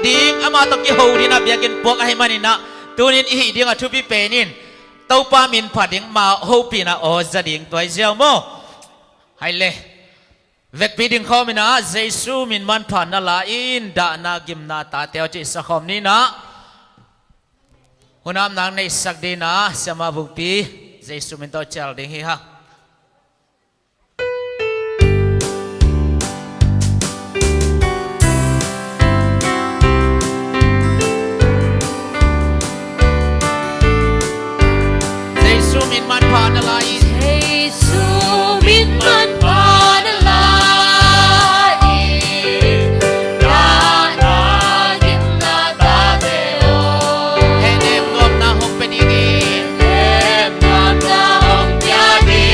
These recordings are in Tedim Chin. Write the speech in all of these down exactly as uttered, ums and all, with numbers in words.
ding, amah tawh kiho ding a biakinn puak ahih manin ah, tunin i hih ding a thupi pen in Topa min phat ding, amah hopihna aw za ding tuai ziau maw? Hai le. Vekpi ding khawm in ah, Jesu min manpha na la in, dahna gimna tate aw cih sa khawm ni in ah, hun a omna neihsak ding in ah, Siamah Vungpi, Jesu min tawh cial ding hi hang. Jesu min manpha na la in. Jesu min manpha na la in. Dahna gimna tate aw. Hehnem nuamna hong pia ding in. Hehnem nuamna hong pia ding.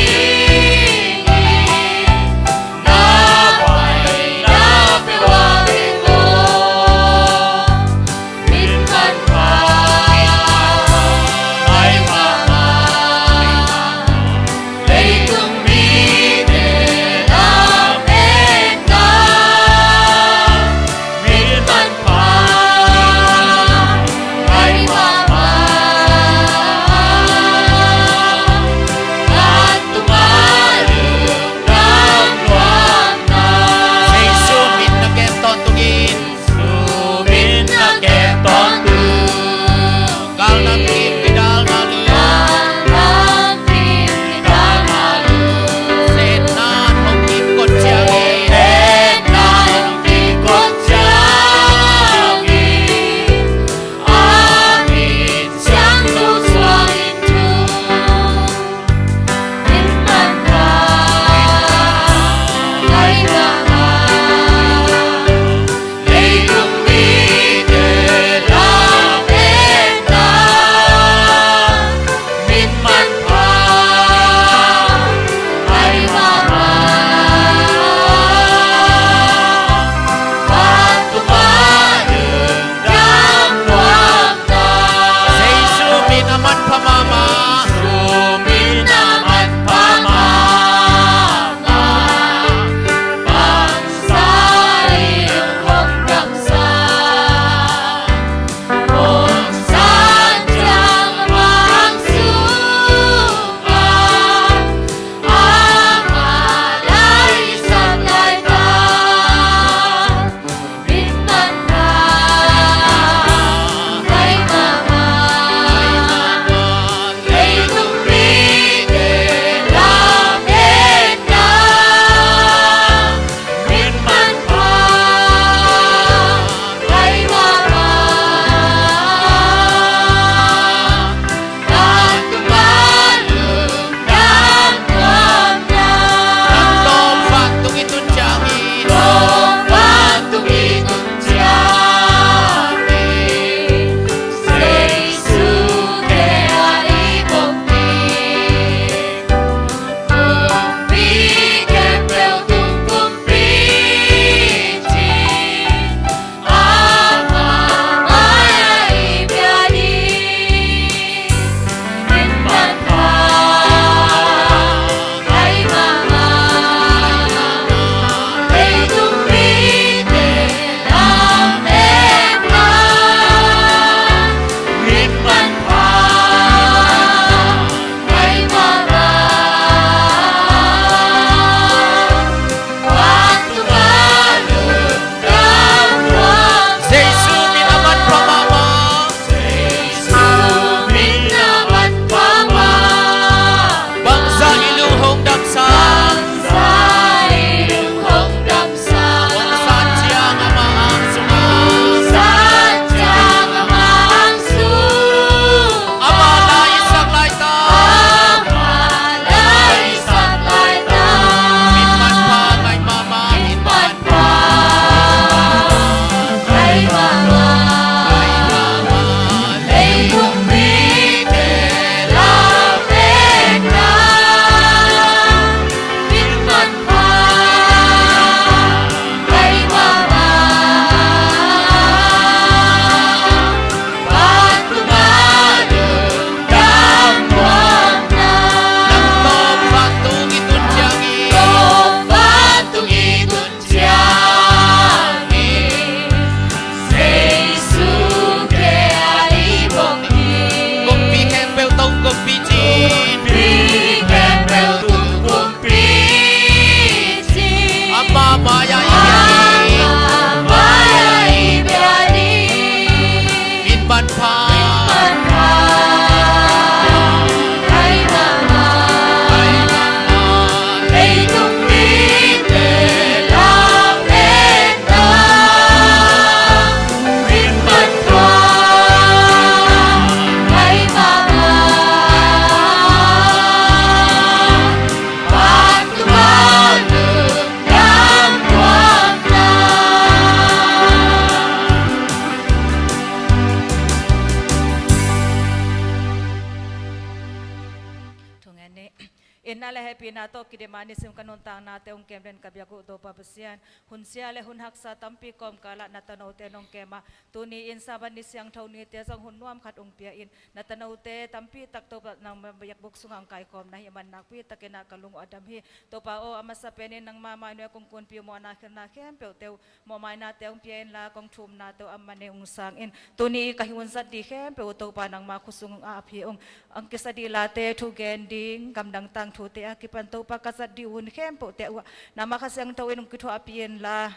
Nuntakna le hehpihna tawh kidemna nisim ka nuntaknate hong kem den ka biak uh Topa Pasian. Hun sia le hun haksa tampi kawmkalah na tanote nong kem a, tuni in Sabbath ni siangtho nite zong hun nuam khat hong pia in, na tanote tampi tak Topa nangma biakbuk sungah hong kaikhawm na hih man nakpi takin ah ka lung uh a dam hi. Topa aw, a masa penin nangma mai nuai kong kunpi uh mawhna khelhna khempeuhte uh mawhmainate hong pia inla, kong thumnate uh a man nei hong sang in. Tuni ka hi hun zat ding khempeuh uh Topa nangma khut sungah ap hi ung. Hong kisa ding late thu gen ding, gamdang tangthute a kipan Topa ka zat ding hun khempeuhte uh ah nangma Kha Siangtho in hong kithuahpih inla,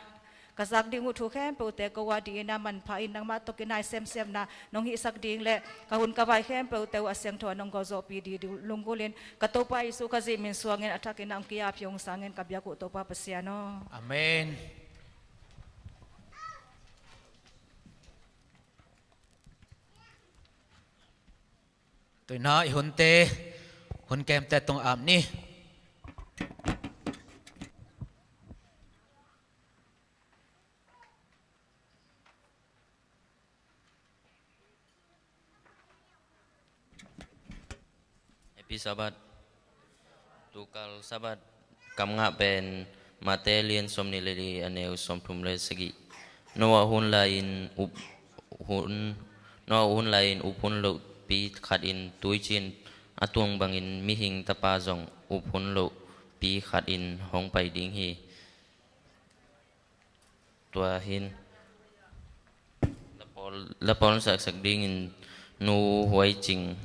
ka zak ding uh thu khempeuhte ko adingin a manpha in nangmah tawh kinai semsemna nong hihsak ding le ka hun ka vai khempeuhte uh a siangtho a nong gawhzawhpih ding lunggulhin ka Topa Jesuh Khazih min suangin a thakin a hong ki-ap hi hong sangin ka biak uh Topa Pasian aw. Amen. Tuina i hunte, hun kemte tung ap ni. Happy Sabbath. Tukal Sabbath kam ngah pen Mate lian sawmnih le li a neu sawmthum le sagih. Noah hun lai-in up hun, Noah hun lai-in up hun lohpi khatin tuiciin a tung bangin mihing tapa zong up hun lohpi khatin hong pai ding hi. Tua hin la pawl, la pawl saksak dingin Nu Huai Cing,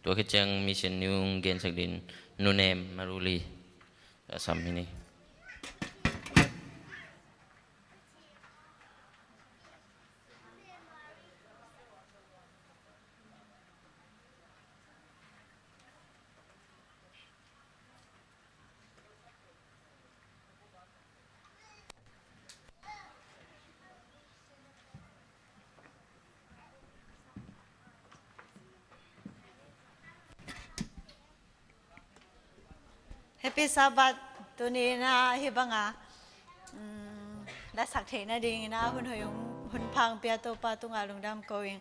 tua khit ciang mission ni hong gensak dingin Nu Nem Maruli a sam hi ni. Happy Sabbath. Tuni in ah hih banga, um, la sak theih nadingin ah hun hoih hong, hun pha hong pia Topa tungah lungdam ko ing.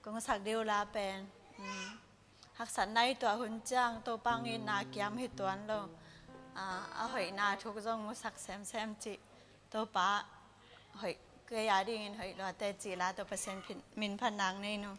Kong sak ding uh la pen, um, haksatna i tuah hun ciang Topa hong itna kiam hi tuan lo. Ah, a hoihna thu zong musak semsem cih. Topa hoih kei a dingin hoih luate cih la tawh Pasian phin, min phatna nei nu.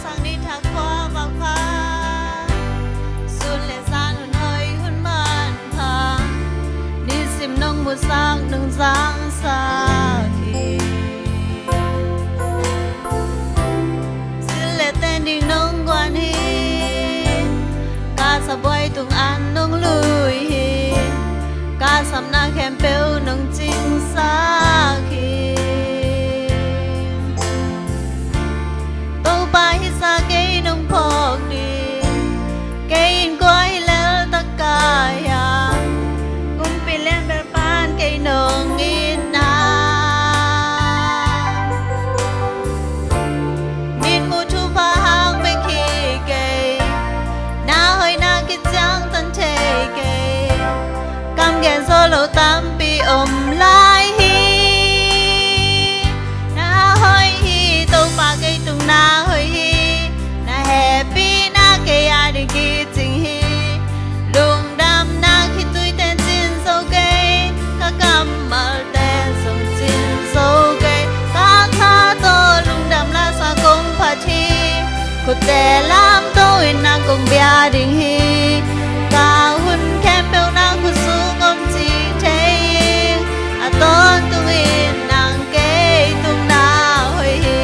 Sang ni thak khua vakpha, sun le zan hun hoih hun manpha, nisim nong musak nong zangsak hi. Sil le ten ding nong guan hi. Ka sabuai tung an nong lui hi. Ka samna khempeuh nong cingsak hi. Topa hisa kei nong phawk ding. Kei in kua hi lel tak ka hiam? Kumpi lian bel pan kei nong itna. Mitmuh thupha hang bek hi kei. Na hoihna kiciangtan thei kei. Kam gen zo lo tampi om lai hi. Na hoih hi, Topa kei tung na hoih hi. Na hehpihna kei a ding kicing hi. Lungdamna khitui ten cin zo kei. Ka kammal ten zong cin zo kei. Ka kha tawh lungdam lasa kong phat hi. Khutte lamto in nang kong bia ding hi. Ka hun khempeuh na khutsung om ci thei ing. A tawntung in nang kei tung na hoih hi.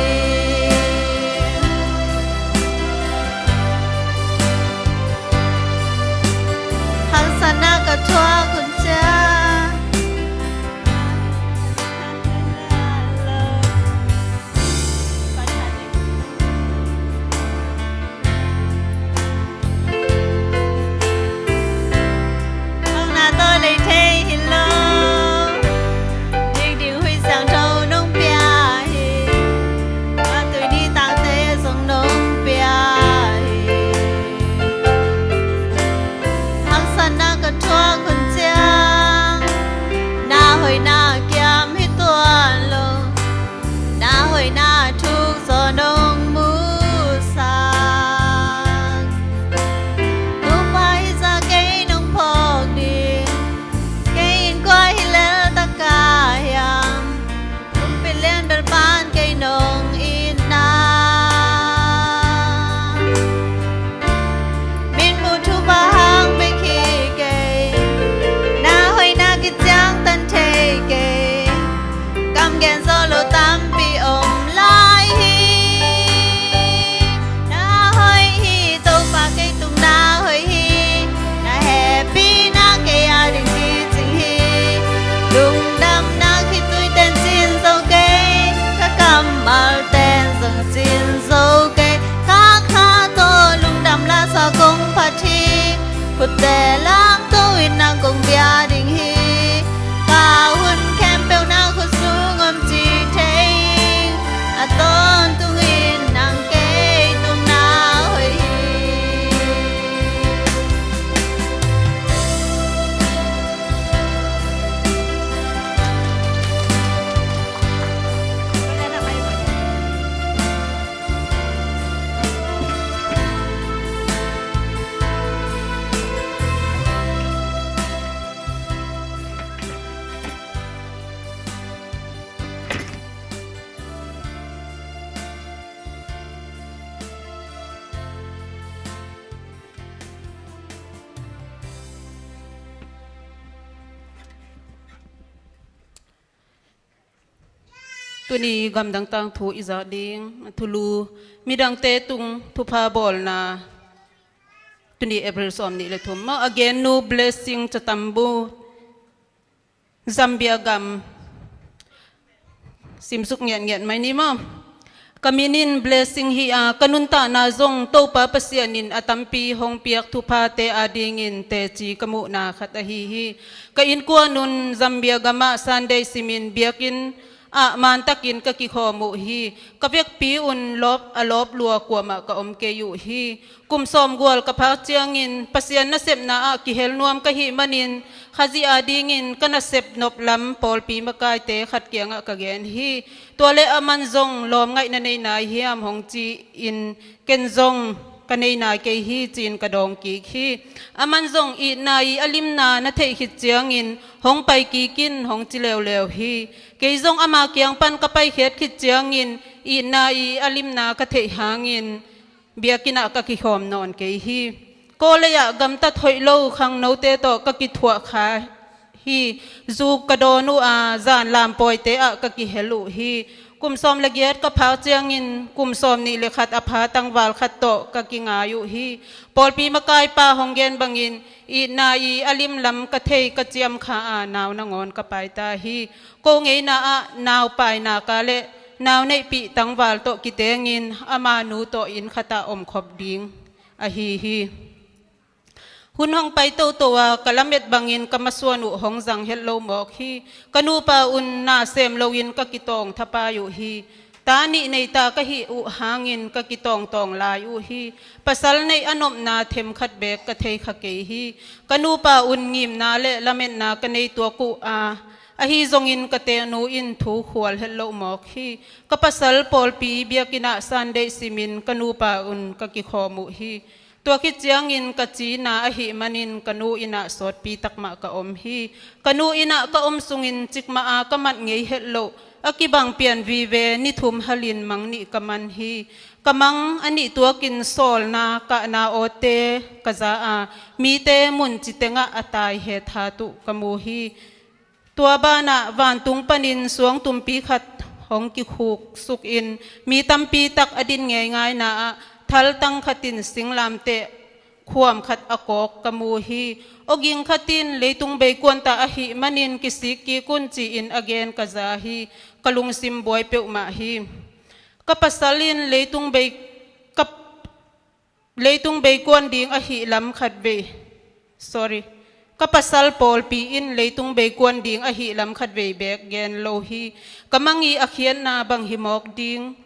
Tuni gamdang tangthu i zak ding a thulu, midangte tung thupha bawlna. Tuni April sawm nih le thum maw, a gennu Blessing Chatambu, Zambia gam. Simsuk ngiatngiat mai ni maw. Ka min in Blessing hi a, ka nuntakna zong Topa Pasian in a tampi hong piak thuphate adingin teci ka muhna khat ahi hi. Ka innkuan un Zambia gamah Sunday simin biakinn ah mantakin ka kikhawm uh hi. Ka vekpi un lawp, a lawp lua kuamah ka om kei uh hi. Kum sawm gual ka phak ciangin Pasian nasepna ah kihel nuam ka hih manin, Khazih adingin ka nasep nop lam pawlpi makaite khat kiangah ka gen hi. Tua leh aman zong, lawm ngaihna nei nai hiam, hong ci-in, ken zong ka nei nai kei hi, ci-in ka dawng kik hi. Aman zong, itna i a limna na theih khit ciangin hong pai kik in, hong ci leuleu hi. Kei zong ama kiang pan ka paikhiat khit ciangin itna i a limna ka theih hangin biakinn ah ka kikhawm nawn kei hi. Kawlei ah gamtat hoih lo khangnote tawh ka kithuah kha hi. Zu ka dawn uh a, zan lampawite ah ka kihel uh hi. Kum sawm le giat ka phak ciangin kum sawm nih le khat a pha tangval khat tawh ka kingai uh hi. Pawlpi makaipa hong gen bangin itna i a limlam ka thei ka ciam kha a, nau nangawn ka paita hi. Ko ngeina ah nau paina ka leh nau neihpih tangval tawh kitengin ama nu tawh inn khatah omkhop ding ahi hi. Hun hong pai toto a, ka lamet bangin ka masuan uh hong zang het lo mawk hi. Ka nupa un na sem loin ka kitawng thapai uh hi. Ta nih neita ka hih uh hangin ka kitawngtawng lai uh hi. Pasal neih a nopna themkhat beek ka thei kha kei hi. Ka nupa un ngimna le lametna ka nei tuak uh a, ahi zongin ka tenu in thu khual het lo mawk hi. Ka pasal pawlpi biakinn ah Sunday simin ka nupa un ka kikhawm uh hi. Tua khit ciangin ka cina ahih manin ka nu inn ah sawtpi takmah ka om hi. Ka nu inn ah ka om sungin cikmah a ka mat ngei het loh a kibang pian vive ni thum halin mang nih ka man hi. Ka mang a nih tuakin sawlna kahna awtte ka za a, mite mun citengah a tai het hat uh ka mu hi. Tua banah vantung panin suangtumpi khat hong kikhuksukin mi tampi tak a din ngeingaina ah thaltang khatin singlamteh khuam khat a kawk ka mu hi. Awging khatin leitung beikuan ta ahih manin kisik kik un ci-in a gen ka za hi. Ka lungsim buai peuhmah hi. Ka pasal in leitung bei, ka leitung beikuan ding ahih lam khatvei, sorry, ka pasal pawlpi in leitung beikuan ding ahih lam khatvei beek gen lo hi. Ka mang i a khiatna bang hi mawk ding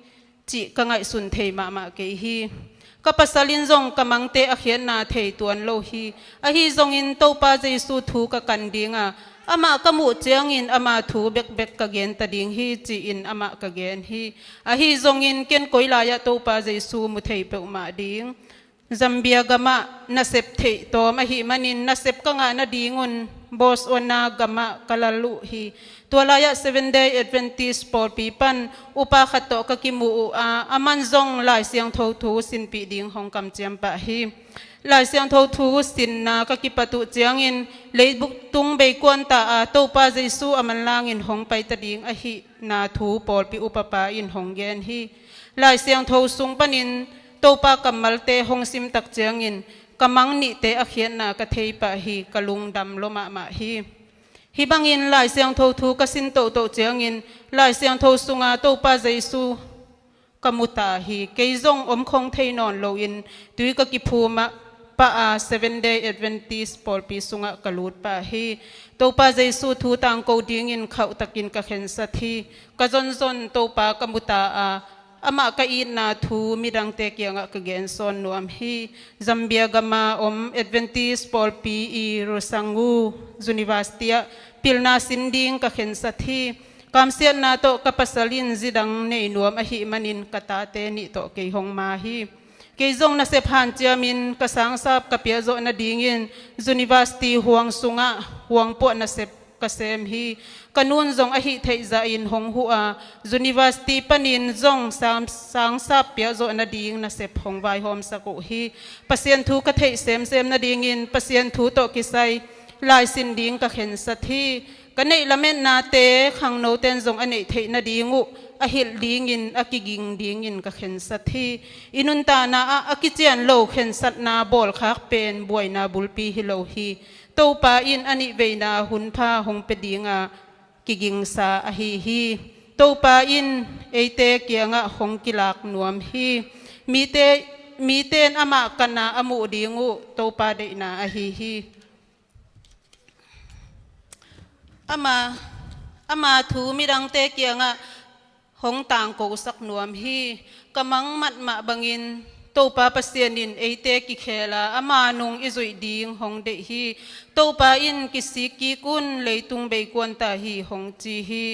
cih ka ngaihsun thei mahmah kei hi. Ka pasal in zong ka mangte a khiatna thei tuan lo hi. Ahi zongin Topa Jesu thu ka kan ding a, amah ka muh ciangin ama thu bekbek ka gen ta ding hi, ci-in amah ka gen hi. Ahi zongin ken koi lai-ah Topa Jesu mu thei peuhmah ding. Zambia gamah nasep theih tawm ahih manin nasep ka ngah nadingun Botswana gamah ka lal uh hi. Tua lai-ah Seventh Day Adventist pawlpi pan upa khat tawh ka kimuh uh a, aman zong Lai Siangtho thu sinpih ding hong kamciam pah hi. Lai Siangtho thu sinna ka kipat uh ciangin leitung beikuan ta a Topa Jesu a manlangin hong paita ding ahihna thu pawlpi upapa in hong gen hi. Lai Siangtho sung panin Topa kammalte hong sim tak ciangin ka mang nihte a khiatna ka thei pah hi. Ka lungdam lua mahmah hi. Hih bangin Lai Siangtho thu ka sin tohtoh ciangin Lai Siangtho sunga Topa Jesu ka mu ta hi. Kei zong omkhong thei nawn loin tui ka kiphum pah a, Seventh Day Adventist pawlpi sungah ka lut pah hi. Topa Jesu thu tangko dingin khauhtakin ka khensat hi. Ka zonzon Topa ka mu ta a, amah ka itna thu midangte kiangah ka gensawn nuam hi. Zambia gama om Adventist pawlpi i Rossangau University ah pilna sin ding ka khensat hi. Kamsiatna tawh ka pasal in zi dang nei nuam ahih manin ka tate nih tawh kei hong ma hi. Kei zong nasep hanciamin ka sangsap ka piahzawh nadingin University huang sungah huangpuah nasep ka sem hi. Ka nun zong a hih theih zahin hong huh a, University panin zong sang, sangsap piahzawh nading nasep hong vaihawmsak uh hi. Pasian thu ka theih semsem nadingin Pasian thu tawh kisai laisin ding ka khensat hi. Ka neih lametnate khangnoten zong a neih theih nading uh a hilh dingin a kiging dingin ka khensat hi. I nuntakna ah a kician lo khensatna bawlkhak pen buaina bulpi hi lo hi. Topa in a nihveina hunpha hong pia dinga kigingsa ahi hi. Topa in eite kiangah hong kilak nuam hi. Mite, mite in amah kana a muh ding uh Topa deihna ahi hi. Ama, ama thu midangte kiangah hong tangkosak nuam hi. Ka mangmat mah bangin Topa Pasian in eite kikhela ama nung i zuih ding hong deih hi. Topa in kisik kik un, leitung beikuan ta hi hong ci hi.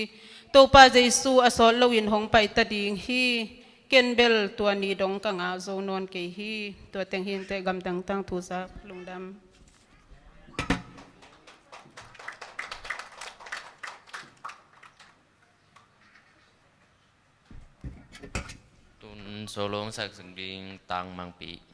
Topa Jesu a sawt loin hong paita ding hi. Ken bel tua ni dong ka ngah zo nawn kei hi. Tua teng hi inteh, gamdang tangthu zak, lungdam. Tun solo hong sak ding Tang Mangpi.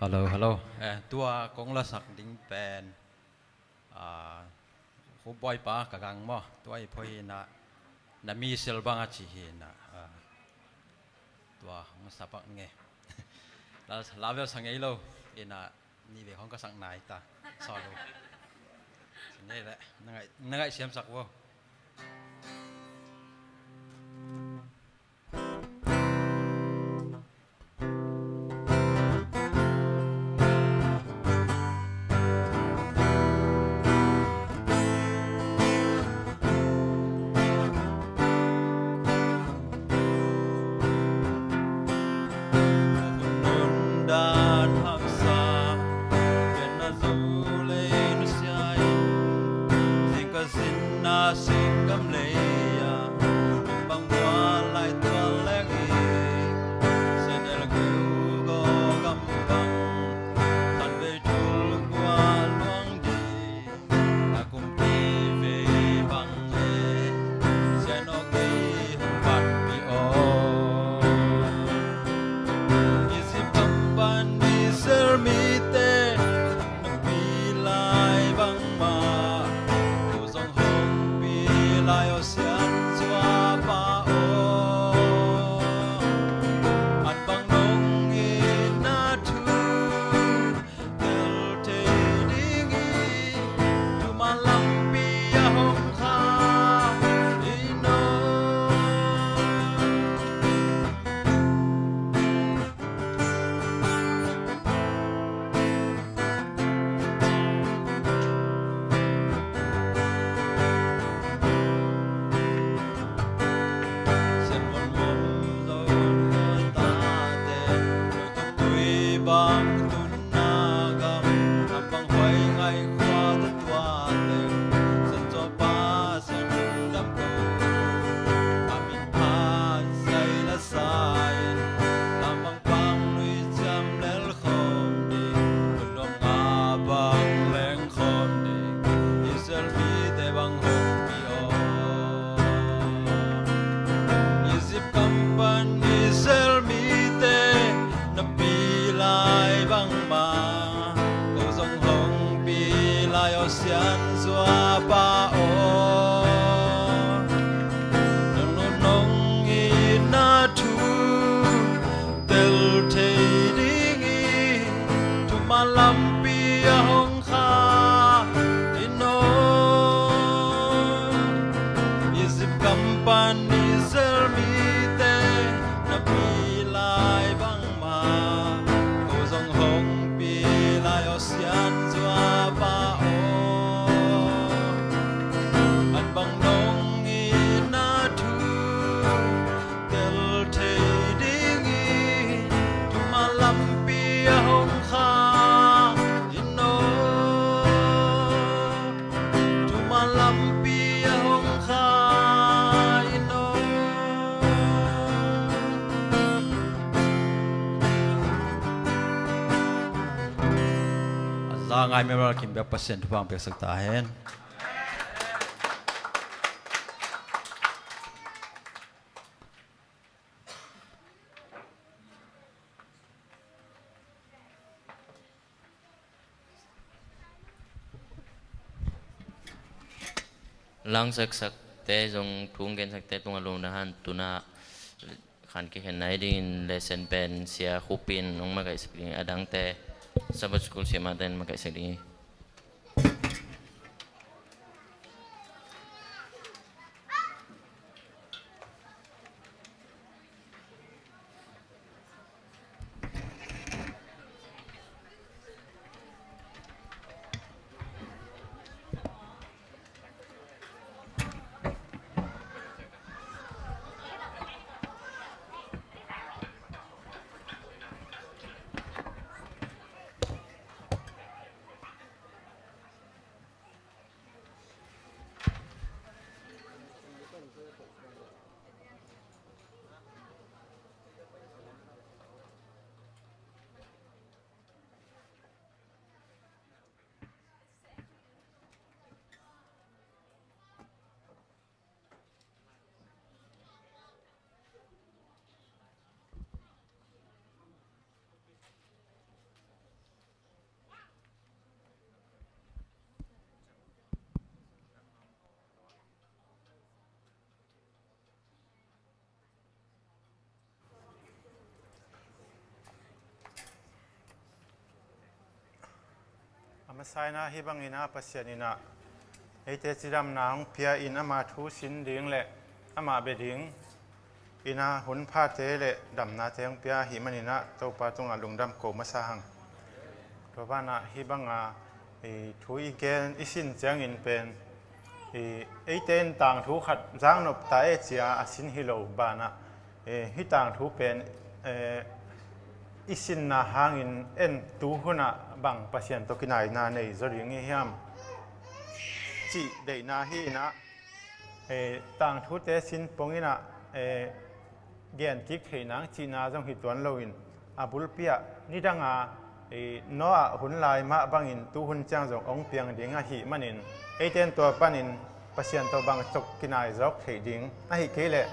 Hello, hello. Eh, tua kong lasak ding pen, ah, Khup Bawipa ka gang maw? Tua i phoih hi na, na mi sil bang a ci hi na, ah, tua hong sa pak nge. La, la vel sa ngei lo, i na, ni ve hong ka sak nai ta. Sa lo. Sa ngei le, na ngai, na ngai siam sak vo. Lampi a hong kha in aw, Egypt gam pan Israel mite na pi lai bangmah, ko zong hong pi lai aw Sian Zuapa aw. An bang nong itna thu tel thei ding hi. Tuma lampi a hong kha in aw, tuma lampi a hong kha in aw. A za ngai member kim biak Pasian thupha piaksak ta hen. Langsaksakte zong thu hong gensakte tungah lungdam hen. Tuna khan kikhen nai dingin lesson pen Sia Khupin hong makaihsak ding hi. A dangte Sabbath School siamahte in makaihsak ding hi. A masa in ah hih bangin ah Pasian in ah eite cidamna hong pia in, ama thu sin ding le amah bia ding in ah hun phate le damnate hong pia ahih manin ah Topa tungah lungdam ko masa hang. Tua banah hih banga i thu i gen i sin ciangin pen i eite in tangthu khat zaknop ta e cia a sin hi lo banah, eh, hih tangthu pen, eh, i sinna hangin en tu hunah bang Pasian tawh kinaina nei zaw ding i hiam cih deihna hi in ah, eh, tangthute sin pongin ah, eh, gen kik thei nang cihna zong hi tuan loin, a bulpi ah nidanga, eh, Noah hun lai mah bangin tu hun ciang zong hong piang ding ahih manin, eite in tua panin Pasian tawh bang cok kinai zawk theih ding, ahih kei leh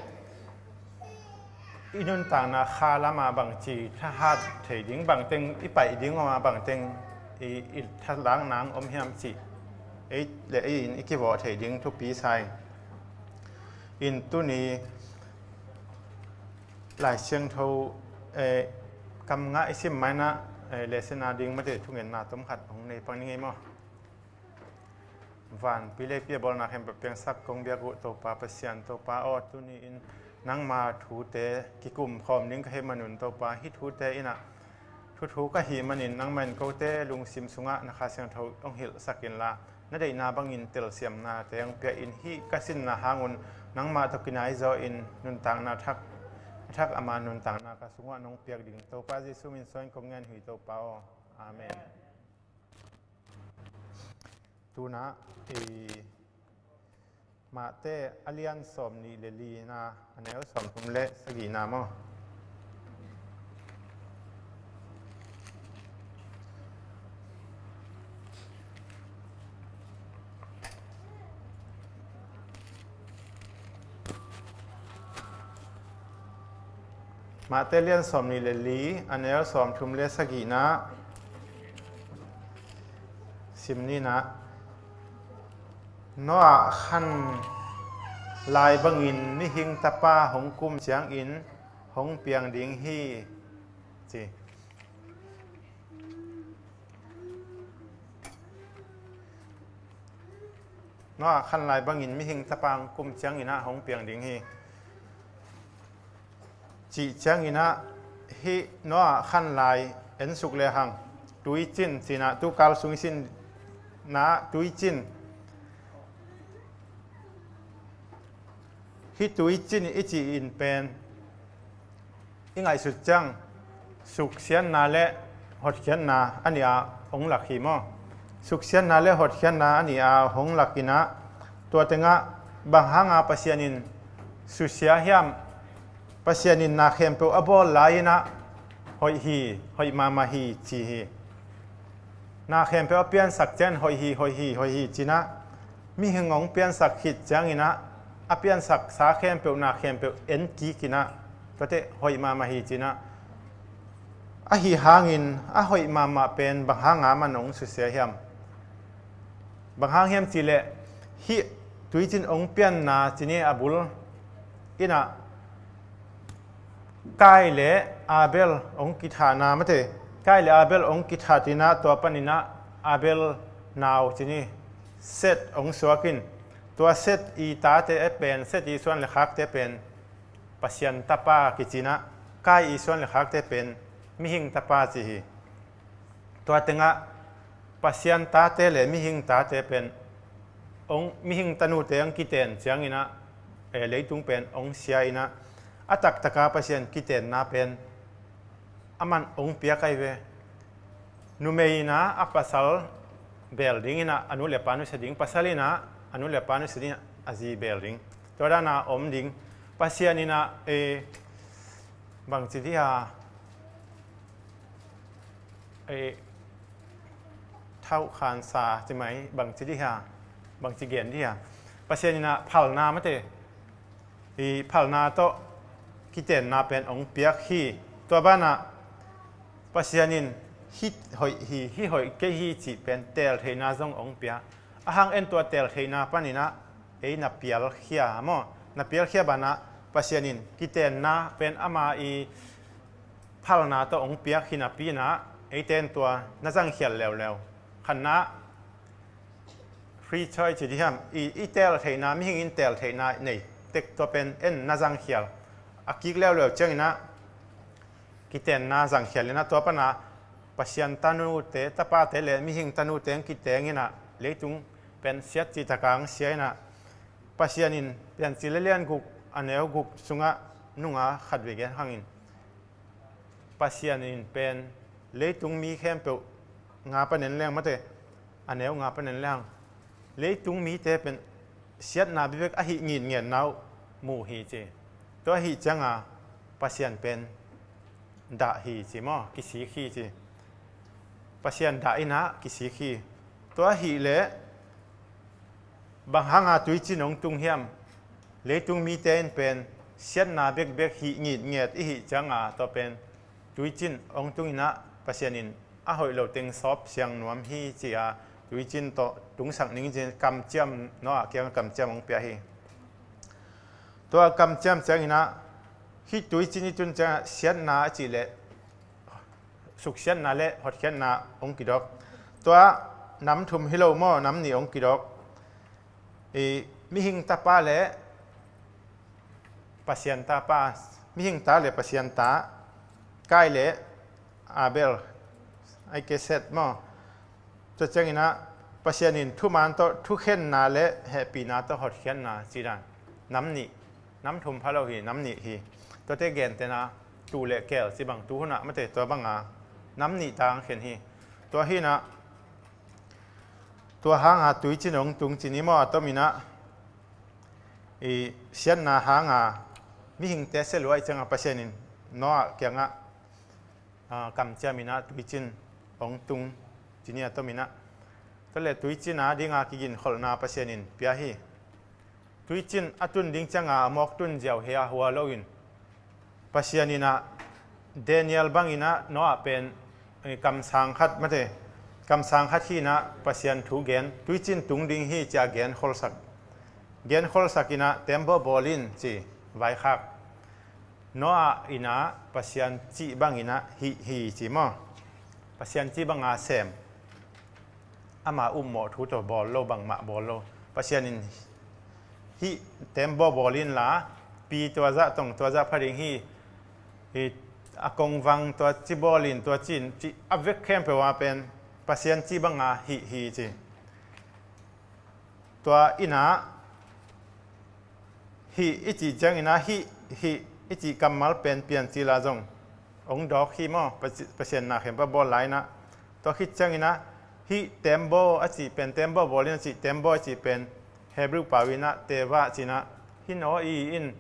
i nuntakna kha lamah bangci thahat thei ding, bangteng i paih ding om a, bangteng i, i thalak nang om hiam cih ei le ei in i kivawh thei ding thupi sa ing. In tuni Lai Siangtho, eh, kam nga i sim mai in ah, eh, lesson a ding mate thungetna tom khat hong nei pang ning ei maw? Vanpi leipi a bawlna khempeuh piangsak kong biak uh Topa Pasian, Topa aw, tuni in nangma thute kikum khawm ding ka hih manun Topa, hih thute in ah thuthu ka hih manin nangmah in kote lungsim sungah na Kha Siangtho hong hilhsak inla, na deihna bangin telsiamnate hong pia in, hih ka sinna hangun nangmah tawh kinai zaw in nuntakna thak, a thak ama nuntakna ka sungah nong piak ding Topa Jesu min suangin kong ngen hi Topa aw. Amen. Tuna i Mate a lian sawm nih le lina, a neu sawm thum le sagihna maw? Mate lian sawm nih le li, a neu sawm thum le sagihna sim ni in ah, Noah khan lai bangin mihing tapa hong kum ciangin hong piang ding hi, ci. Noah khan lai bangin mihing tapa hong kum ciangin ah hong piang ding hi. Cih ciangin ah hih Noah khan lai en suk lehang, tuicin ci-in ah, tu kal sung i sinna tuicin, hih tuicin i cih in pen i ngaihsut ciang suksiatna le hotkhiatna a nih a hong lak hi maw? Suksiatna le hotkhiatna a nih a hong lak in ah, tua tengah bang hanga Pasian in susia hiam? Pasian in na khempeuh a bawl lai-in ah hoih hi, hoih mahmah hi ci hi. Na khempeuh a piansak ciangin hoih hi, hoih hi, hoih hi ci-in ah, mihing hong piansak khit ciangin ah a piansaksa khempeuh, na khempeuh en kik in ah, tuate hoih mahmah hi ci-in ah, ahi hangin a hoih mahmah pen bang hanga amah in hong susia hiam? Bang hang hiam cih leh hih tuicin hong pianna ci-in a bul in ah Kain le Abel hong kithahna, mate, Kain le Abel hong kithat in ah, tua panin ah Abel nau ci-in Seth hong suak in, tua Seth i tate pen, Seth i suan le khakte pen Pasian tapa kici in ah, Kain i suan le khakte pen mihing tapa ci hi. Tua tengah Pasian tate le mihing tate pen hong, mihing tanute hong kiten ciangin ah, eh, leitung pen hong sia in ah, a taktaka Pasian kitenna pen amah in hong piak ahi ve. Numei in ah a pasal bel ding in ah a nu le pa nusia ding, pasal in ah a nu le pa nusia ding, a zi bel ding. Tua dan a om ding. Pasian in ah, eh, bangci dih a, eh, thauhkhansa ci mai, bangci dih a, bangci gen dih a, Pasian in ah phalna, mate, i phalna tawh kitenna pen hong piak hi. Tua banah Pasian in hih hoih hi, hih hoih kei hi cih pen teltheihna zong hong pia. A hang en tua teltheihna panin ah ei na pialkhia maw? Na pialkhia banah Pasian in kitenna pen ama i phalna tawh hong piak hi napi in ah, eite in tua na zangkhial leuleu. Khatna, free choice ci dih hiam, i, i teltheihna, mihing in teltheihna nei tek, tua pen en na zangkhial. A kik leuleu ciangin ah kitenna zangkhial in ah, tua pan a Pasian tanute, tapate le mihing tanute hong kiteng in ah, leitung pen siat cih taka hong sia in ah, Pasian in Piancil a lian guk, a neu guk sungah nunga khat vei gen hang in, Pasian in pen leitung mi khempeuh, nga pan en leng, mate, a neu nga pan en leng, leitung mite pen siatna bekbek ahi ngitngetna uh mu hi ci. Tua ahih cianga Pasian pen dah hi ci maw, kisik hi ci. Pasian dah in ah kisik hi. Tua ahih leh bang hanga tuicin hong tung hiam? Leitung mite in pen siatna bekbek hih ngitnget i hih cianga, tua pen tuicin hong tung in ah Pasian in a hoih lo teng sawp siang nuam hi ci-a, tuicin tawh tungsak ning ci-in kamciam, Noah kiang kamciam hong pia hi. Tua kamciam ciangin ah, hih tuicin i tun ciangah siatna a cih leh suksiatna le hotkhiatna hong kidawk. Tua nam thum hi lo maw, nam nih hong kidawk. I, mihing tapa le Pasian tapa, mihing ta le Pasian ta, Kain le Abel, ahih kei leh Seth maw. Tua ciangin ah Pasian in thuman tawh thukhenna le hehpihna tawh hotkhiatna ci dan, nam nih, nam thum pha lo hi, nam nih hi. Tuate gentehna, tuu le keel ci bang, tu hunah, mate, tua banga nam nih ta hong khen hi. Tua hi in ah, tua hanga tuicin hong tung ci ni maw, a tomin ah, i, siatna hanga mihingte sia lua ahih cianga Pasian in Noah kiangah, a, kamciam in ah tuicin hong tung ci ni, a tomin ah. Tua leh tuicin a dinga kiginkholhna Pasian in pia hi. Tuicin a tun ding cianga a mawk tun ziau hi a, hua loin, Pasian in ah Daniel bangin ah Noah pen, eh, kamsang khat, mate, kamsang khat hi in ah Pasian thu gen, tuicin tung ding hi ci-a genkholsak. Genkholsak in ah tembaw bawl in ci, vaikhak. Noah in ah Pasian cih bangin ah hih hi ci maw. Pasian cih banga sem. Ama upmawh thu tawh bawl lo, bangmah bawl lo. Pasian in hih tembaw bawl inla, pi tua zah tong tua zah pha ding hi, hi a kongvang tua ci bawl in tua ci in, ci a vek khempeuh a pen Pasian ci banga hih hi ci. Tua inah hih i cih cianginah hih, hih i cih kammal pen piancil a zong hong dawk hi maw? Pasi-, Pasian na khempeuh a bawl lai inah, tua khit cianginah hih tembaw a cih pen, tembaw bawl in a cih, tembaw a cih pen Hebrew pau inah teva ci inah, hih naw i in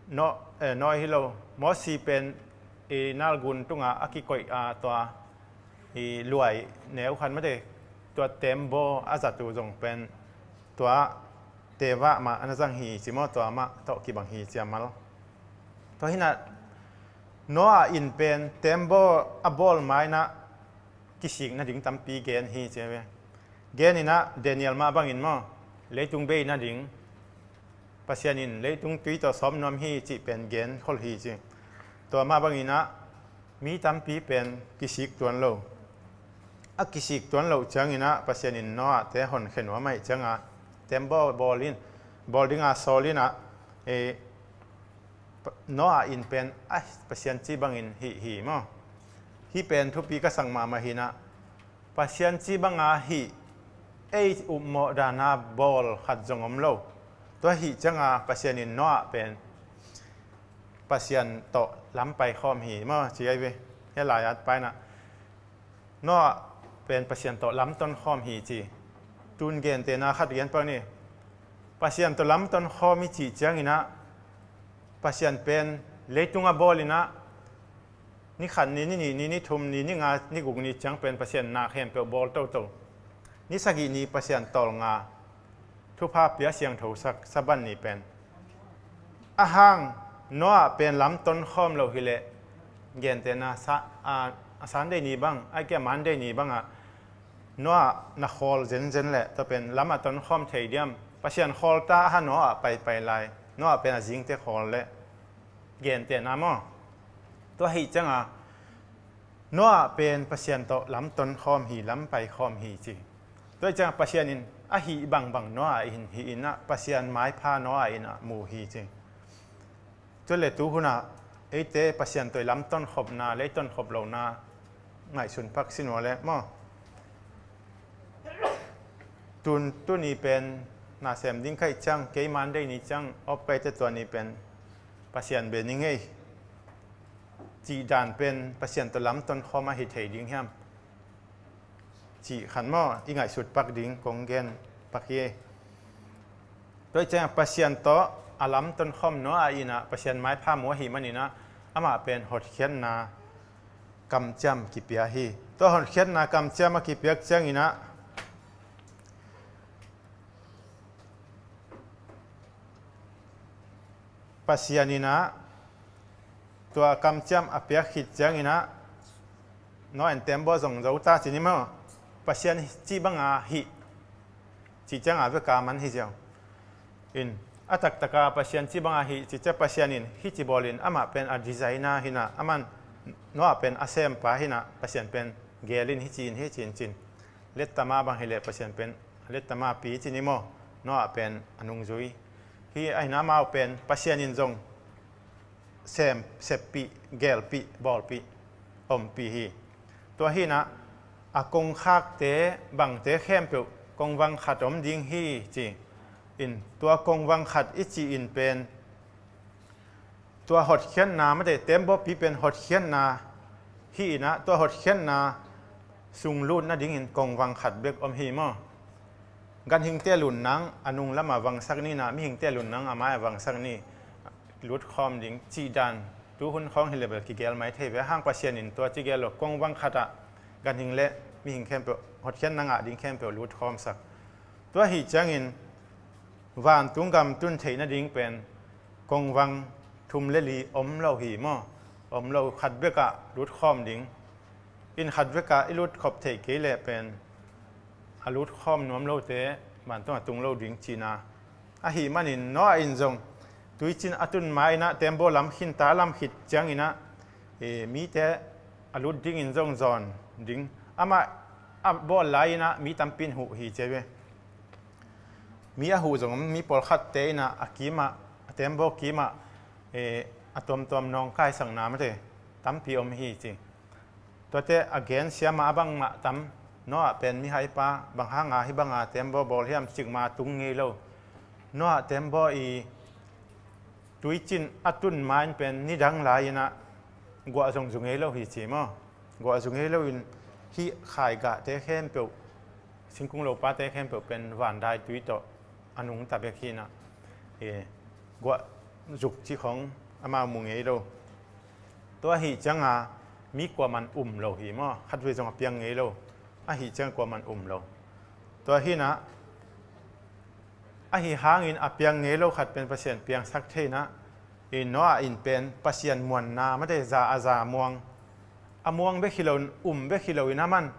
naw, eh, naw hi lo, Mosi pen i nalgun tungah a kikoih a tua i luai neu khat mate, tua tembaw a zat uh zong pen tua teva mah a na zang hi ci maw, tua mah tawh kibang hi ci a mal. Tua hinah Noah in pen tembaw a bawl ma inah kisik nading tampi gen hi ci a ve. Gen inah Daniel mah bangin maw, leitung bei nading Pasian in leitung tui tawh sawm nuam hi cih pen gen khol hi ci. Tua mah bangin ah mi tampi pen kisik tuan lo. A kisik tuan loh ciangin ah Pasian in Noah te honkhia nuam ahih ciangin ah tembaw bawl in, bawl dinga sawl in ah, eh, Noah in pen a Pasian ci bangin hih hi maw? Hih pen thupi ka sak mahmah hi inah Pasian ci banga hih ei upmawh dana bawl khat zong om lo. Tua hih cianga Pasian in Noah pen Pasian tawh lam pai khawm hi maw ci ai ve. Hia lai-at paina Noah pen Pasian tawh lamton khawm hi ci. Tun gentehna khat gen pak ni. Pasian tawh lamton khawm i cih ciangin ah Pasian pen leitung a bawl in ah ni khat ni, ni nih ni, ni thum ni, ni nga ni guk ni ciang pen Pasian na khempeuh bawl toto. Ni sagih ni Pasian tawlnga thupha pia siangtho sak Sabbath ni pen. A hang Noah pen lamton khawm lo hileh gentehna sa, a, a Sunday ni bang, ahih kei a Monday ni bangah Noah na khawl zenzen leh tua pen lam a ton khawm thei diam? Pasian khawl ta a ha Noah paipai lai, Noah pen a zingte khawl leh gentehna maw? Tua hih cianga Noah pen Pasian tawh lamton khawm hi, lam pai khawm hi ci. Tua hih cianga Pasian in a hih bangbang Noah in hih in ah Pasian maipha Noah in ah mu hi ci. Tua le tu hunah eite Pasian tawh i lamton khopna le i ton khop lohna ngaihsun pak sin uh leh maw? Tun, tuni pen na sem ding ka hih ciang, kei Monday ni ciang off ka hih teh tua ni pen Pasian be ning ei cih dan pen Pasian tawh lamton khawm ahi thei ding hiam? Cih khan maw i ngaihsut pak ding kong gen pak hi. Tua hih ciangah Pasian tawh a lamton khawm Noah in ah Pasian maipha mu ahih manin ah amah pen hotkhiatna kamciam kipia hi. Tua hotkhiatna kamciam a kipiak ciangin ah Pasian in ah tua kamciam a piak khit ciangin ah Noah in tembaw zong zo ta ci ni maw? Pasian cih banga hih cih cianga veka man hi ziau. In a taktaka Pasian cih banga hih cih ciang Pasian in hih ci bawlin amah pen a designer hi inah, aman Noah pen a sempa hi inah, Pasian pen gelin hih ci-in hih ci-in cin. Lettama bang hileh Pasian pen lettama pi ci ni maw? Noah pen a nungzui hi a hi inah amau pen Pasian in zong sem, seppih, gelpih, bawlpih, ompih hi. Tua hi inah a kongkhakte bangte khempeuh kongvang khat om ding hi ci. In tua kongvang khat i cih in pen tua hotkhiatna mate, tembaw pi pen hotkhiatna hi inah tua hotkhiatna sung lut nadingin kongvang khat bek om hi maw? Ganhingte lut nang a nung lamah vangsak ni inah mihingte lut nang a mai-ah vangsak ni, lut khawm ding cih dan tu hun khawng hileh bel kigel mai thei ve. A hang Pasian in tua ci gel lo, kongvang khatah ganhing le mihing khempeuh hotkhiatna ngah ding khempeuh lut khawmsak. Tua hih ciangin vantung gam tun theih nading pen kongvang thum le li om lo hi maw? Om lo, khat bekah lut khawm ding. In khat bekah i lut khop theih kei leh pen a lut khawm nuam lote vantungah tung lo ding cihna. Ahih manin Noah in zong tuicin a tun ma inah tembaw lam khinta lam khit ciangin ah, eh, mite a lut dingin zong zawn ding. Amah a bawl lai inah mi tampi in huh hi ci ve. Mi a huh zong om, mi pawlkhatte in ah a kimah, a tembaw kimah, eh, a tuamtuam nawngkaisakna mate tampi om hi ci. Tuate a gensia mah a bangmah tam. Noah pen mihaipa, bang hanga hih banga tembaw bawl hiam cih ma tung ngei lo. Noah tembaw i tuicin a tun ma-in pen nidang lai-in ah guah zong zu ngei lo hi ci maw. Guah zu ngei loin hih khaigahte khempeuh, singkung lopate khempeuh pen vandai tui tawh a nungta bek hi-in ah, eh, guah zuk cih khawng amau mu ngei lo. Tua ahih cianga mi kuaman um lo hi maw, khatvei zong a piang ngei lo. Ahih ciang kuaman um lo. Tua hi-in ah, ahi hangin a piang ngei lo khat pen Pasian piangsak thei-in ah, i Noah in pen Pasian muanna mate, za a za muang, a muang bek hi loin, um bek hi loin, aman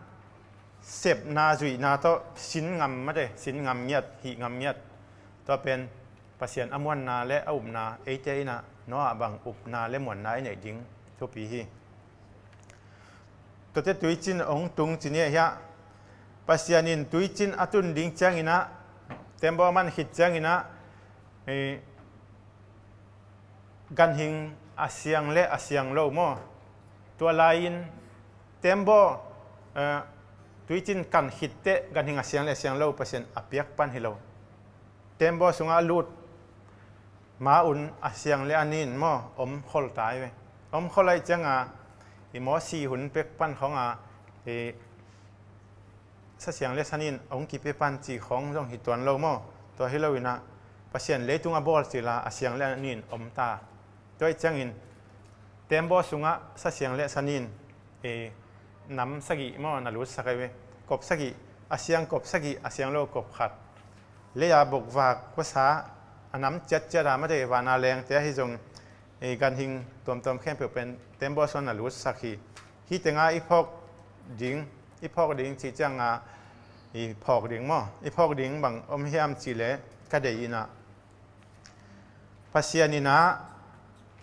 sepna zuihna tawh sin ngam mate, sin ngam ngiat, hih ngam ngiat. Tua pen Pasian a muanna le a upna, eite in ah Noah bang upna le muanna i neih ding thupi hi. Tuate tuicin hong tung ci ni hiah, Pasian in tuicin a tun ding ciangin ah, tembaw a man khit ciangin ah, eh, ganhing a siang le a siang lo maw. Tua lai-in tembaw, eh, tuicin kan khit teh ganhing a siang le a siang lo Pasian a piak pan hi lo. Tembaw sungah a lut ma-un a siang le a nin maw, om khol ta hi ve. Om khol ahih cianga, i Mosi hun pek pan khawnga, i sa siang le sa nin hong kipia pan cih khawng zong hi tuan lo maw. Tua hi loin ah, Pasian leitung a bawl cila a siang le a nin om ta. Tua ahih ciangin tembaw sungah sa siang le sa nin, eh, nam sagih maw na lutsak ahi ve. Kop sagih, a siang kop sagih, a siang lo kop khat. Lei-a bokvak kuasa, a nam ciatciat a mate, vana lengte ahi zong, eh, ganhing tuamtuam khempeuh pen tembaw sungah na lutsak hi. Hih tenga i phawk ding, i phawk ding cih cianga, i phawk ding maw, i phawk ding bang om hiam cih leh, ka deih in ah, Pasian in ah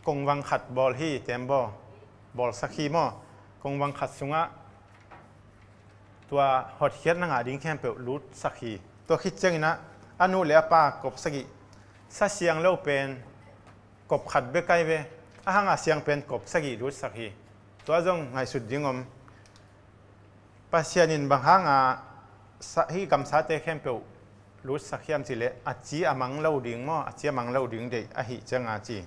kongvang khat bawl hi, tembaw bawlsak hi maw. Kongvang khat sungah tua hotkhiatna ngah ding khempeuh lutsak hi. Tua khit ciangin ah a nu le a pa kop sagih, sa siang lo pen kop khat bek ahi ve. A hanga siang pen kop sagih lutsak hi. Tua zong ngaihsut ding om. Pasian in bang hanga sa, hih gamsate khempeuh lutsak hiam cih leh, a ci a mang lo ding maw, a ci a mang lo ding deih ahih cianga ci.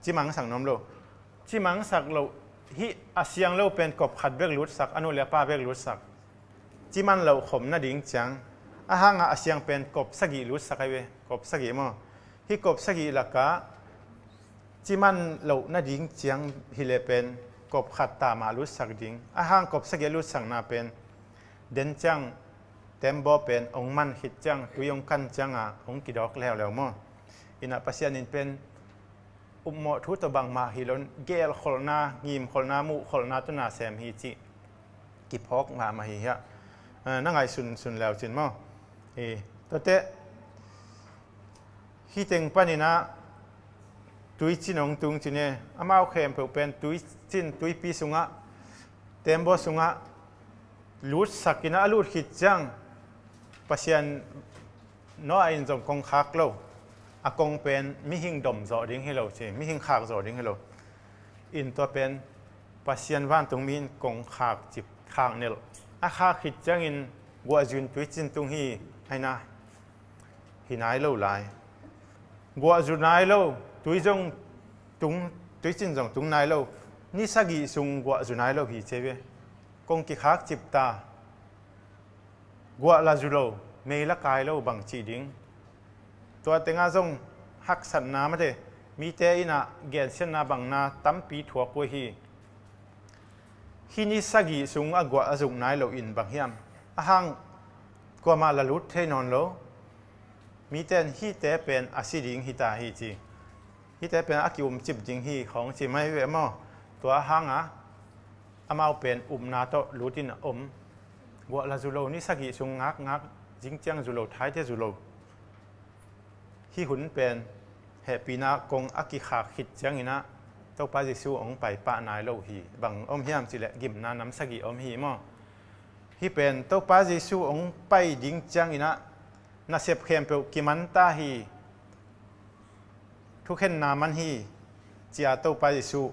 Ci mangsak nuam lo. Ci mangsak loh, hih a siang lo pen kop khat bek lutsak, a nu le a pa bek lutsak. Ci man loh khom nading ciang, a hanga a siang pen kop sagih lutsak ahi ve, kop sagih maw. Hih kop sagih lakah ci man loh nading ciang hi leh pen kop khat ta mah lutsak ding. A hang kop sagih a lutsakna pen den ciang, tembaw pen hong man khit ciang, tui hong kan cianga hong kidawk leuleu maw. In ah Pasian in pen upmawh thu tawh bangmah hi loin, gelkholhna, ngimkholhna, muhkholhna tawh na sem hi cih kiphawk mahmah hi hiah. Eh, na ngaihsunsun leu cin maw. Eh, tuate hih teng panin ah tuicin hong tung cin e, amau khempeuh pen tuicin, tuipi sungah, tembaw sungah lutsak in ah, a lut khit ciang Pasian, Noah in zong kong khak lo. A kong pen mihing dom zawh ding hi lo ci, mihing khak zawh ding hi lo. In tua pen Pasian vantungmi in kong khak cip, khak nelh. A khak khit ciangin guahzu in tuicin tung hi, ahi na, hi nai lo lai. Guahzu nai lo, tui zong tung, tuicin zong tung nai lo. Ni sagih sung guahzu nai lo hi ci ve. Kong kikhak cip ta. Guah la zu lo, mei la kai lo bang cih ding. Tua tengah zong haksatna mate, mite in ah gensiatna bangna tampi thuak uh hi. Hih ni sagih sung a guah a zuk nai lo in bang hiam? A hang kuamah la lut thei nawn lo. Mite in hihte pen a si ding hi ta hi ci. Hihte pen a ki-umcip ding hi khawng ci mai ve maw. Tua hanga amau pen upna tawh lut in a om. Guah la zu lo, ni sagih sung ngakngak, zing ciang zu lo, thaite zu lo. Hih hun pen hehpihna kong a kikhak khit ciangin ah Topa Jesu hong pai pah nai lo hi. Bang om hiam cih leh gimna nam sagih om hi maw. Hih pen Topa Jesu hong pai ding ciangin ah Nasep khempeuh kiman ta hi, thukhenna man hi, ci-a Topa Jesuh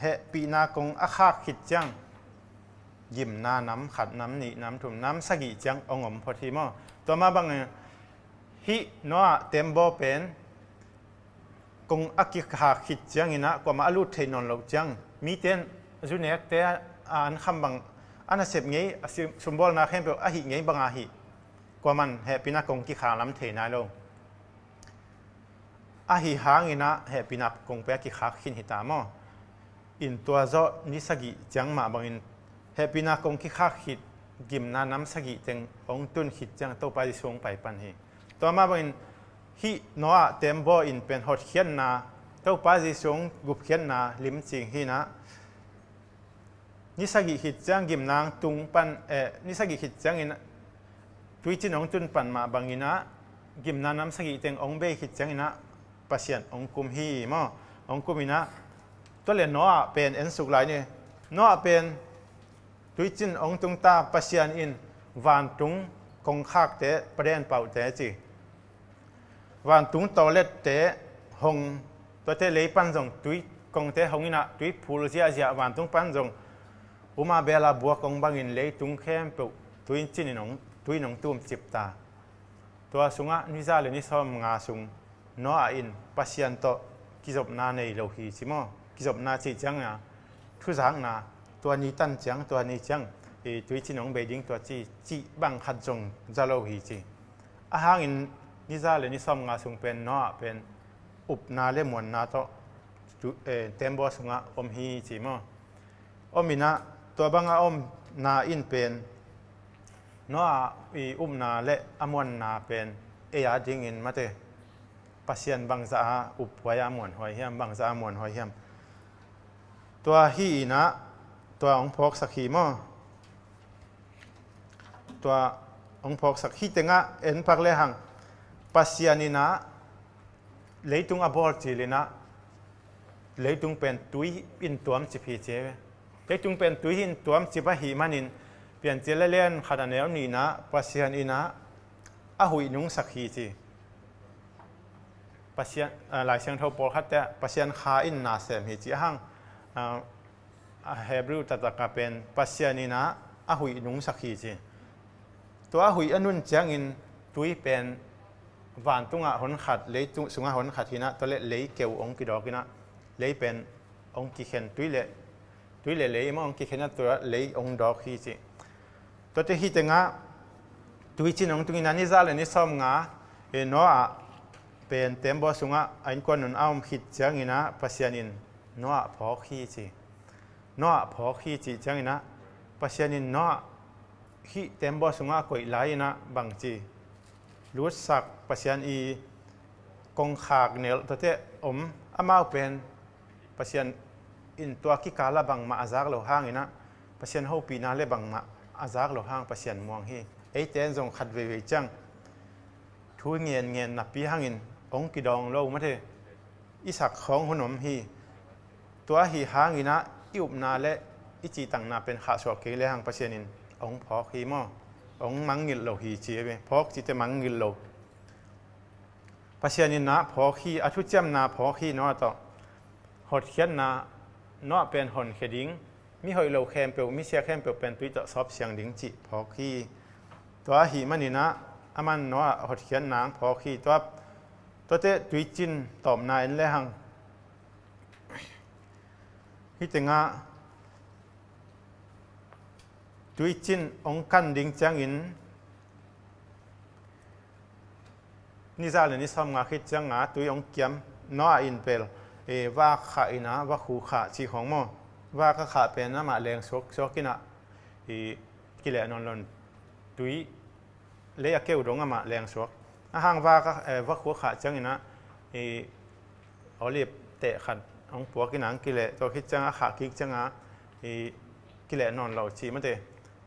hehpihna kong a khak khit ciang gimna nam khat, nam nih, nam thum, nam sagih ciang hong om phot hi maw. Tua mah bangin hih Noah tembaw pen kong a kikhak khit ciangin ah kuamah a lut theih nawn loh ciang, mite in zu nekte a an kham bang, a nasep ngei, a sim-, sumbawlna khempeuh a hih ngei banga hih, kuamah in hehpihna kong kikhak lam thei nai lo. Ahi hangin ah hehpihna kong pen a kikhak khin hi ta maw. In tua zawh ni sagih ciang mah bangin hehpihna kong kikhak khit gimna nam sagih teng hong tun khit ciang Topa Jesuh hong pai pan hi. Tua mah bangin hih Noah tembaw in pen hotkhiatna, Topa Jesuh hong gupkhiatna limcing hi-in ah, ni sagih khit ciang gimna hong tung pan, eh, ni sagih khit ciangin tuicin hong tun pan mah bangin ah gimna nam sagih teng hong bei khit ciangin ah Pasian hong kum hi maw. Hong kum in ah, tua leh Noah pen en suk lai ni. Noah pen tuicin hong tung ta, Pasian in vantung kongkhakte, paden pauhte ci, vantung tawlette hong, tuate lei pan zong tui kongte hong in ah, tui phul ziahziah vantung pan zong uma bela buak hong bangin leitung khempeuh tuicin in hong, tui in hong tumcip ta. Tua sungah ni za le ni sawmnga sung Noah in Pasian tawh kizopna nei lo hi ci maw. Kizopna cih ciangin ah thuzakna, tua ni tan ciang, tua ni ciang, i tuicin hong bei ding tua ci, cih bang khat zong za lo hi ci. A hangin ni za le ni sawmnga sung pen Noah pen upna le muanna tawh tu, eh, tembaw sungah om hi ci maw. Om in ah, tua banga omna in pen Noah i upna le a muanna pen ei a dingin mate, Pasian bangzah a uphuai a muanhuai hiam, bangzah a muanhuai hiam. Tua hi in ah, tua hong phawksak hi maw. Tua hong phawksak hi tengah en pak lehang, Pasian in ah leitung a bawl cil in ah, leitung pen tui in tuamcip hi ci. Leitung pen tui in tuamcip ahih manin, Piancil a lian khat a neu nihna, Pasian in ah a huih nungsak hi ci. Pasian, ah, Lai Siangtho pawlkhatte ah Pasian Kha in na sem hi ci a hang, ah, a Hebrew taktak ah pen Pasian in ah a huih nungsak hi ci. Tua a huih a nun ciangin tui pen vantungah hon khat, leitung sungah hon khat hi in ah, tua leh lei keu hong kidawk in ah, lei pen hong kikhen, tui le, tui le lei mah hong kikhen in ah, tua lei hong dawk hi ci. Tuate hi tengah tuicin hong tung in ah ni za le ni sawmnga, eh, Noah pen tembaw sungah a innkuan un a om khit ciangin ah Pasian in Noah phawk hi ci. Noah phawk hi cih ciangin ah, Pasian in Noah hih tembaw sungah a koih lai in ah bangci lutsak, Pasian i kongkhak nelh tuate om, amau pen Pasian in tua kikal ah bangmah a zak loh hangin ah, Pasian hopihna le bangmah a zak loh hang Pasian muang hi. Eite in zong khat veivei ciang thu ngen ngen napi hangin hong kidawng lo mate, i sak khawng hun om hi. Tua ahi hangin ah i upna le i cihtakna pen khahsuah kei lehang Pasian in hong phawk hi maw. Hong mangngilh lo hi ci ve. Phawk cihte mangngilh lo. Pasian in ah phawk hi, a thuciamna phawk hi Noah tawh. Hotkhiatna, Noah pen honkhia ding, mi hoih lo khempeuh, mi sia khempeuh pen tui tawh sawp siang ding cih phawk hi. Tua ahih manin ah aman Noah hotkhiatna hong phawk hi. Tua, tuate tuicin tawpna en lehang, hi tengah tuicin hong kan ding ciangin ni za le ni sawmnga khit cianga tui hong kiam, Noah in pel, eh, vak khah in ah, vakhu khah cih khawng maw. Vak a khah pen amah leng suaksuak in ah, eh, kileh nawn lo in tui, lei a keu dong amah leng suak. A hang vak a, eh, vakhu a khah ciangin ah, eh, olive teh khat hong puak in ah hong kileh, tua khit cianga a khah kik cianga, eh, kileh nawn lo cih mate.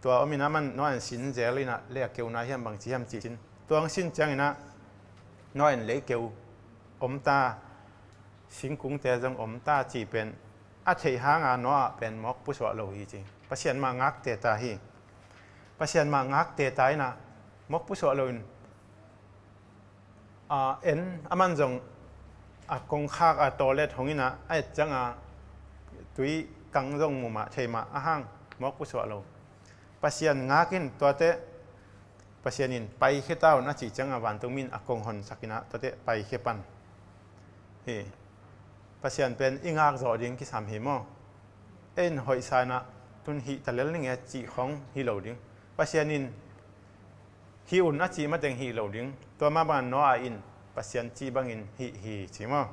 Tua om in ah aman Noah in sin zel in ah, lei a keuna hiam bangci hiam cih sin. Tua hong sin ciangin ah Noah in lei keu om ta, singkungte zong om ta cih pen a theih hanga Noah pen mawk pusuah lo hi ci. Pasian mah ngakte ta hi. Pasian mah ngakte ta in ah mawk pusuah lo in a, en a man zong a kongkhak a tawlet hong inah a et cianga tui kang zong mumah theimah a hang mawk pusuah lo. Pasian ngakin tuate Pasian in paikhia ta un a cih cianga vantung min a kong honsak inah tuate paikhia pan hi. Pasian pen i ngak zawh ding kisam hi maw? Ei in hoihsa inah tun hih talel ninge cih khong hi lo ding. Pasian in hih un a cih mateng hih lo ding. Tua mah bangin Noah in Pasian cih bangin hih hi ci maw?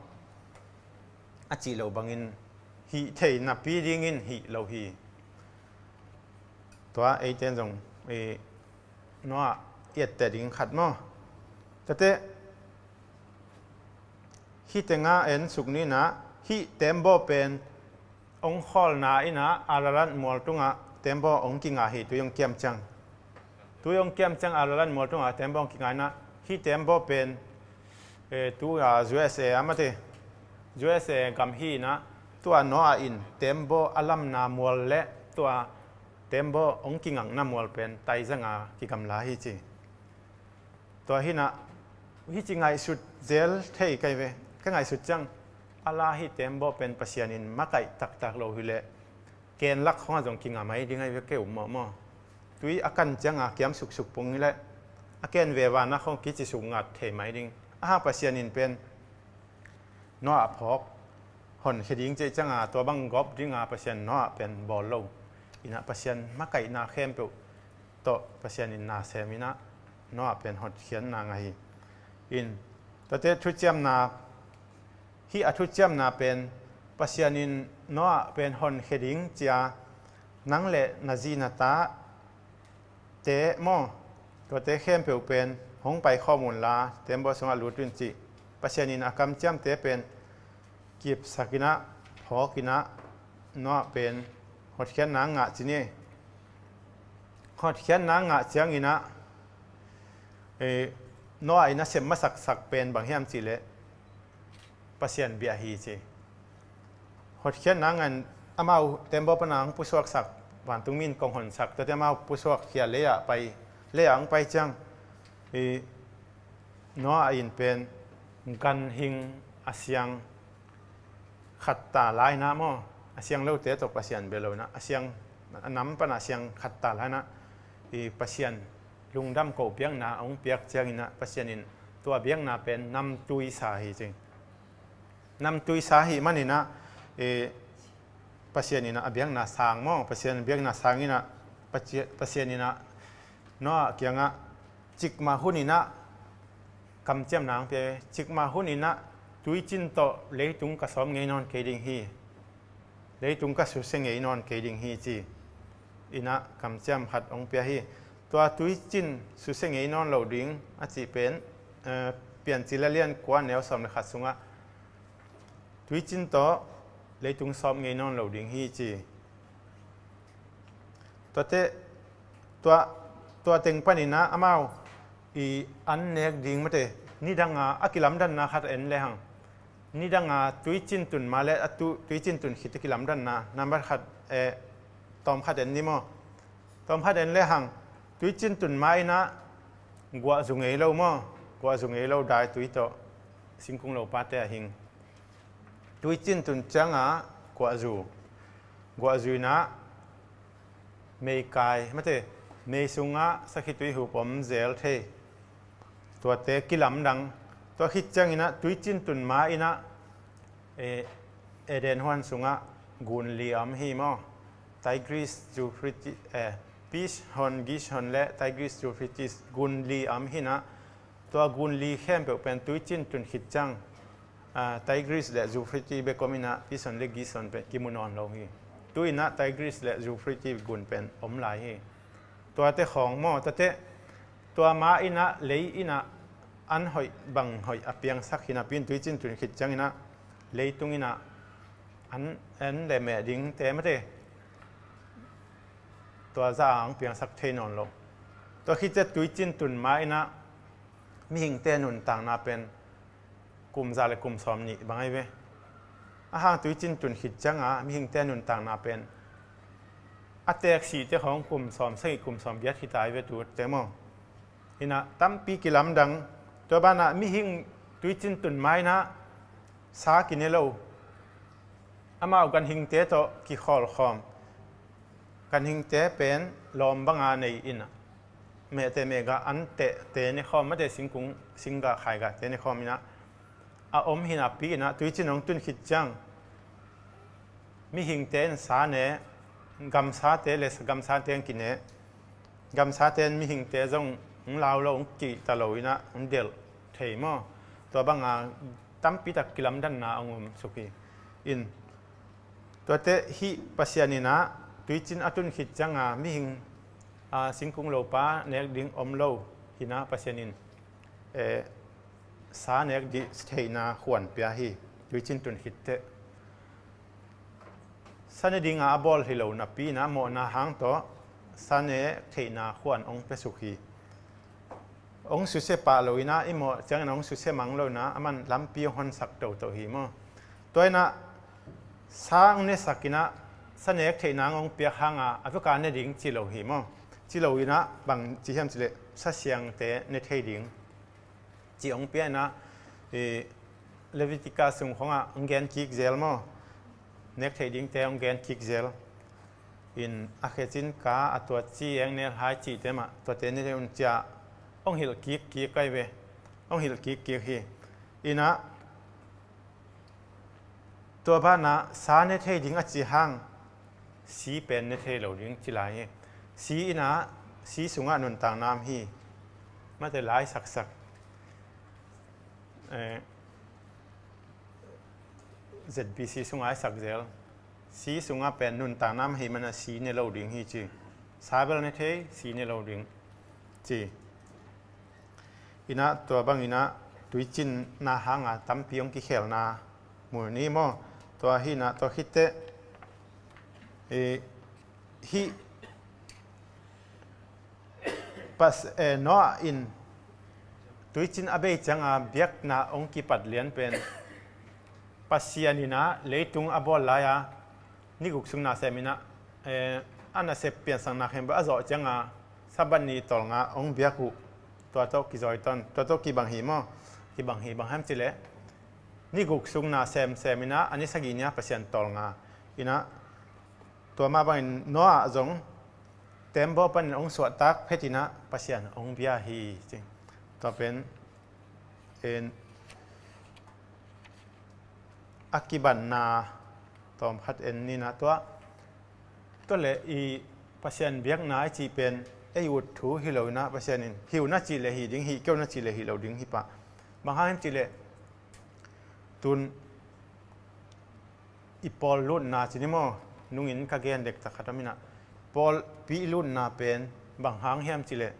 A cih lo bangin hih thei napi dingin hih lo hi. Tua eiten zong, eh, Noah i etteh ding khat maw? Tuate hih tenga en suk ninah hih tembaw pen ong khawlna inah Ararat mual tungah tembaw ong kinga hi, tui ong kiam ciang. Tui ong kiam ciang Ararat mual tungah tembaw ong kinga inah hih tembaw pen, eh, tua U S A a mate, U S A gam hi inah tua Noah in tembaw a lamna mual le tua tembaw ong kingakna mual pen taizanga kigamla hi ci. Tua hinah hih ci ngaihsut zel thei kai ve. Ka ngaihsut ciang a la hih tembaw pen Pasian in makaih taktak lo hileh ken lak khongah zong kinga mai ding ai ve kei um mawh maw? Tui a kan cianga kiam suksuk pung hileh a ken ve vanah khong kici suk ngat thei mai ding. A hang Pasian in pen Noah phawk honkhia ding cih cianga tua bang gawp dinga Pasian Noah pen bawl lo. Inah Pasian makaihna khempeuh tawh Pasian in na sem inah Noah pen hotkhiatna ngah hi. In tuate thuciamna, hih a thuciamna pen Pasian in Noah pen honkhia ding cia nang le na zi na ta te maw, tuate khempeuh pen hong paikhawm unla tembaw sungah lut un cih Pasian in a kamciamte pen kipsak inah phawk inah Noah pen hotkhiatna ngah ci ni. Hotkhiatna ngah cianginah, eh, Noah in a sem masaksak pen bang hiam cihleh Pasian bia hi ci. Hotkhiatna ngan amau tembaw pana ang pusuaksak, vantung min kong honsak tuate amau pusuakkhia lei-ah pai, lei-ah ang pai ciang, eh, Noah in pen ganhing a siang khatta lainah maw, a siang lote tawh Pasian bia lo inah a siang, a nam pana siang khatta lainah i Pasian lungdam ko biakna a hong piak cianginah Pasian in tua biakna pen namtui sa hi cing. Namtui sa hi maninah i Pasian inah a biakna sang maw, Pasian biakna sang inah Paci-, Pasian inah Noah kiangah cikmah huninah kamciamna ang pia, cikmah huninah tuicin tawh leitung ka sawm ngei nawn kei ding hi. Leitung ka susia ngei nawn kei ding hi ci. Inah kamciam khat hong pia hi. Tua tuicin susia ngei nawn lo ding a cih pen, eh, Piancil a lian kua neu sawm le khat sungah tuicin tawh leitung sawm ngei nawn lo ding hi ci. Tuate, tua, tua teng paninah amau i an nek ding mate, nidanga a kilamdanna khat en lehang. Nidanga tuicin tun ma le a tu, tuicin tun khit a kilamdanna nambat khat, eh, tawm khat en ni maw? Tawm khat en lehang tuicin tun ma inah guahzu ngei lo maw? Guahzu ngei lo dai tui tawh singkung lo pate a hing. Tuicin tun cianga guahzu, guahzu inah meikai mate, mei sungah sakhitui hup om zel thei. Tuate kilamdang. Tua khit cianginah tuicin tun ma inah, eh, Eden huan sungah gunli a om hi maw? Tigris, Euphrates, eh, Pishon, Gishon le Tigris, Euphrates gunli a om hinah tua gunli khempeuh pen tuicin tun khit ciang, ah, Tigris le Euphrates bek om inah Pishon le Gishon pen kimu nawn lo hi. Tu inah Tigris le Euphrates gun pen om lai hi. Tuate khawng maw, tuate tua ma inah lei inah an hoih bang hoih a piangsak hinapi in tuicin tun khit cianginah leitung inah an, an le meh dingte mate tua za ang piangsak thei nawn lo. Tua khit ciang tuicin tun ma inah mihingte nuntakna pen kum za le kum sawm nih bang ai ve. A hang tuicin tun khit cianga mihingte nuntakna pen a teeksihte khawng kum sawm sagih kum sawm giat hi ta ai ve tute maw? Hinah tampi kilamdang, Tua banah mihing tuicin tun mainah sa kine lo, amau ganhingte tawh kikhawlkhawm. Ganhingte pen lawm banga nei inah, mehte mehgah antehte nekhawm, mate singkung singgah khaigahte nekhawm inah a om hi napi inah, tuicin hong tun khit ciang mihingte in sa ne, gamsate le gamsate in kine, gamsate in mihingte zong hong lau lo, hong kihta lo inah hong delh thei maw? Tua banga tampitak kilamdanna hong om suk hi. In tuate hih Pasian inah tuicin a tun khit cianga mihing, a, singkung lopa nek ding om lo hinah Pasian in, eh, sa nek dih theihna khuan pia hi. Tuicin tun khitteh sa ne dinga a bawl hi lo napi inah mawhna hang tawh sa nek theihna khuan hong pia suk hi. Hong susia pah lo inah, i mawh ciangin hong susia mang lo inah, aman lampi hong honsak toto hi maw? Tua inah sa hong nesak inah, sa nek theihna hong piak hanga a veka ne ding ci lo hi maw? Ci lo inah bang ci hiam cileh, sa siangte ne thei ding ci hong pia inah, i Leviticus sung khongah hong gen kik zel maw? Nek theih dingte hong gen kik zel. In a khecin ka a tuat ci, eng nel hai cihte mah tuate ne un cia hong hilh kik kik ai ve. Hong hilh kik kik hi. Inah tua banah sa ne thei ding a ci hang, si pen ne thei lo ding ci lai hi. Si inah, si sungah nuntakna om hi. Mate lai saksak, eh, Z B C sungah i sak zel. Si sungah pen nuntakna om hi manah si ne lo ding hi ci. Sa bel ne thei, si ne lo ding ci. Inah tua bang inah tuicinna hanga tampi hong kikhelna mu ni maw? Tua hi inah tua khitteh, eh, hih Pas-, eh, Noah in tuicin a bei cianga biakna hong kipat lian pen Pasian inah leitung a bawl lai-a ni guk sung nasem inah, eh, a nasep piansakna khempeuh a zawh cianga Sabbath ni tawlnga hong biak uh. Tua tawh kizawiton, tua tawh kibang hi maw? Kibang hi, bang hiam cileh, ni guk sung na semsem inah a ni sagih ni-a Pasian tawlnga inah, tua mah bangin Noah zong tembaw panin hong suahtak phet inah Pasian hong bia hi ci. Tua pen en a kibanna tawmkhat en ni inah, tua, tua le i Pasian biakna i cih pen ei ut thu hi lo inah, Pasian in hi uh na cih le hi ding, hi kei uh na cih le hi lo ding hi pah. Bang hang hiam cih leh tun i pawl lutna ci ni maw, nungin ka gen dektak khat om inah, pawlpi lutna pen bang hang hiam cih leh,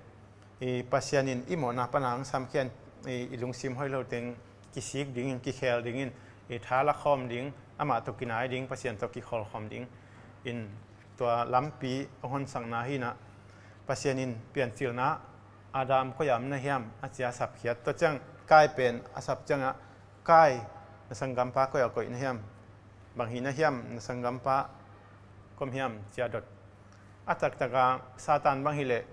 i Pasian in i mawhna pana hong samkhia in, i, i lungsim hoih lo teng kisik dingin, kikhel dingin, i tha lakhawm ding, amah tawh kinai ding, Pasian tawh kikholhkhawm ding in tua lampi hong honsakna hi inah, Pasian in piancilna Adam koi-ah om na hiam a cia sapkhiat. Tua ciang Kain pen a sap ciangah, Kain, na sanggampa koi-ah koih na hiam? Bang hi na hiam, na sanggampa koi hiam cia dot. A taktaka Satan bang hileh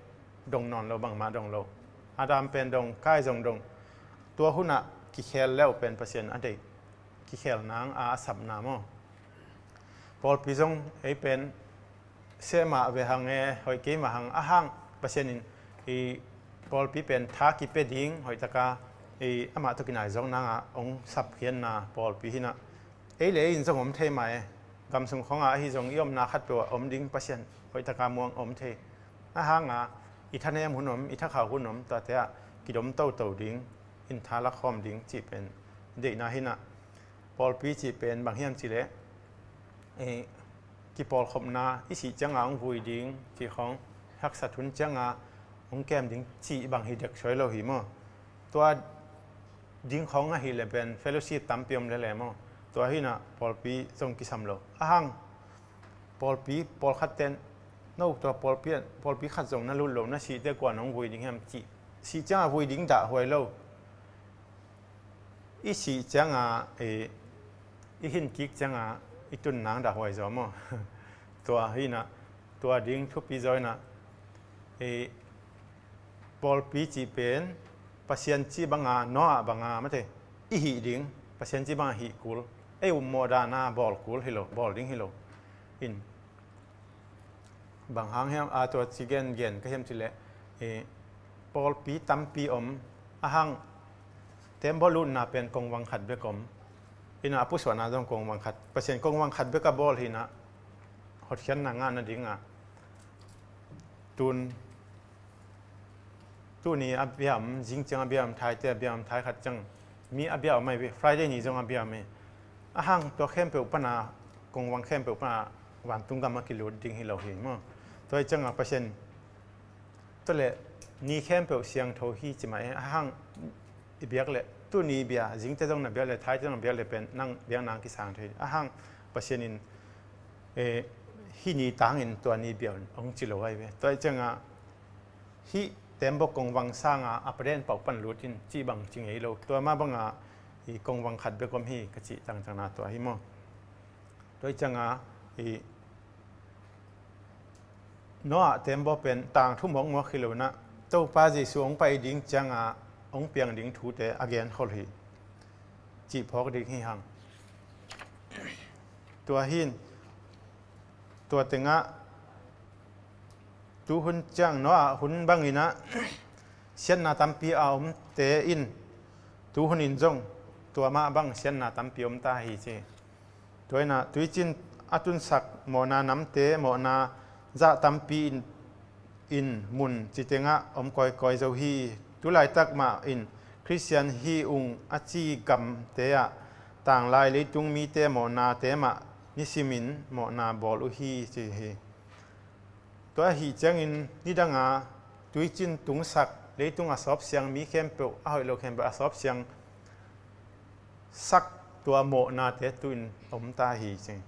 dong nawn lo, bangmah dong lo. Adam pen dong, Kain zong dong. Tua hunah kikhel le uh pen Pasian a deih, kikhel nang a, a sapna maw? Pawlpi zong ei pen seh mah ve hang e, hoih kei mah hang, a hang Pasian in i pawlpi pen tha kipia ding, hoihtaka i amah tawh kinai zawk nanga hong sapkhiatna pawlpi hi inah, ei le ei in zong om thei mah e. Gam sung khongah ahi zong i omna khatpeuh ah om ding Pasian hoihtaka muang om thei. A hanga i thanem hun om, i thakhauh hun om, tuate ah kidom toto ding, in tha lakhawm ding cih pen deihna hi inah, pawlpi cih pen bang hiam cih leh, eh, kipawlkhopna, i sih cianga hong vui ding cih khawng, haksat hun cianga hong kem ding cih bang hi dek suai lo hi maw? Tua ding khawng ahih leh pen fellowship tampi om lele maw? Tua hi inah pawlpi zong kisam lo. A hang pawlpi, pawlkhat ten, no, tua pawlpi, pawlpi khat zong na lut lo, na sih teh kuan hong vui ding hiam cih, sih cianga vui ding dahhuai lo. I sih cianga, i, i hin kik cianga i tun nang dahhuai zaw maw? Tua hi inah, tua ding thupi zaw inah, i, pawlpi cih pen Pasian cih banga, Noah banga mate, i hih ding, Pasian cih banga hih kul, ei upmawh dana bawl kul hi lo, bawl ding hi lo. In, bang hang hiam, a tua ci gengen ka hiam cileh, i, pawlpi tampi om, a hang tembaw lutna pen kongvang khat bek om. Ina a pusuahna zong kongvang khat, Pasian kongvang khat bek a bawl hina, hotkhiatna ngahna dinga. Tun, tuni a bia om, zing ciang a bia om, thaite a bia om, thai khat ciang mi a bia om mai ve, Friday ni zong a bia om mai. A hang tua khempeuh pana, kongvang khempeuh pana vantung gam a kilut ding hi lo hi maw? Tua hi cianga Pasian, tua le ni khempeuh siangtho hi ci mah e, a hang i biak le, tuni bia, zingte zong na biak le, thaite zong na biak le pen, nang biak nang kisang thei. A hang Pasian in, eh, hih ni tangin tua ni bia hong ci lo ahi ve. Tua hi cianga, hih tembaw kongvang sanga a paden pauh pan lut in cih bang ci ngei lo. Tua mah banga i kongvang khat bek om hi ka cih tangtangna tua hi maw? Tua hi cianga i Noah tembaw pen tang thu mawkmawk hi lo na, Topa Jesu hong pai ding cianga hong piang ding thute a genkhol hi. Cih phawk ding hi hang. Tua hin, tua tengah, tuhun ciang Noah hun banginah siatna tampi a omte in, tuhunin zong tua mah bang siatna tampi om ta hi ci. Tua inah tuicin a tunsak mawhna namte, mawhna zah tampi in, in mun citengah om kawikawi zo hi. Tulaitak mah in Khristian hi ung a ci gamte ah tanglai leitung mite mawhnate mah nisimin mawhna bawl uh hi ci hi. Tua ahi ciangin nidanga tuicin tungsak, leitung a sawpsiang mi khempeuh, a hoih lo khempeuh a sawpsiang sak tua mawhnate tuin om ta hi ci.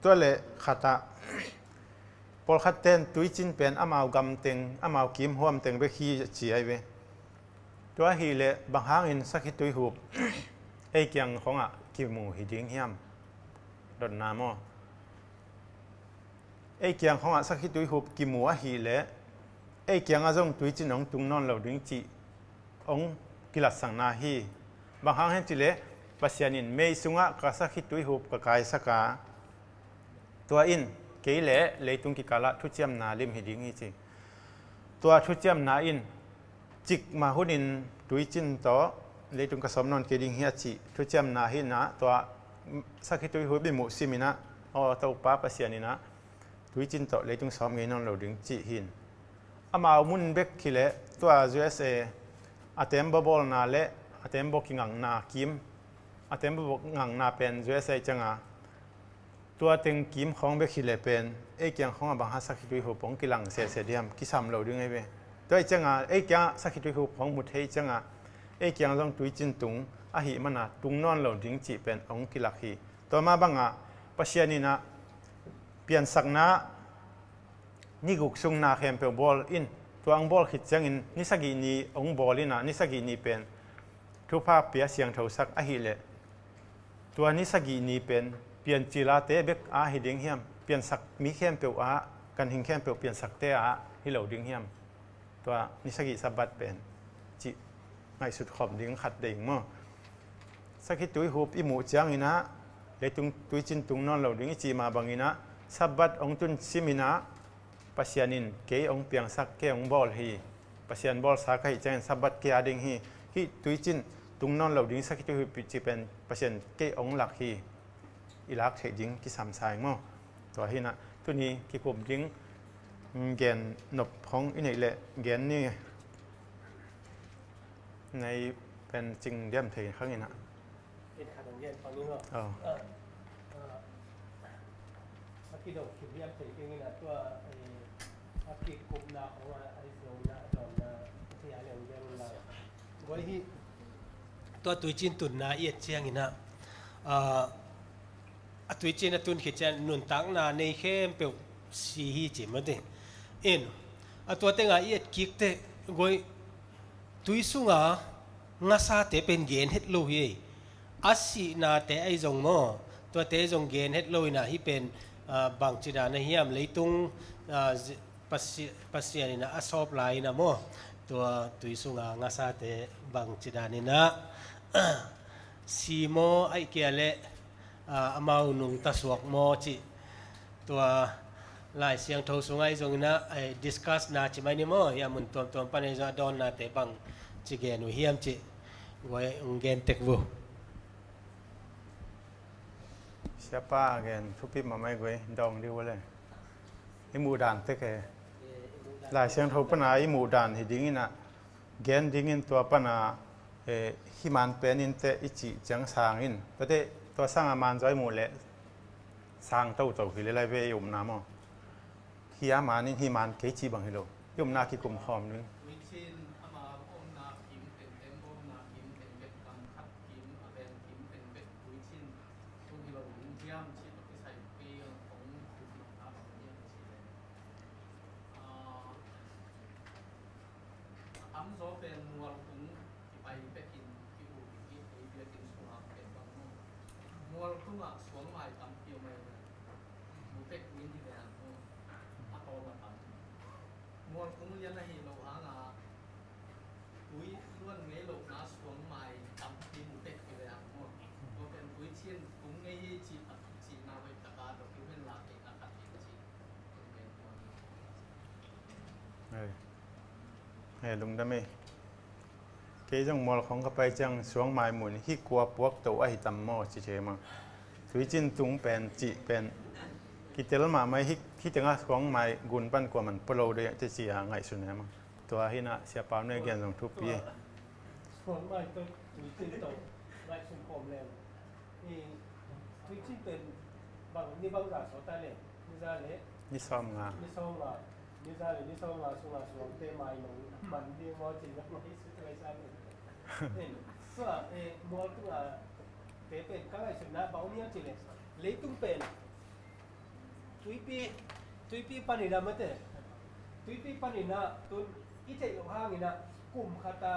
Tua le khatah pawlkhat ten tuicin pen amau gamteng, amau kimhuamteng bek hi ci ai ve. Tua ahileh bang hangin sakhi tuihup ei kiang khongah kimu hi ding hiam? Dotna maw? Ei kiang khongah sakhi tuihup kimu ahileh ei kiangah zong tuicin hong tung nawn lo ding cih hong kilatsakna hi. Bang hang hiam cileh Pasian in mei sungah ka sakhi tuihup ka kaisak a, tua in kei le leitung kikalah thuciamna lim hi ding hi ci. Tua thuciamna in cikmah hunin tuicin tawh leitung ka sawm nawn kei ding hi a cih thuciamna hinah tua sakhi tuihup i muh siminah, aw Topa Pasian inah tuicin tawh leitung sawm ngei nawn lo ding cih hin. Amau mun bek hileh tua U S A a tembaw bawlna le a tembaw kingakna kim, a tembaw ngakna pen U S A cianga tua teng kim khawng bek hileh pen ei kiang khawngah bang hang sakhi tuihup hong kilang sese diam, kisam lo ding ei ve. Tua i cianga ei kiangah sakhi tuihup hong mu thei cianga ei kiang zong tuicin tung ahih mana tung nawn lo ding cih pen hong kilak hi. Tua mah bangah Pasian inah piansakna ni guk sung na khempeuh bawl in, tua hong bawl khit ciangin ni sagih ni hong bawl inah ni sagih ni pen thupha pia siangthosak ahileh tua ni sagih ni pen piancilate bek a hi ding hiam? Piansak mi khempeuh a, ganhing khempeuh piansakte a hi lo ding hiam? Tua ni sagih Sabbath pen cih ngaihsut khawm ding khat ding maw? Sakhi tuihup i muh cianginah leitung tuicin tung nawn lo ding i cih mah banginah Sabbath hong tun siminah Pasian in kei hong piangsak, kei hong bawl hi. Pasian bawlsa ka hih ciangin Sabbath kei a ding hi. Hih tuicin tung nawn lo ding sakhi tuihup cih pen Pasian kei hong lak hi. I lak theih ding kisam sa ing maw? Tua hinah tuni kikup ding gen nop khong i neih leh gen ni. Nei pen cing diam thei khanginah. Ken khat hong gen pang ning aw. Aw. A kidong kim hiam thei keng inah tua a kikupna khong a i zong inah a dawnna a thei a liang gen unla. Guai hi. Tua tuicin tunna i et cianginah a tuicin a tun khit cian nuntakna nei khempeuh si hi ci mate. In a tua tenga i et kik teh guai tui sunga ngasate pen gen het lo hi ei. A sihnate ahi zong maw, tuate zong gen het lo inah hih pen Bangci dan a hiam leitung, ah, zi-, Pasi-, Pasian in a sawp lai in a maw, tua tui sunga ngasate bangci dan in a si maw, ahih kei leh, ah, amau nungta suak maw cih, tua Lai Siangtho sungah i zong in a, eh, discuss na ci mai ni maw, hiam mun tuamtuam pan a i zong a dawnnate bangci gen uh hiam cih guai hong gen tek uh. Siapa gen thupi mahmah guai, dawng dih uh le. I muh dan tek e. Lai Siangtho pan a i muh dan hi ding in a, gen ding in tua pan a, eh, hi man pen in teh i cih ciang sang in. Tua teh tua sang a man zaw i muh leh sang toto hi le lai ve i upna maw. Hi a man in hi man kei cih bang hi lo. I upna kikum khawm ding. Tuicin ama omna kim tengteng, omna kim tengteng, kam khat kim, a veng kim tengteng, tuicin tung hi lo ding hiam cih tawh kisai kei hong thupi a bang hiam cih leh, ah, a tamzaw pen mual tung kipai pekin ki-uk in kei, ei biakinn sungah pek bang maw. Mual tungah suangmai tampi om ahi ve. Mu pek in hi ve ang maw. A tawm a tam. Mual tung lian ahi lo hanga tui luan ngei lohna suangmai tampi mu pek hi ve ang maw. Tua pen tuicin tung ngei hi cih a cihna hoih taka document la kei na khat in cih. Hei. Hei, lungdam ei. Kei zong mual khong ka pai ciang suangmai mun hi kua puak to ahi tam maw ci thei mang. Tuicin tung pen cih pen kitel mahmah hi, hi tengah suangmai gun pan kua man pua lo dei ci ci a ngaihsun e mang. Tua hi na Sia Pau ne gen zong thupi. Suangmai to tuicin to ngaihsun khawm leng. I tuicin pen bang ni bang za sawt a le, ni za le ni sawm nga. Ni sawm nga. Ni za le ni sawm nga sunga suangte mai nong man ding maw cih bang maw hi sut lai sa ni. Tua, eh, mual tunga te pen ka ngaihsutna bang om hiam cih le, leitung pen tuipi, tuipi panin a mate. Tuipi panin a tun i theih loh hangin a kum khat a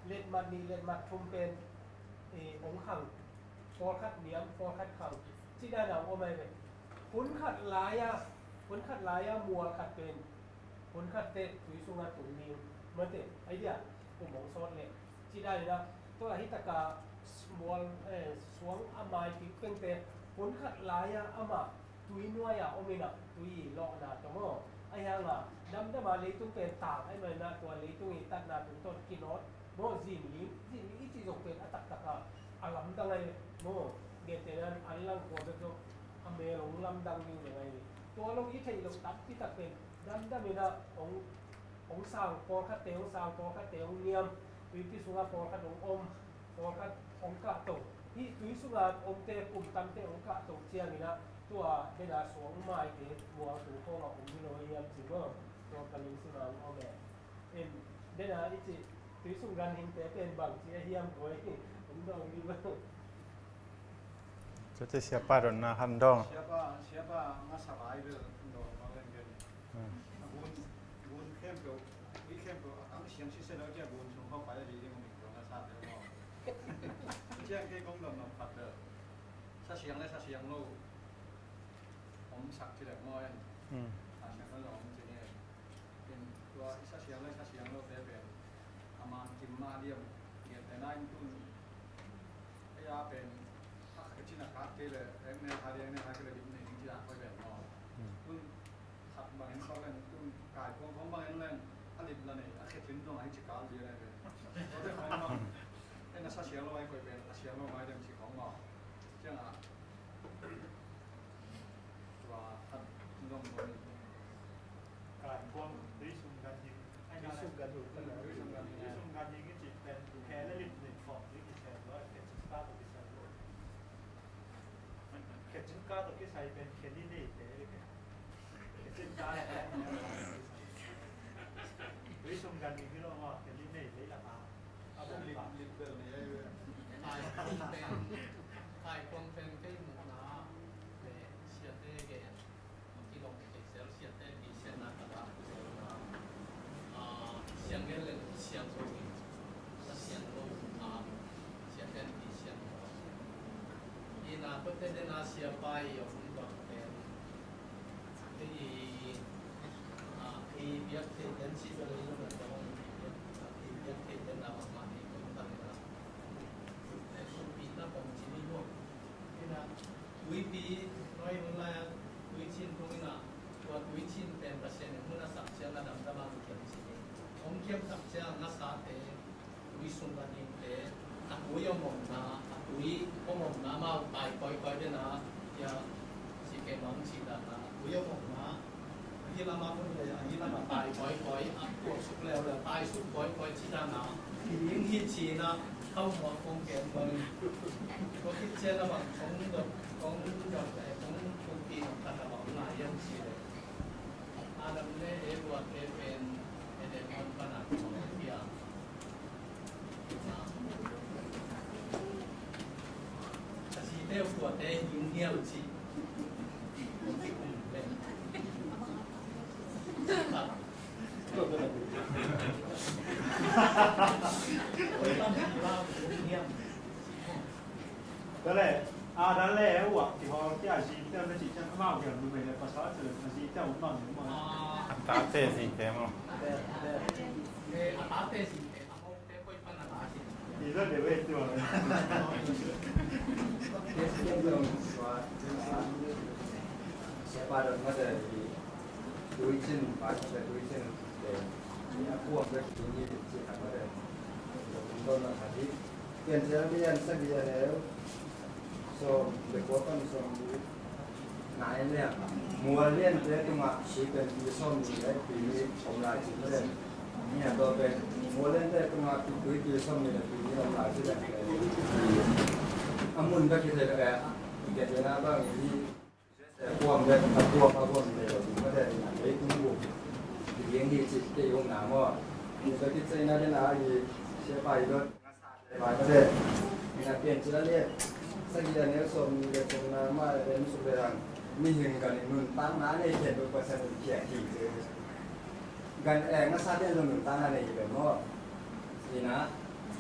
letmat nih letmat thum pen, eh, hong khang. Pawlkhat niam, pawlkhat khang. Cih dan a hong om ahi ve. Hun khat lai a, hun khat lai a mual khat pen hun khat teh tui sungah tung ding. Mate, idea kum hong sawt leh. Cih dan in a, tua hi taka mual, eh, suang a mai pingpengte hun khat lai a amah tui nuai a om in a, tui lawhna tawh maw. Ahi hanga damdam a leitung pen tang ahih manin a tua leitung i tatna tungtawn kinawt maw, zinling, zinling i cih zong pen a taktak a, a lamdang ahi maw. Gentehna an lang khua bek zong a mel hong lamdang ding zong ahi. Tua lo i theih loh tampi tak pen damdam in a hong, hong sang pawlkhatte, hong sang pawlkhatte, hong niam, tuipi sungah pawlkhat hong om, pawlkhat hong kahto. Hih tui sunga omte kum tamte hong kahto ciangin a, tua dena suangmaite mual tung khawng a om hi lo hiam ci maw. Tua ka lungsim a hong om e. In, dena i cih tui sung ganhingte pen bangci a hiam guai, hong dawng dih maw. Tuate siapa donna han dawng. Siapa, siapa masa bai bel dawng bang len gen. Hmm. A gun, gun khempeuh, ui khempeuh a kang siang sisia lo cia gun sung khawng pai a di ding ung ding dawng a sa te maw. Ciang kei kong dawng nop khat bel. Sa siang le sa siang lo om sak ci lek maw en. Hmm. Sa siang lo om ci ni en. In tua i sa siang le sa siang lo te pen a man kim ma diam. Gentehna in tun ei a pen a khecin a kak kei le eng ne ha di eng ne ha kei le dim nei ding ci dan koi pen maw. Hmm. Tun khat bangin koi pen tun kai kuang khong bangin leng a lip la nei a khecin dong a hi ci kal di le pen. Tua te khong bang en a sa siang lo a hi koi pen a siang lo mai dem ci khong maw. Ciang a Tua khat zong zong. Kai kuang tui sung ganhing. Tui sung ganhing. Tui sung ganhing. Tui sung ganhing i cih pen khe le lim lim khawm ding i khe tua khe cing ka tawh kisai lo. Khe cing ka tawh kisai pen khe ni nei te. Khe cing ka le khe ni. Tui sung ganhing hi lo maw khe ni nei te la ka. Kai kuang pen, kai kuang pen kei muhna le siate gen a kilawm kei zel siate pisiatna ka la zel na. Ah, siang gen le siang zo in sa siang lo na siate pisiatna. Ina kote dena siapa i om bang pen Tuipi, noi hun lai-a, tuicin tung in ah, tua tuicin pen Pasian in hun a sak ciang a damdam a kiam ci hi. Hong kiam tak ciang a sate, tui sung a dingte, a tui om omna, a tui om omna amau tai koikoi den a, tia, ci kei mang ci dan a, a tui om omna, a hi lam a mun le, a hi lam a tai koikoi, a tuak suk leu le, tai suk koikoi ci dan a, hi ding hi ci na, khau muak kong ken bang. Tua khit ciang a bang, kong dot, kong dot, eh, kong kuki nong khat a bang, ngai yam ci le. Adam le Eva te pen Eden hon pan a kong piang. A zite uh tuate hing hiam ci. Tua leh, Adam le Eva kihawm khit a zite uh na cih ciang amau kiang numei le pasal a cih le a zite uh mah maw. A tate zite maw. A tate zite. Siapa dong mate tuicin, pai mate tuicin. Aku ambil ini cik apa deh. Untuk nak hadir. Piancil lian sagih a neu sawm le kua pan sawm le nai le, mual liante tungah tuipi sawmnih le pi nih om lai ci mah le. Nia tua pen mual liante tungah tuipi sawmnih le pi nih om lai ci le. A mun bek hi thei le, a kiat le na bang hi. Kuam dek a tuak a kuam dek a ding mate in a leitung buk ding hi cih kei hong na maw. Ni sa kit sa ina den a hi sia pai dot. Pai mate in a pian cil a liat. Sagih a neu sawm ni le sawm na ma le den suk le hang. Mihing kan in nuntakna nei khempeuh Pasian in piak hi ci. Gan, eh, ngasa ten zong nuntakna nei hi lo maw. Ina,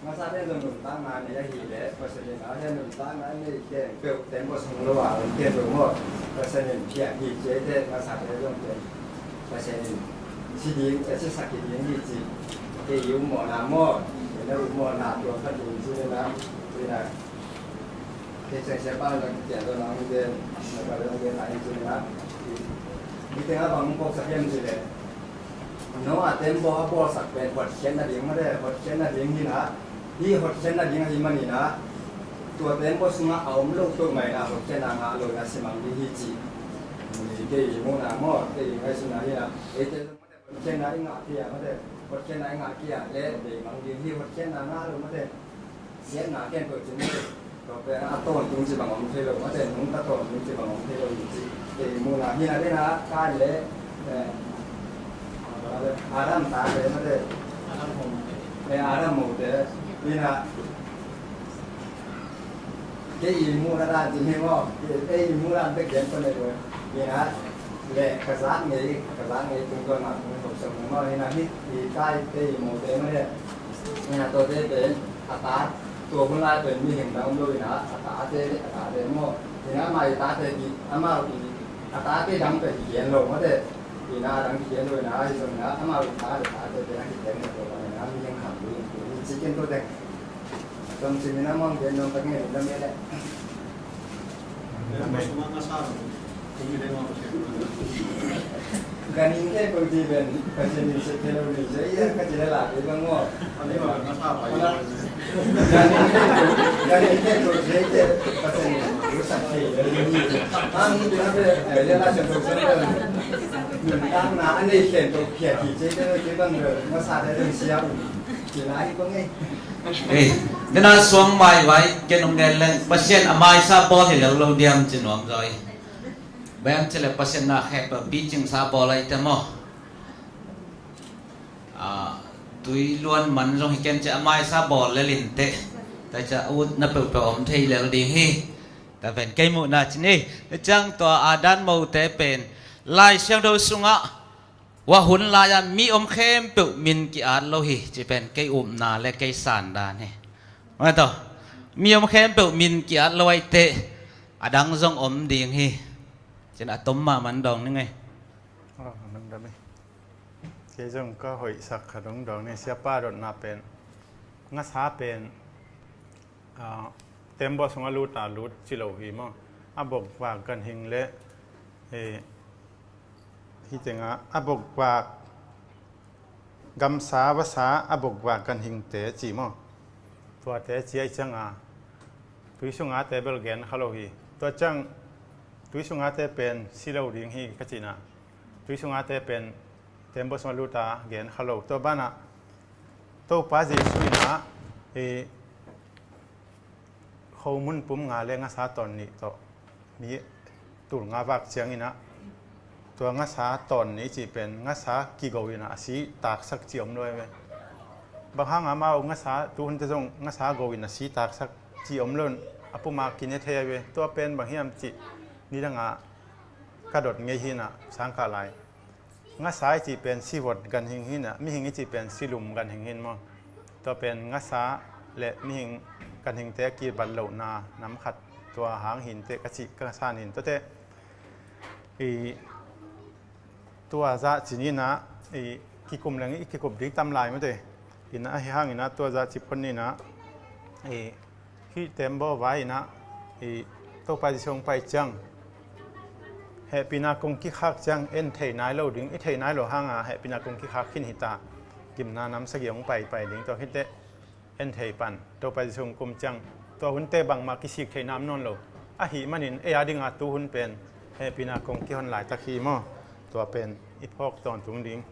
ngasa ten zong nuntakna nei ahih leh, Pasian in a ten nuntakna nei khempeuh tembaw sung lo a om khempeuh maw. Pasian in piak hi ci te ngasa ten zong pen. Pasian in ci ding, eh, cisak hi ding hi ci. Kei i um mawhna maw. Ina um mawhna tua khat ding ci ina, ina. Kei ciang siapa na kian lo na hong gen, na ka lo hong gen na hi ci na. Hi teng a bang hong phawksak hiam ci leh. Noah tembaw a bawlsak pen hotkhiatna ding mah de, hotkhiatna ding hi na. Hi hotkhiatna ding ahi man hi na. Tua tembaw sungah a om lo to mai na hotkhiatna ngah lo na simang ding hi ci. Kei i muhna maw, kei i ngaihsutna hi na. Eite hotkhiatna i ngah kei a mate, hotkhiatna i ngah kei a le, beimang ding hi hotkhiatna ngah lo mate. Siatna ken peuh cin mate. Tua pen a tawntung ci bang om thei lo mate, nungta tawntung ci bang om thei lo hi ci. Kei muhna hi na dena kai le, eh, Adam tate mate. Adam mote. Eh, Adam mote. Hi na. Kei i muhna dan ci hi maw. Kei i muhna dan bek gen ko ne ko. Hi na. Le ka zak ngei, ka zak ngei tungtawn ah kong thok sawm maw hi na hi, i tai te i mote mah le. Hi na tua te pen a ta, tua hun lai pen mihing dang om lo hi na, a tate, a tate maw. Hi na amau i tate ki, amau i, a tate dang pen kigen lo mah te. Hi na a dang kigen lo hi na, ahi zong hi na, amau i tate, tate pen a kigen lo tua pan hi na, mihing kham lo hi na, hi ci ken tua te. Tawmcik in a mawng gen nuam tak ngen in a mel eh. Ganin khempeuh ci ven, Pasian in sep thei lo ni, cia ia ka ci le la kei bang maw. Ganin khempeuh, ganin khempeuh ci te Pasian in rusak thei lo ni. Ang tu na pe, eh, ia la sian tok sian tok. Nuntakna a nei khempeuh phiat hi ci te kei bang lo, masa te dong sia u. Ci la hi bang eh. Ei, dena suang mai vai, ken ong gen leng, Pasian a maisa bawl hi lo lo diam ci nuam zaw hi. Bang ci le Pasian na khempeuh picingsa bawl ahi te maw. Ah, tui luan man zong hi ken ci a maisa bawl lel in teh. Tua ci a utna peuhpeuh om thei lel ding hi. Tua pen kei muhna ci ni. Ciang tua Adam mote pen Lai Siangtho sungah Tua hun lai-ah mi om khempeuh min ki-at lo hi, ci pen kei upna le kei sandan hi. Tua, mi om khempeuh min ki-at lo ahih teh a dang zong om ding hi. Cin a tom mahmah dawng ning ei. Kei zong ka hoihsak khat hong dawng ni, siapa dotna pen, ngasa pen, ah, tembaw sungah lut a lut ci lo hi maw. A bokvak ganhing le, eh, hih tengah a bokvak gamsa, vasa, a bokvak ganhingte ci maw. Tuate ci ahih ciangin tui sunga te bel gen kha lo hi. Tua ciang tui sunga te pen si lo ding hi ka cihna. Tui sunga te pen tembaw sungah lut a gen kha lo. Tua banah Topa Jesuh in ah, eh, khomun pum nga le ngasa tawn nih tawh mi tul nga vak ciangin ah, tua ngasa tawn nih cih pen ngasa kigo in ah a si taksak ci om lo e. Bang hang amau ngasa, tuhunte zong ngasa go in a si taksak ci om lo in a puma kine thei e. Tua pen bang hiam cih nidang a ka dot ngei hi in ah sangkah lai. Ngasa i cih pen sivot ganhing hi in ah, mihing i cih pen silum ganhing hi in maw. Tua pen ngasa le mihing ganhingte a kibat lohna nam khat, tua hang hi inteh ka cih ka san hi in. Tuate i tua zah ci ni in ah, i kikum leng i kikup ding tam lai maw te. In ah ahi hangin ah tua zah ci phot ni in ah, i hih tembaw vai in ah, i Topa Jesuh hong pai ciang hehpihna kong kikhak ciang en thei nai lo ding, i thei nai lo hanga hehpihna kong kikhak khin hi ta. Gimna nam sagih hong paipai ding, tua khit teh en thei pan Topa Jesuh hong kum ciang tua hunte bangmah kisik theihna om nawn lo. Ahih manin ei a dinga tuhun pen hehpihna kong kihon laitak hi maw. Tua pen i phawk tawntung ding.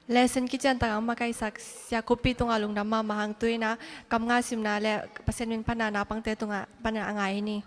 Lesson kician tak a makaihsak Sia Khup Pi tungah lungdam mahmah hang. Tu-in ah kam nga simna le Pasian min phatna naupangte tungah pan a ngai hi ni.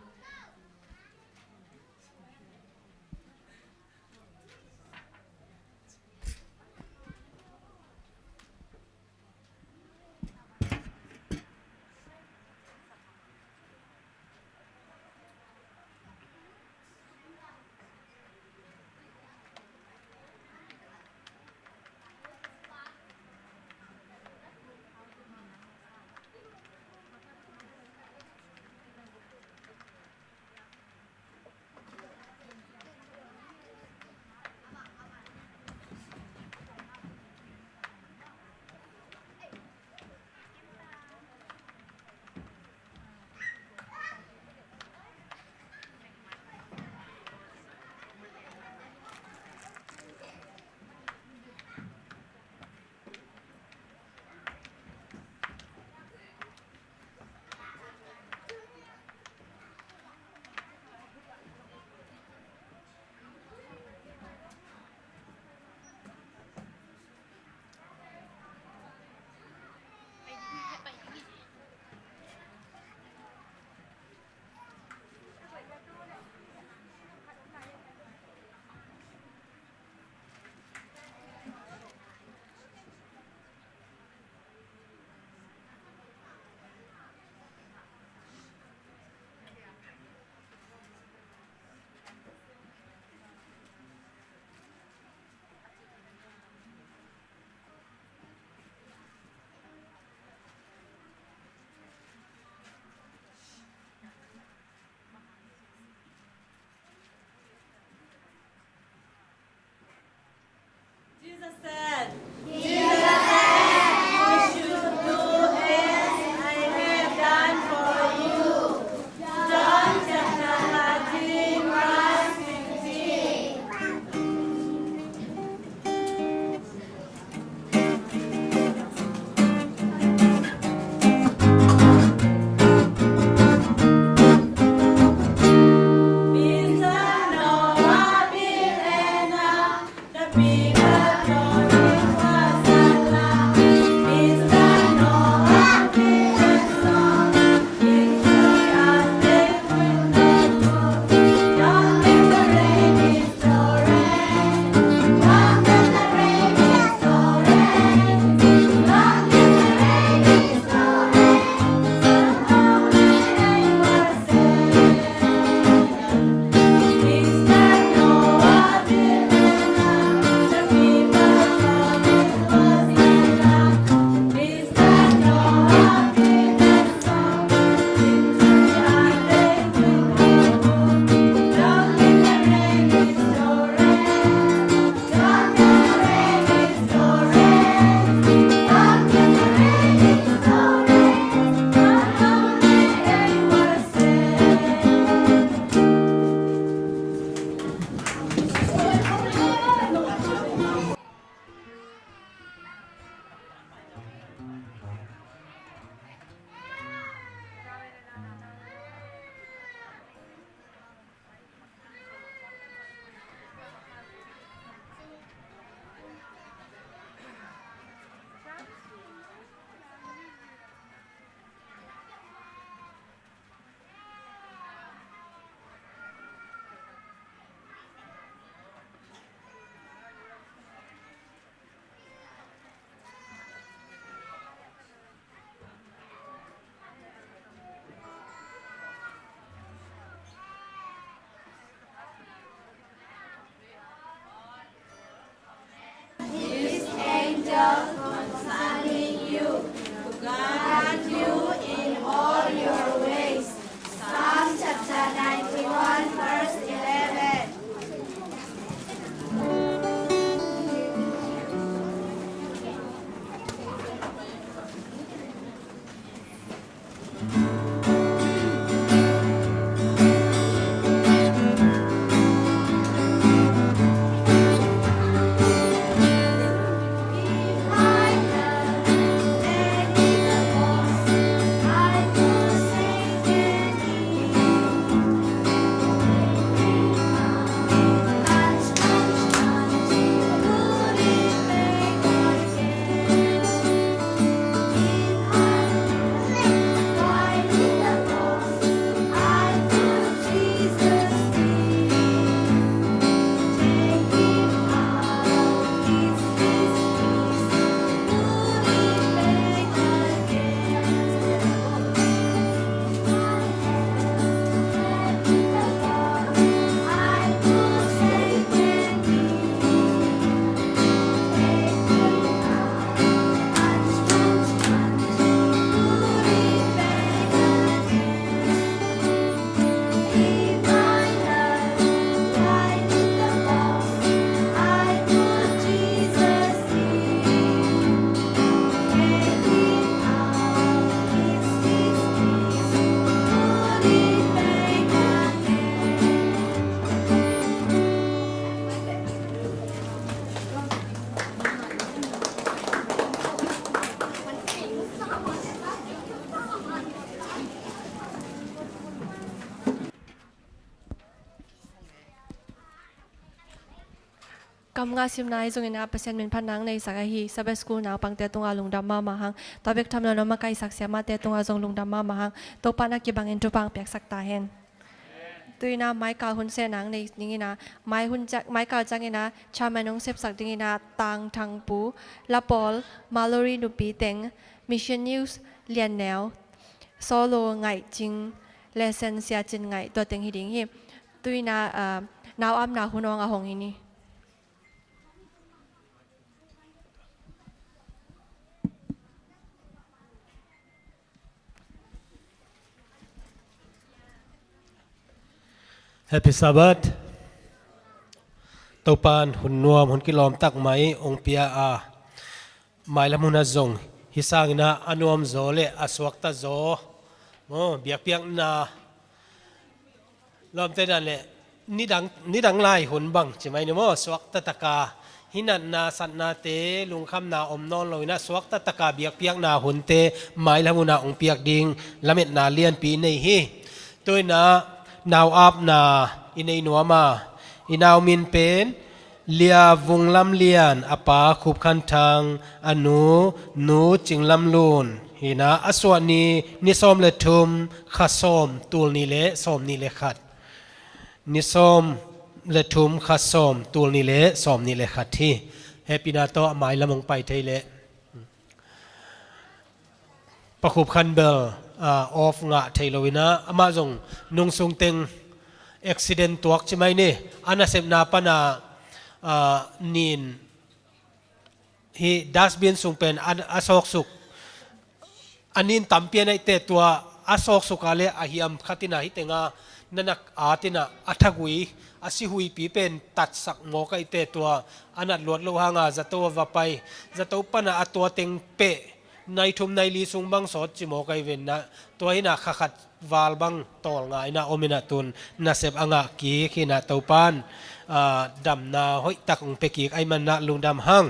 Kam ngah simna ahi zongin ah Pasian min phat nang neisak ahi Sabbath School naupangte tungah lungdam mahmah hang. Tua bek tham lo na makaihsak siamahte tungah zong lungdam mahmah hang. Topa na kibangin thupha piaksak ta hen. Tu-in ah maikal hun seh nang nei dingin ah mai hun ciang, maikal ciangin ah chairman hong sepsak dingin ah Tang Thang Pu, Lapol, Mallory Nupi Teng, Mission News Lian Neu, Solo Ngaih Cing, Lesson Sia Cin Ngaih, tua teng hi ding hi. Tu-in ah, ah, nau-apna hun hong a hong hi ni. Happy Sabbath. Topan hun nuam, hun kilawm tak mai hong pia a, mailam hunah zong hih sangin ah a nuam zaw le a suakta zaw maw, biakpiakna lawmte dan le nidang, nidang lai hun bang ci mai ni maw, suakta taka hih natna satnate lungkhamna om nawn lo-in ah suakta taka biakpiakna hunte mailam hunah hong piak ding lametna lianpi nei hi. Tu-in ah nau-apna i nei nuam a, i nau min pen Lia Vung Lam Lian, a pa Khup Khan Thang, a nu, Nu Cing Lam Lun hi-in ah, a suah ni, ni sawm le thum, kha sawm, tul nih le sawm nih le khat. Ni sawm le thum, kha sawm, tul nih le sawm nih le khat hi. Hehpihna tawh a mailam hong pai thei leh. Pa Khup Khan bel, ah, off ngah thei lo-in ah, amah zong nungsung teng accident tuak ci mai ni, a nasepna pana, ah, nin hih dustbin sung pen a, a sawksuk. A nin tampi a neihte tua a sawksuk a le a hiam khat in ah hih tengah na nak at in ah a thagui, a sihuipi pen tatsak mawk ahihte tua a nat luat loh hanga zato a va pai, zato pana a tua teng peh nai thum nai li sung bang sawt ci mawk ahi ve-in ah, tua hi-in ah kha khat val bang tawlnga in ah om in ah tun nasep a ngah kik hi-in ah Topan, ah, damna hoihtak hong pia kik ahih manin ah lungdam hang.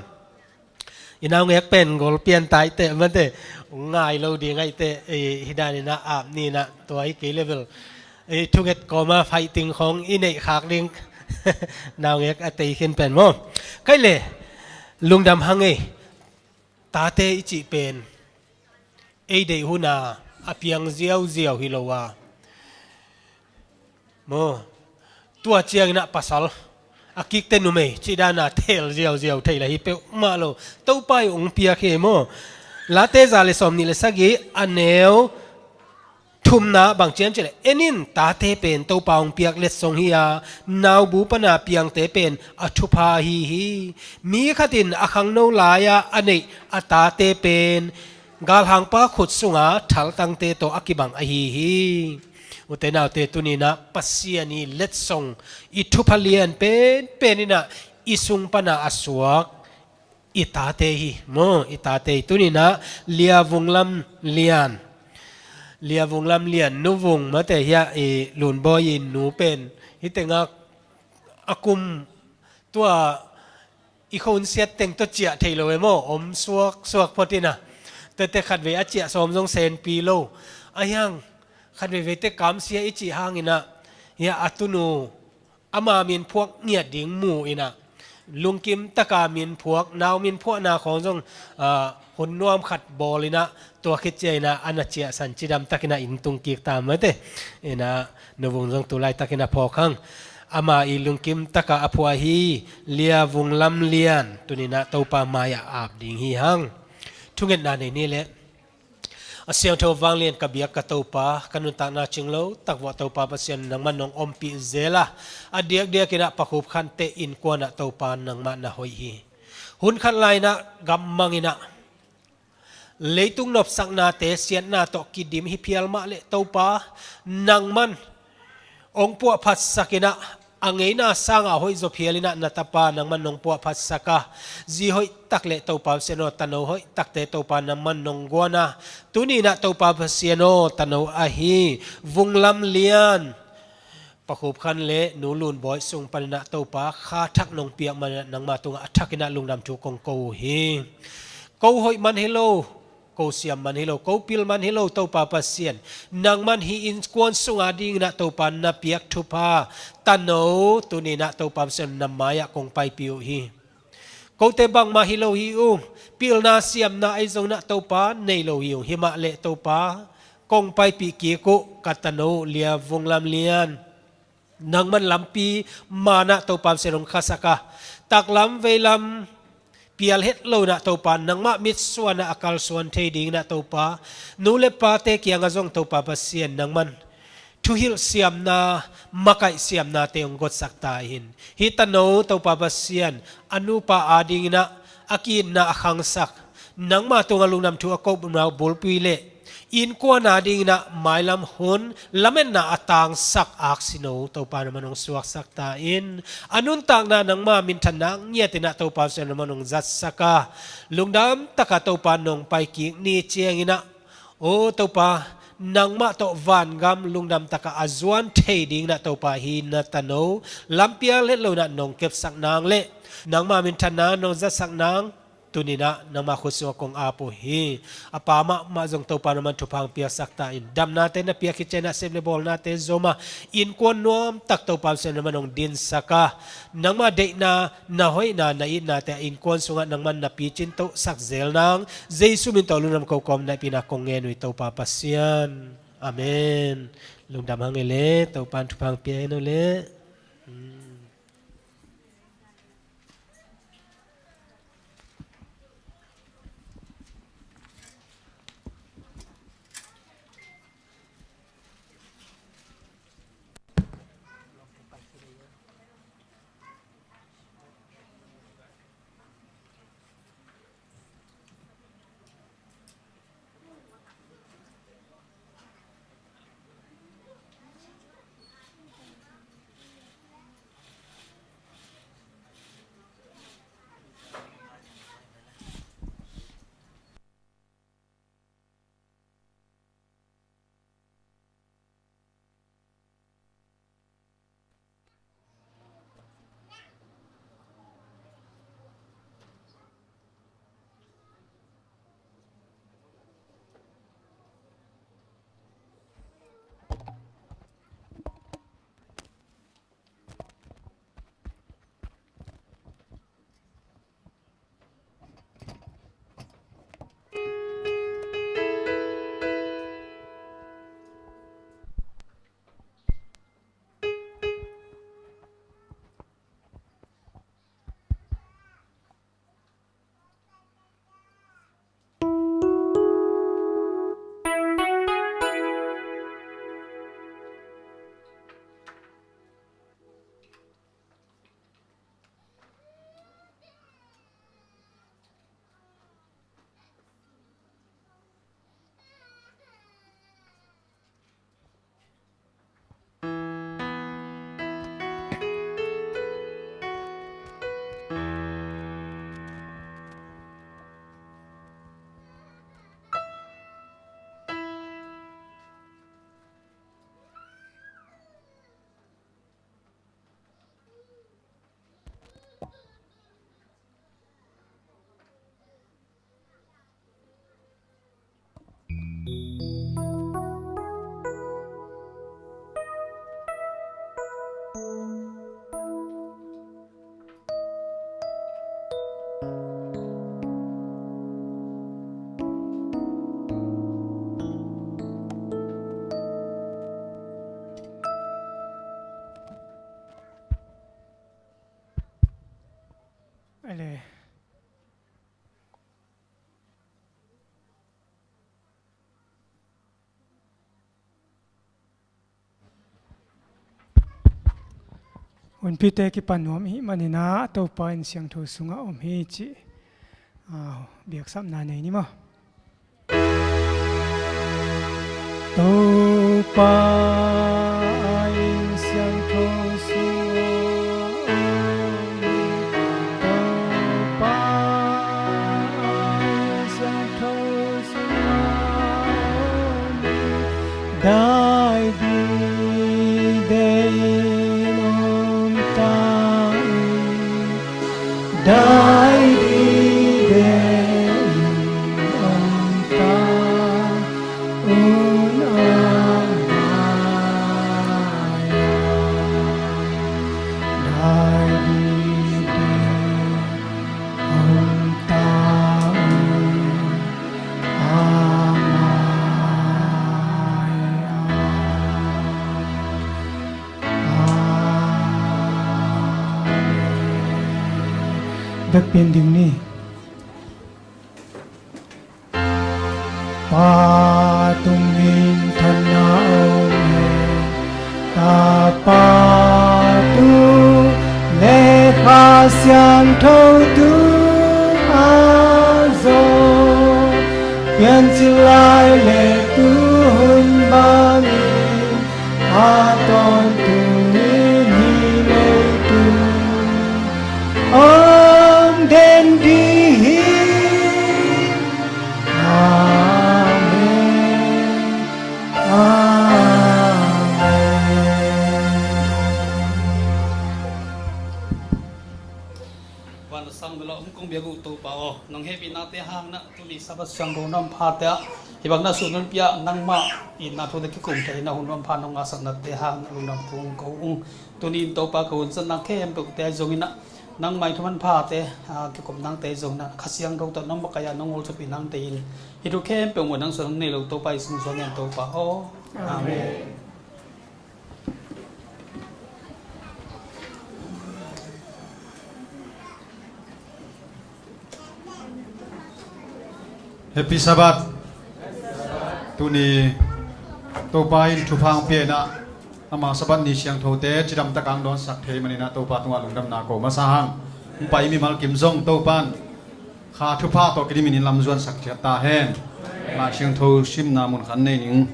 I naungek pen gol pian ta hi teh, mate, ngai lo ding ahih teh, eh, hih danin ah ap ni-in ah tua hi kei le bel, eh, thunget kawma fighting khawng i neih khak ding. Naungek a tei khin pen maw. Kei le, lungdam hang ei. Tate i cih pen ei deih hun a a piang ziauziau hi lo a maw, tua ciangin ah pasal, a kikte numei cih dan a thel ziauziau thei lah hi peuhmah lo. Topa in hong piak hi maw. Late za le sawm nih le sagih, a neu thumna bang ci hiam cih leh, en in, tate pen Topa hong piak letsong hi a, naubu pana piangte pen a thupha ahi hi. Mi khat in a khangno lai-a a neih a tate pen galhangpa khut sunga thaltangte tawh a kibang ahi hi. Ute naute, tuni-in ah Pasian i letsong, i thupha lian penpen in ah i sung pana a suak i tate hi maw, i tate hi. Tuni-in ah Lia Vung Lam Lian, Lia Vung Lam Lian, Nu Vung, mate, hiah i Lunbawi i nu pen hih tengah a kum tua i khonsiat teng tawh ciah thei lo e maw, om suaksuak phot in ah. Tuate khatvei a ciah sawm zong senpi lo. Ahi hang khatveivei teh kamsia i cih hangin ah, hiah a tunu ama min phuak ngiat ding mu in ah, lungkim taka min phuak, nau min phuahna khawng zong, ah, hun nuam khat bawl in ah, tua khit ciangin ah a na ciahsan cidam takin ah inn tung kik ta, mate. In ah Nu Vung zong tu laitakin a phawk hang. Ama i lungkim taka a phuah hi, Lia Vung Lam Lian, tuni-in ah Topa mai-ah ap ding hi hang. Thungetna nei ni leh. A siangtho vanglian ka biak ka Topa, ka nuntakna cing lo tak vuah Topa Pasian, nangmah nong ompih zel a, a diakdiakin ah Pa Khup Khan te innkuan ah Topa nangmah na hoih hi. Hun khat lai-in ah gammang in ah, leitung nopsaknate siatna tawh kidim hi phial mah leh Topa, nangman hong puahphatsak in ah, a ngeina sangah hoih zaw phial in ah na tapa nangman nong puahphatsak a, zi hoih tak le Topa Pasian aw, tano hoih takte Topa nangman nong guan a, tuni-in ah Topa Pasian aw, tano ahi Vung Lam Lian, Pa Khup Khan le Nu Lunbawi sung panin ah Topa kha thak nong piak manin ah nangma tungah a thakin ah lungdam thu kong ko uh hi. Ko hoih man hi lo, ko siam man hi lo, ko pil man hi lo, Topa Pasian, nangman hih innkuan sunga dingin ah Topa na piak thupha, tano, tuni-in ah Topa Pasian na mai-ah kong paipih uh hi. Kote bangmah hi lo hi uh, pilna siamna ahi zongin ah Topa nei lo hi uh. Himahleh Topa, kong paipih kik uh ka tano uh Lia Vung Lam Lian. Nangman lampi man ah Topa Pasian hong khasak a, taklam veilam pial het lo in ah Topa, nangmah mitsuan ah a kalsuan thei dingin ah Topa, nu le pate kiangah zong Topa Pasian nangman thuhilh siamna, makaih siamnate hong gotsak ta in. Hih tano Topa Pasian a nupa adingin ah a ki-itna a khangsak, nangma tungah lungdam thu a kohna uh bulpih leh innkuan adingin ah mailam hun lametna a tangsak aksino Topa nangman hong suaksak ta in. A nuntakna nangma minthanna ngiatin ah Topa Pasian nangman hong zatsak a, lungdam takin Topa nong paikik ni ciangin ah, aw Topa, nangmah tawh vangam lungdam takin a zuan thei dingin ah Topa, hih na tano lampial het lo in ah nong kepsak nang le nangma minthanna nong zatsak nang, tuni-in ah nangma khut sungah kong ap uh hi. A pa mahmah zong Topa nangman thupha hong piaksak ta in. Damnate na piak khit ciangin ah sep le bawlnate zom a, innkuan nuam tak Topa Pasian nangman hong dinsak a, nangma deihna, na hoihna, na itnate a innkuan sungah nangman na picin tosak zel nang, Jesu min tawh lungdam ko kawm na hihpihna kong ngen uh hi Topa Pasian. Amen. Lungdam hang ei le, Topa in thupha hong pia hen aw le. Hunpite kipan nuam i hih manin ah Topa inn siangtho sungah om hi cih, ah, biaksapna nei ni maw? Topa inn siangtho sungah om hi. Topa inn siangtho sungah om hi. Dai dide in om ta in. Dai dide in om ta un, a mai a. Dai dide Pen ding ni. Pa tung minthanna om hen, Tapa tung le Kha Siangtho tungah zong, piancil lai le tu hun bangin, a tawntung in hih leitung hong den ding hi. Amen. Amen. Van a sang bel a om kong biak uh Topa aw, nong hehpihnate hangin ah tuni Sabbath siangtho nam phate ah hih bang na sut nunpih ah nangmah itna thute kikum thei in ah hun manpha nong ngahsaknate hangin ah lungdam kong ko ung. Tuni in Topa ka hun zatna khempeuhte ah zongin ah nangmah in thu manphate, ah, kikum nangte zongin ah Kha Siangtho tawh nong makaih ah nong ngolsapih nangte in hih thu khempeuh muh nang suan nei lo Topa i sung suan ngen Topa aw. Amen. Amen. Happy Sabbath. Tuni Topa in thupha hong pia in ah, ama Sabbath ni siangthote cidam takin hong dawnsak thei manin ah Topa tungah lungdamna ko masa hang. Hong pai mimal kim zong Topa in kha thupha tawh kidimin in lamzuansak ciat ta hen. Lai Siangtho simna mun khat nei ning.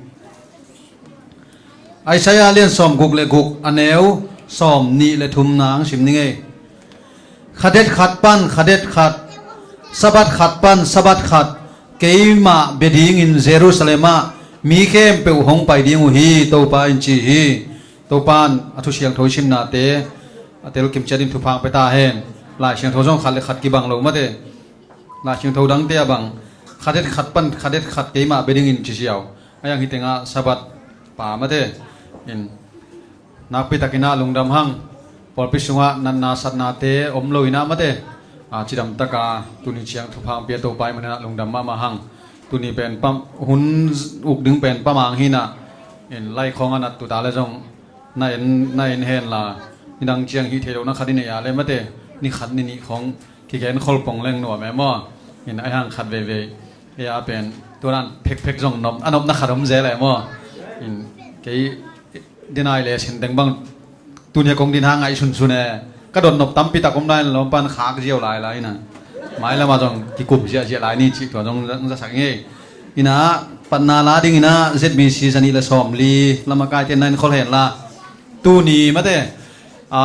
Isaiah lian sawmguk le guk, a neu sawmnih le thumna hong sim ning ei. Khadet khat pan khadet khat, Sabbath khat pan Sabbath khat, keimah bia dingin Jerusalem ah mi khempeuh hong pai ding uh hi, Topa in ci hi. Topa in a thu siangtho i simnate a telkim ciat in thupha hong pia ta hen. Lai Siangtho zong khat le khat kibang lo mate. Lai Siangtho dangte ah bang khadet khat pan khadet khat keimah bia dingin ci ziau. A yang hi tengah Sabbath pa mate in nakpi takin ah lungdam hang. Pawlpi sungah natna satnate om lo in ah mate, a, cidam takin tuni ciang thupha hong pia Topa i manin ah lungdam mahmah hang. Tuni pen pam, hun uk ding pen pamang hi in ah, in lai khawng a nat tuta le zong na en, na en hen la, nidang ciang hih thei lo na khat i neih a le mate, ni khat ni nih khawng kigen khol pong leng nuam e maw. In a hang khat veivei ei a pen tuanan phekphek zong nop, a nopna khat om zel e maw. In kei dinai le senteng bang tuni a kong din hang ngaihsunsun e. Ka dot nop tampi tak om lai in lawm pan khak ziau lai lai in ah, mailam ah zong kikum ziahziah lai ni cih tua zong zasak ngei. In ah patna la ding in ah Z B C zanih le sawmli lam a kaite na en khol hen la. Tuni mate, a,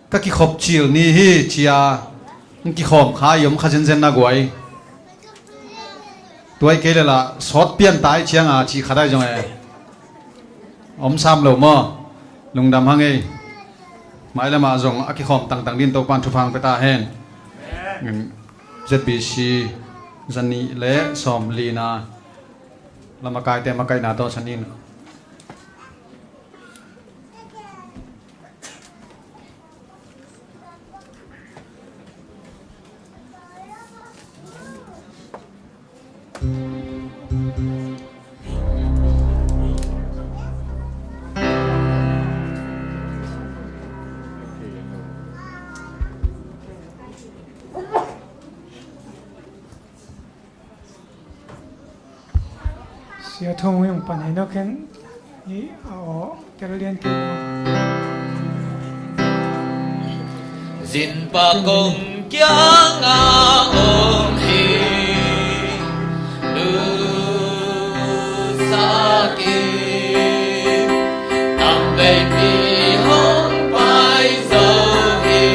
ka kikhop cil ni hi ci-a hong kikhawm kha i om kha zenzen na guai. Tua i kei le lah sawt pian ta i ciang a cih khat ai zong e. Om sam lo maw? Lungdam hang ei. Mailam ah zong a kikhawm tangtang din Topa in thupha hong pia ta hen. Z B C zanih le sawmlina lam a kaite makaihna tawh san in. Sia Thawng Hung pan hei nawk hen. Hi a aw tel lian kei. Zinpa kong kiangah om hi. Lusak hi. Tamveipi hong pai zo hi.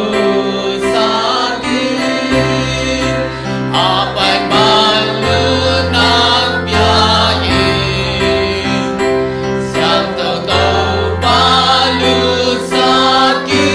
Lusak hi. A pai man lutna pia hi. Siangtho Topa lusak hi.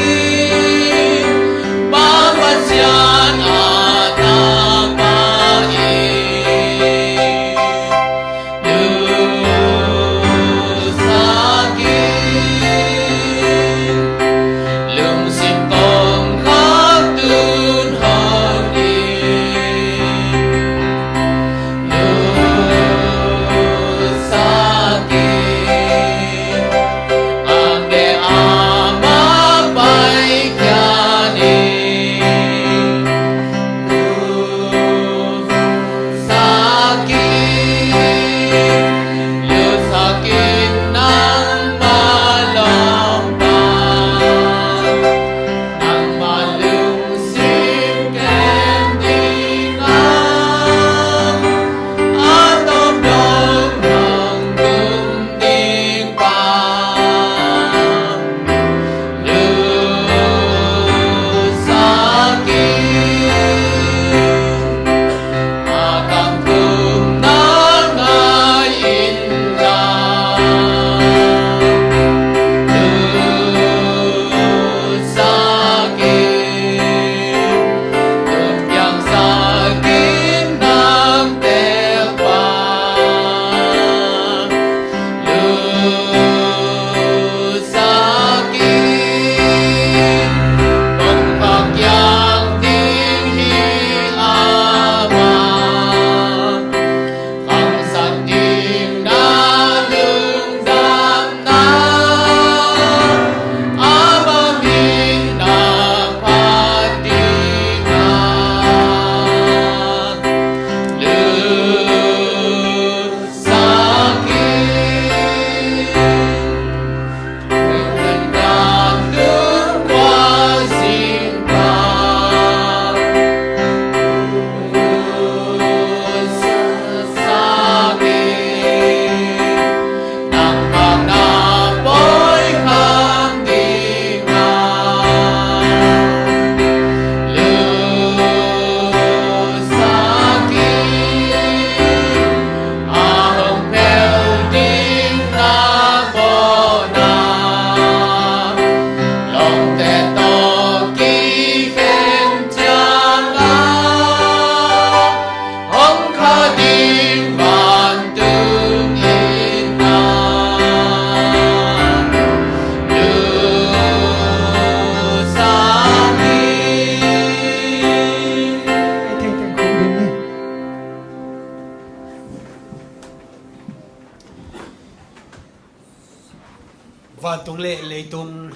Le leitung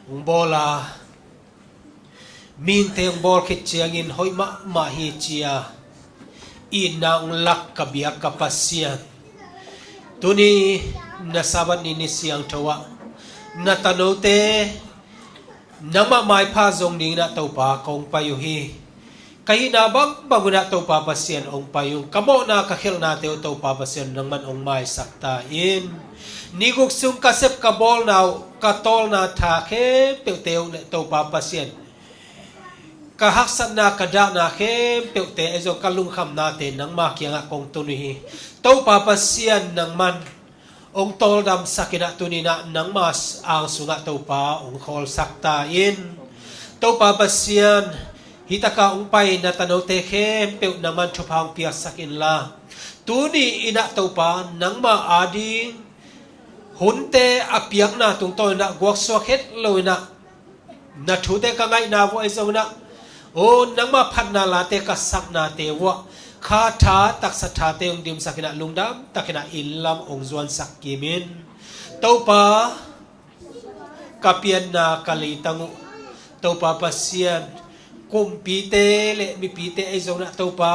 hong bawl a, mihingte hong bawl khit ciangin hoih mahmah hi ci-a itna hong lak ka biak ka Pasian, tuni na Sabbath ni ni siangtho ah na tanote nangmah maipha zong dingin ah Topa kong pai uh hi. Ka hihna bangbang un ah Topa Pasian hong pai ung. Ka mawhna ka khelhnate uh Topa Pasian nangman hong maisak ta in. Ni guk sung ka sep ka bawlna uh, ka tawlna tha khempeuhte uh le Topa Pasian, ka haksatna ka dahna khempeuhte ahi zong ka lungkhamnate nangma kiangah kong tun uh hi. Topa Pasian nangman hong tawldamsak in ah tuni-in ah nangma ang sungah Topa hong khawlsak ta in. Topa Pasian, hih taka hong pai na tanote khempeuh nangman thupha hong piaksak inla, tuni-in ah Topa nangma ading hunte a piakna tungtawn in ah guaksuak het lo in ah na thute ka ngaihna vuah ahi zongin ah, o nangma phatna late ka saknate vuah kha tha, taksa thate hong dimsak in ah lungdam takin ah inn lam hong zuansak kim in. Topa, ka pianna ka leitang uh Topa Pasian, kumpite le mipite ahi zongin ah Topa,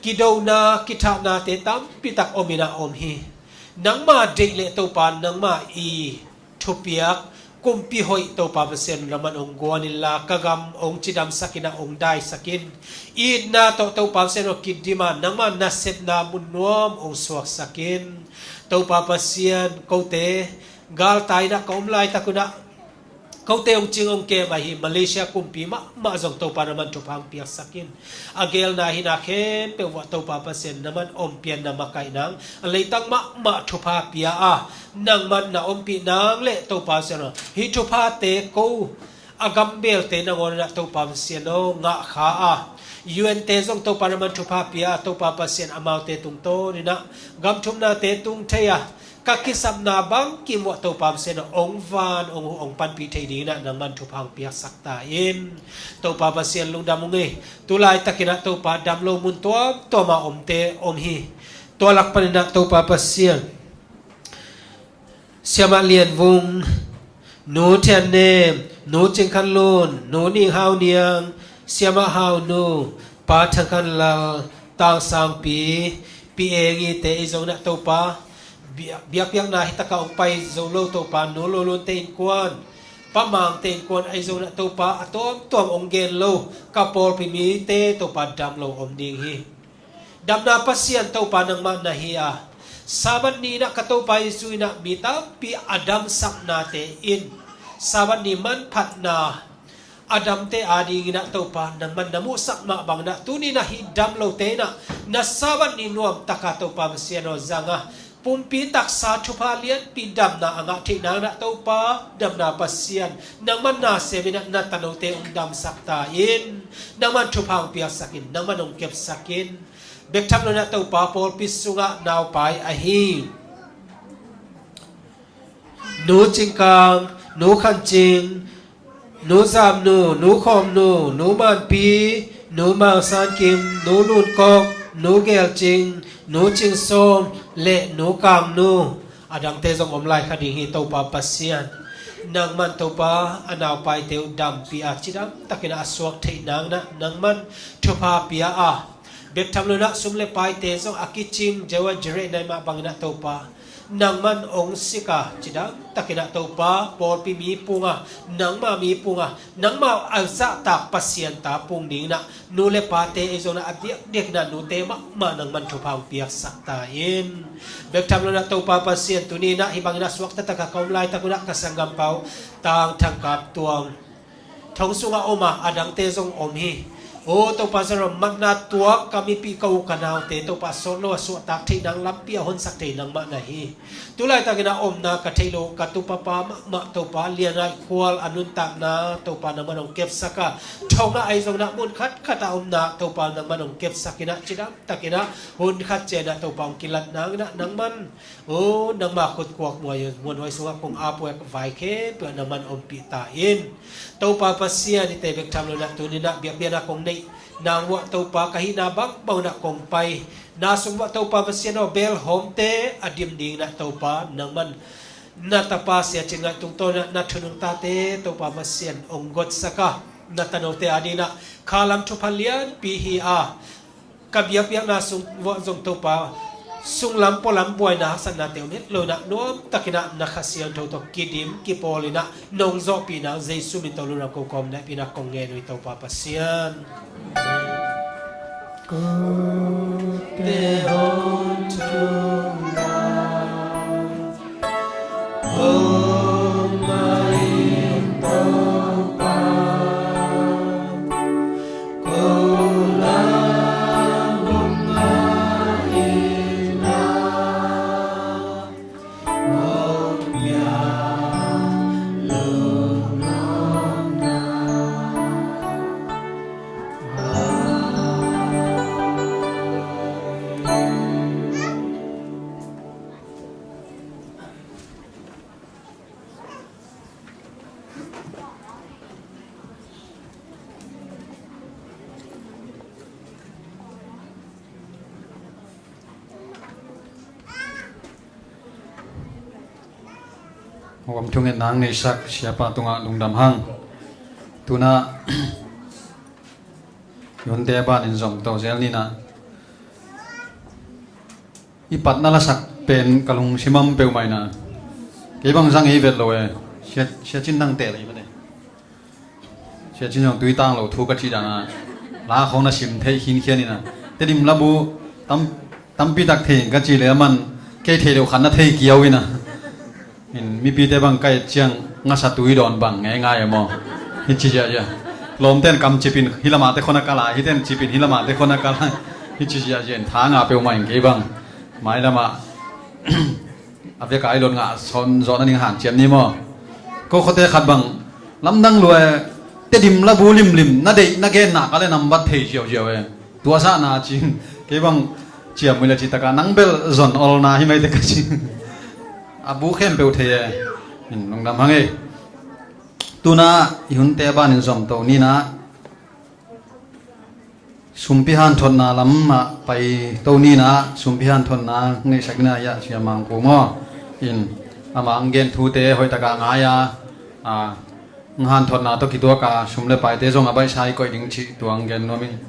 kidona kithahnate tampitak om in ah om hi. Nangma deih le Topa nangma i thupiak kumpi hoih Topa Pasian nangman hong guan inla, ka gam hong cidamsak in ah hong daisak in. Itna tawh Topa Pasian hong kidim a nangma nasepna mun nuam hong suaksak in. Topa Pasian, kote galtai in ah ka om laitak un ah kote hong cing hong kem ahi Malaysia kumpi mahmah zong Topa nangman thupha hong piaksak in. A gelna hihna khempeuh vuah Topa Pasian nangman om pian na makaih nang, a leitang mahmah thupha pia a nangman na ompih nang le Topa Pasian aw, hih thuphate ko a gambelte nangawn in ah Topa Pasian aw ngah kha a, U N te zong Topa nangman thupha pia a Topa Pasian amaute tungtawn in ah gam thumnate tung thei a ka kisapna bangkim uah Topa Pasian aw hong van hong huh hong panpih thei dingin ah nangman thupha hong piaksak ta in. Topa Pasian lungdam ung ei. Tu laitakin ah Topa dam lo mun tuamtuam ah omte om hi. Tua lak panin ah Topa Pasian, Siamah Lian Vung, Nu Thian Nem, Nu Cing Khan Lun, Nu Ning Hau Niang, Siamah Hau Nu, Pa Thang Khan Lal, Tang Sang Pi, Pi Eng Ite ahi zongin ah Topa, biak, biakpiakna hih taka hong pai zo lo Topa, Nu Lo Lun te innkuan, Pa Mang te innkuan ahi zongin ah Topa, a tuamtuam hong gen lo ka pawlpi mite Topa dam lo om ding hi. Damna Pasian Topa nangmah na hi a, Sabbath ni in ah ka Topa Jesu in ah mi tampi a damsaknate in Sabbath ni manphatna a damte adingin ah Topa nangman na muhsak mah bangin ah tuni in ah hih dam lote in ah na Sabbath ni nuamtaka Topa Pasian aw zang a, pumpi taksa thupha lianpi damna a ngah theih nangin ah Topa damna Pasian nangman na sem in ah na tanote hong damsak ta in. Nangman thupha hong piaksak in, nangman hong kepsak in. Bek tham lo in ah Topa pawlpi sungah naupai ahi Nu Cing Kang, Nu Khan Cing, Nu Zam Nu, Nu Khawm Nu, Nu Man Pi, Nu Mang San Kim, Nu Lun Kok, Nu Gel Cing, Nu Cing Sawm le Nu Kang Nu, a dangte zong om lai kha ding hi. Topa Pasian nangman Topa a naupaite uh dampi a cidam takin ah a suak theih nangin ah nangman thupha pia a, bek tham lo in ah sum le paite zong a kicing Jehovah Jireh na hih mah bangin ah Topa nangman hong sik a, cidam takin ah Topa pawlpi mi pung a, nangma mi pung a, nangma a zahtak Pasian ta pung dingin ah nu le pate ahi zongin ah a diakdiakin ah nute mahmah nangman thupha hong piaksak ta in. Bek tham lo in ah Topa Pasian tuni in ah hih bangin ah suakta taka ka om laitak un ah ka sanggampa uh Tang Thang Kap Tuang thong sungah om a, a dangte zong om hi. O Topa Pasian aw, matna tuak ka mipih ka u ka naute Topa sawt lo a suahtak theih nang lampi a honsak thei nangmah na hi. Tu laitakin ah omna ka theih lo ka tupapa mahmah Topa Lian Ngai Khual a nuntakna Topa nangman hong kepsak a, thong ah ahi zongin ah mun khatkhat ah omna Topa nangman hong kepsak in ah cidam takin ah hun khat ciang ah Topa hong kilat nangin ah nangman, o nangma khut kuak muanhuai sungah kong apuak vai khempeuh ah nangman ompih ta in. Topa Pasian, hihte bek tham lo in ah tuni in ah biakpiakna kong neih nang uah Topa ka hihna bangbang un ah kong pai na sung uah Topa Pasian aw, belhawmte a dim dingin ah Topa nangman Na tapa Sia Cin Ngaih tungtawn ah na thunung tate Topa Pasian hong gotsak a, na tanote adingin ah khalam thupha lianpi hi a, ka biakpiakna sung vuah zong Topa sunglam pualam buaina haksatnate om het lo in ah nuamtakin ah na Kha Siangtho tawh kidim kipawl in ah nong zawhpihna Jesu min tawh lungnam ko kawm na pi in ah kong ngen uh hi Topa Pasian. Kote hong thum na, hong mah in Topa, ko lam hong mah in na. Hong om thungen nang neisak siapa tungah lungdam hang. Tuna i hunte banin zong to zel nina. I patna lasak pen ka lungsim a om peuhmah ina. Kei bang zang i vet lo e. Sia, Sia Cin nang teh lei mate. Sia Cin zong tui tang lo thu ka cih dana la khong na sim theih khinkhian ina. Tedim labu tam, tampi tak thei ka cih le a man kei thei lo khan na thei kiau ina. In mipite bang kai ciang ngasa tui dawn bang ngeingai a maw. Hi ci ziahziah. Lawmten kam cipin hi lamah te khon a kal a, hiten cipin hi lamah te khon a kal a. Hi ci ziahziah in tha ngah peuhmah in kei bang. Mai lamah a vek a i lot ngah sawn zawh nading hanciam ni maw? Ko khuate khat bang lamdang lua e, Tedim labu limlim na deih na genna ka le nambat thei ziauziau e. Tua sahna cin kei bang ciam ui le citaka nang bel zon olna hi mai te ka ci. A bu khempeuh thei e. In lungdam hang e. Tuna i hunte banin zom to nina. Sumpi hanthotna lamah pai to nina, sumpi hanthotna ngeihsak ina iah sia mang ko maw? In ama ang gen thute hoihtaka ngai a, a, ang hanthotna tawh kituaka sum le paite zong a baihsa i koih ding cih tua ang gen nuam in.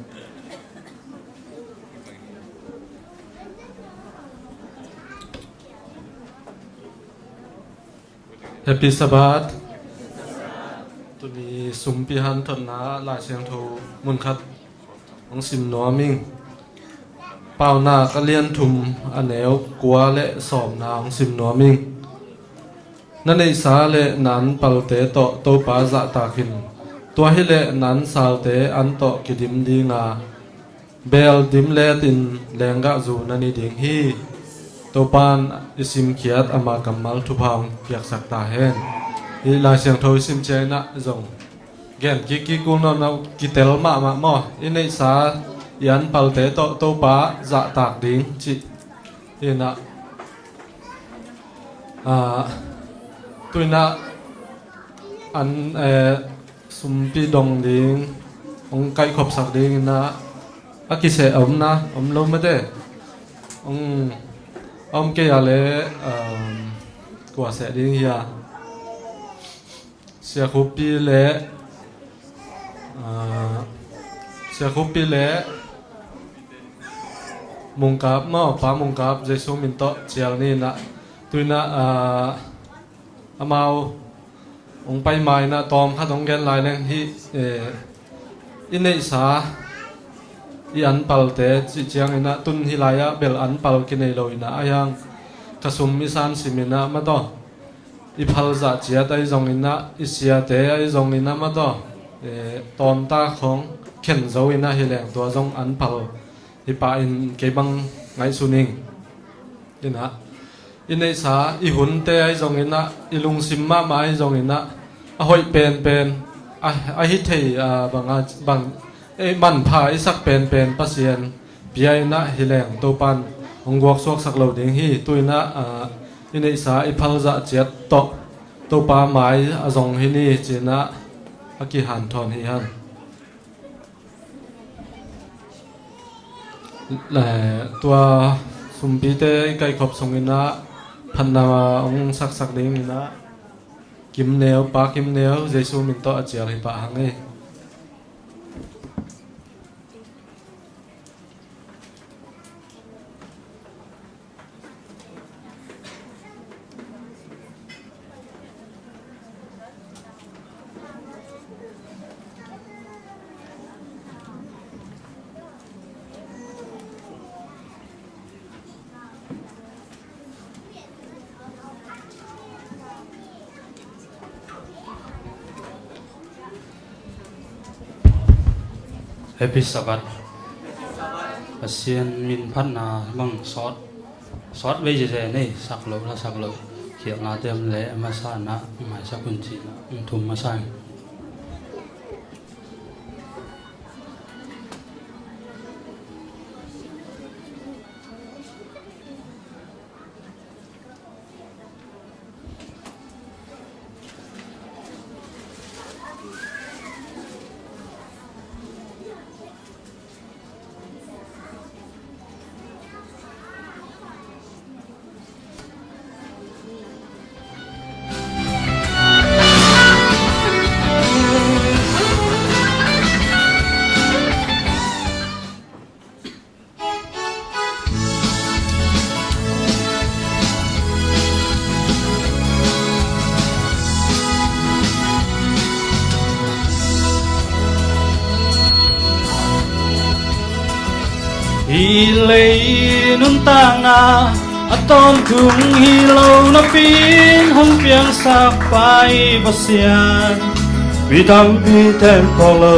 Happy Sabbath. Tuni sumpi hanthotna Lai Siangtho munkhat hong sim nuam ing. Paunak a lian thum a neu kua le sawmna hong sim nuam ing. Na neihsa le na an palte tawh Topa zahtak in. Tua hileh na an salte an tawh kidim dinga beel dim letin lenggah zu na ni ding hi. Topan i simkhiat ama kammal thupha hong piaksak ta hen. Hih Lai Siangtho i sim ciangin ah zong gen kik kik kul nawn lo, kitel mahmah maw? I neihsa i an palte tawh Topa zahtak ding cih. Hi in ah, ah, tu in ah an, eh, sumpi dong ding, hong kaihkhopsak ding in ah, a kiseh a om na, om lo mate. Hong, a om kei a le, um, kua seh ding hi a. Sia Khupi le, ah, Sia Khupi le Mungkap maw, Pa Mungkap, Jesu min tawh cial ni in ah, tu in ah, ah, amau hong pai ma in ah tawm khat hong gen lai leng hi, eh, i neihsa i an palte cih ciangin ah tun hi lai-ah bel an pal kinei lo in ah a hiang ka sum i san sim in ah mataw, i phal zah ciat ahi zongin ah, i siate ahi zongin ah mataw, eh, tawmta khawng khen zo in ah hi leng tua zong an pal hi pah in kei bang ngaihsun ing. In ah i neihsa i hunte ahi zongin ah, i lungsim mahmah ahi zongin ah, a hoih penpen, a, a hi thei, a, bang a, bang, ei, manpha i sak penpen Pasian pia in ah hi leng Topan hong guaksuaksak lo ding hi. Tu in ah, a, i neihsa i phal zah ciat tawh Topa mai a zong hi ni ci in ah a kihanthawn hi hang. Le, tua sumpite i kaihkhop sungin ah Phatna hong saksak ding in ah Kim Neu, Pa Kim Neu, Jesu min tawh a cial hi pah hang ei. Happy Sabbath. Pasian min phatna bang sawt, sawt vei zeze nei, sak lo la sak lo, khialhnate om leh a masa in ah maisak un ci-in ah hong thum masa ing. Hih lei nuntakna a tawntung hi lo napi-in hong piangsak Pa i Pasian, mi tampi teng phawk lo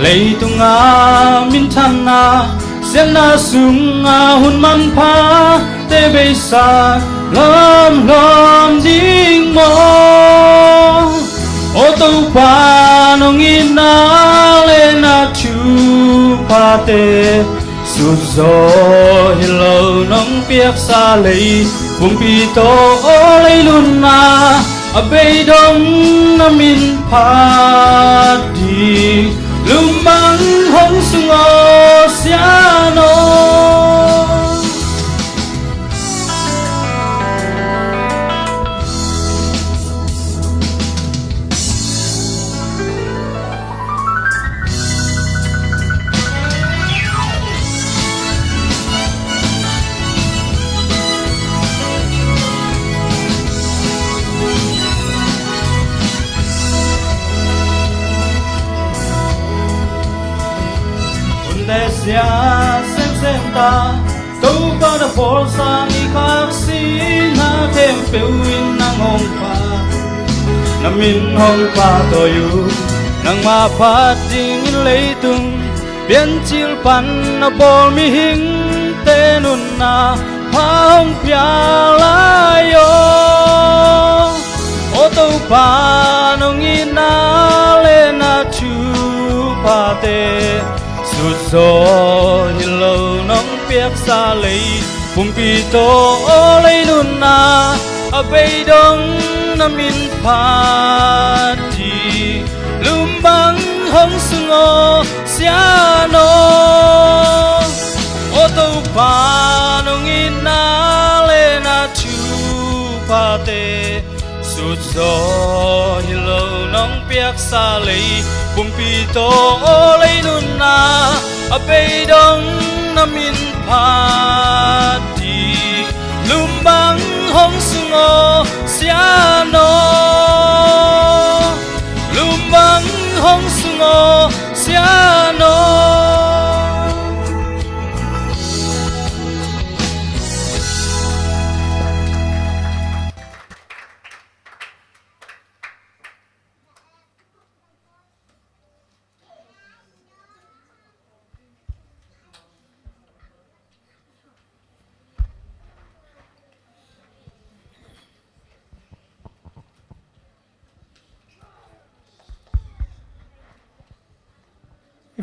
leitung a minthanna, siatna sungah hun manphate beisa lawmlawm ding maw? Aw Topa, nong itna le na thuphate sutzaw hi lo nong piaksa lei pumpi tawh, aw lei nunna a beidong na min phat ding, lum bang hong sung aw Sian aw. Hunte sia semsem ta, Topa na bawlsa ni khak sihna khempeuh in nang hong phat, na min hong pahtawi uh. Nangmah phat dingin leitung piancil pan a bawl mihingte nunna pha hong pia lai aw. Aw Topa, nong itna le na thuphate sutzaw hi lo nong piaksa lei pumpi tawh, aw lei nunna a beidong na min phat ding, lum bang hong sung aw Sian aw. Aw Topa, nong itna le na thuphate sutzaw hi lo nong piaksa lei pumpi tawh, aw lei nunna a beidong na min phat ding, lum bang hong sung aw Sian aw. Lum bang hong sung aw Sian aw.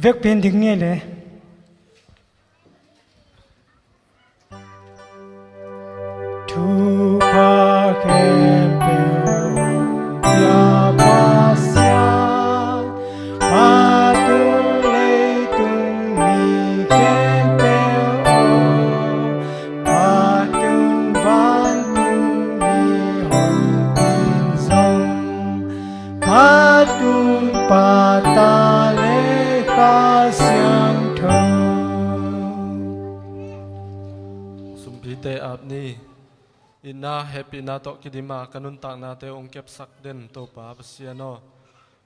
Vekpi in dik ngei le. Thupha khempeuh pia Pasian, phat un leitung mi khempeuh aw, phat un vantung Siangtho. Sumpite ap ni. Itna hehpihna tawh kidima ka nuntaknate hong kepsak den Topa Pasian aw,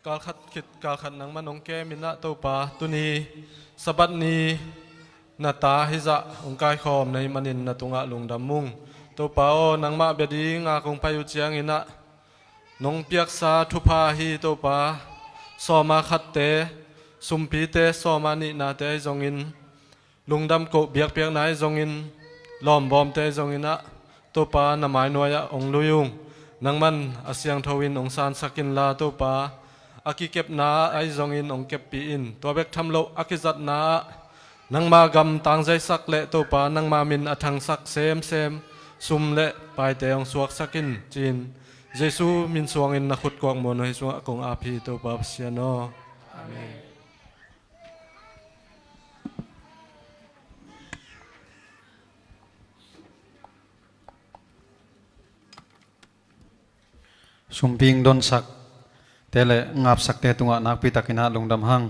kalkhat khit kalkhat nangman hong kem in ah Topa, tuni Sabbath ni na ta hizah hong kaikhawm na hih manin na tungah lungdam ung. Topa aw, nangmah bia dingin kong pai uh ciangin ah nong piaksa thupha hi Topa, sawma khatte, sumpite sawma nihnate ahi zongin, lungdam koh biakpiakna ahi zongin, lawmbawmte ahi zongin ah Topa na mainuai-ah hong lui ung. Nangman a siangtho in hong sansak inla Topa, a kikepna ahi zongin hong keppih in. Tua bek tham loh a kizatna ah nangma gam tangzaisak leh Topa, nangma min a thangsak semsem sum le paite hong suaksak in, ci-in Jesu min suangin na khut kuak muan uh hih sungah kong ap hi Topa Pasian aw. Amen. Sumpi hong donsakte le ngapsakte tungah nakpi takin ah lungdam hang.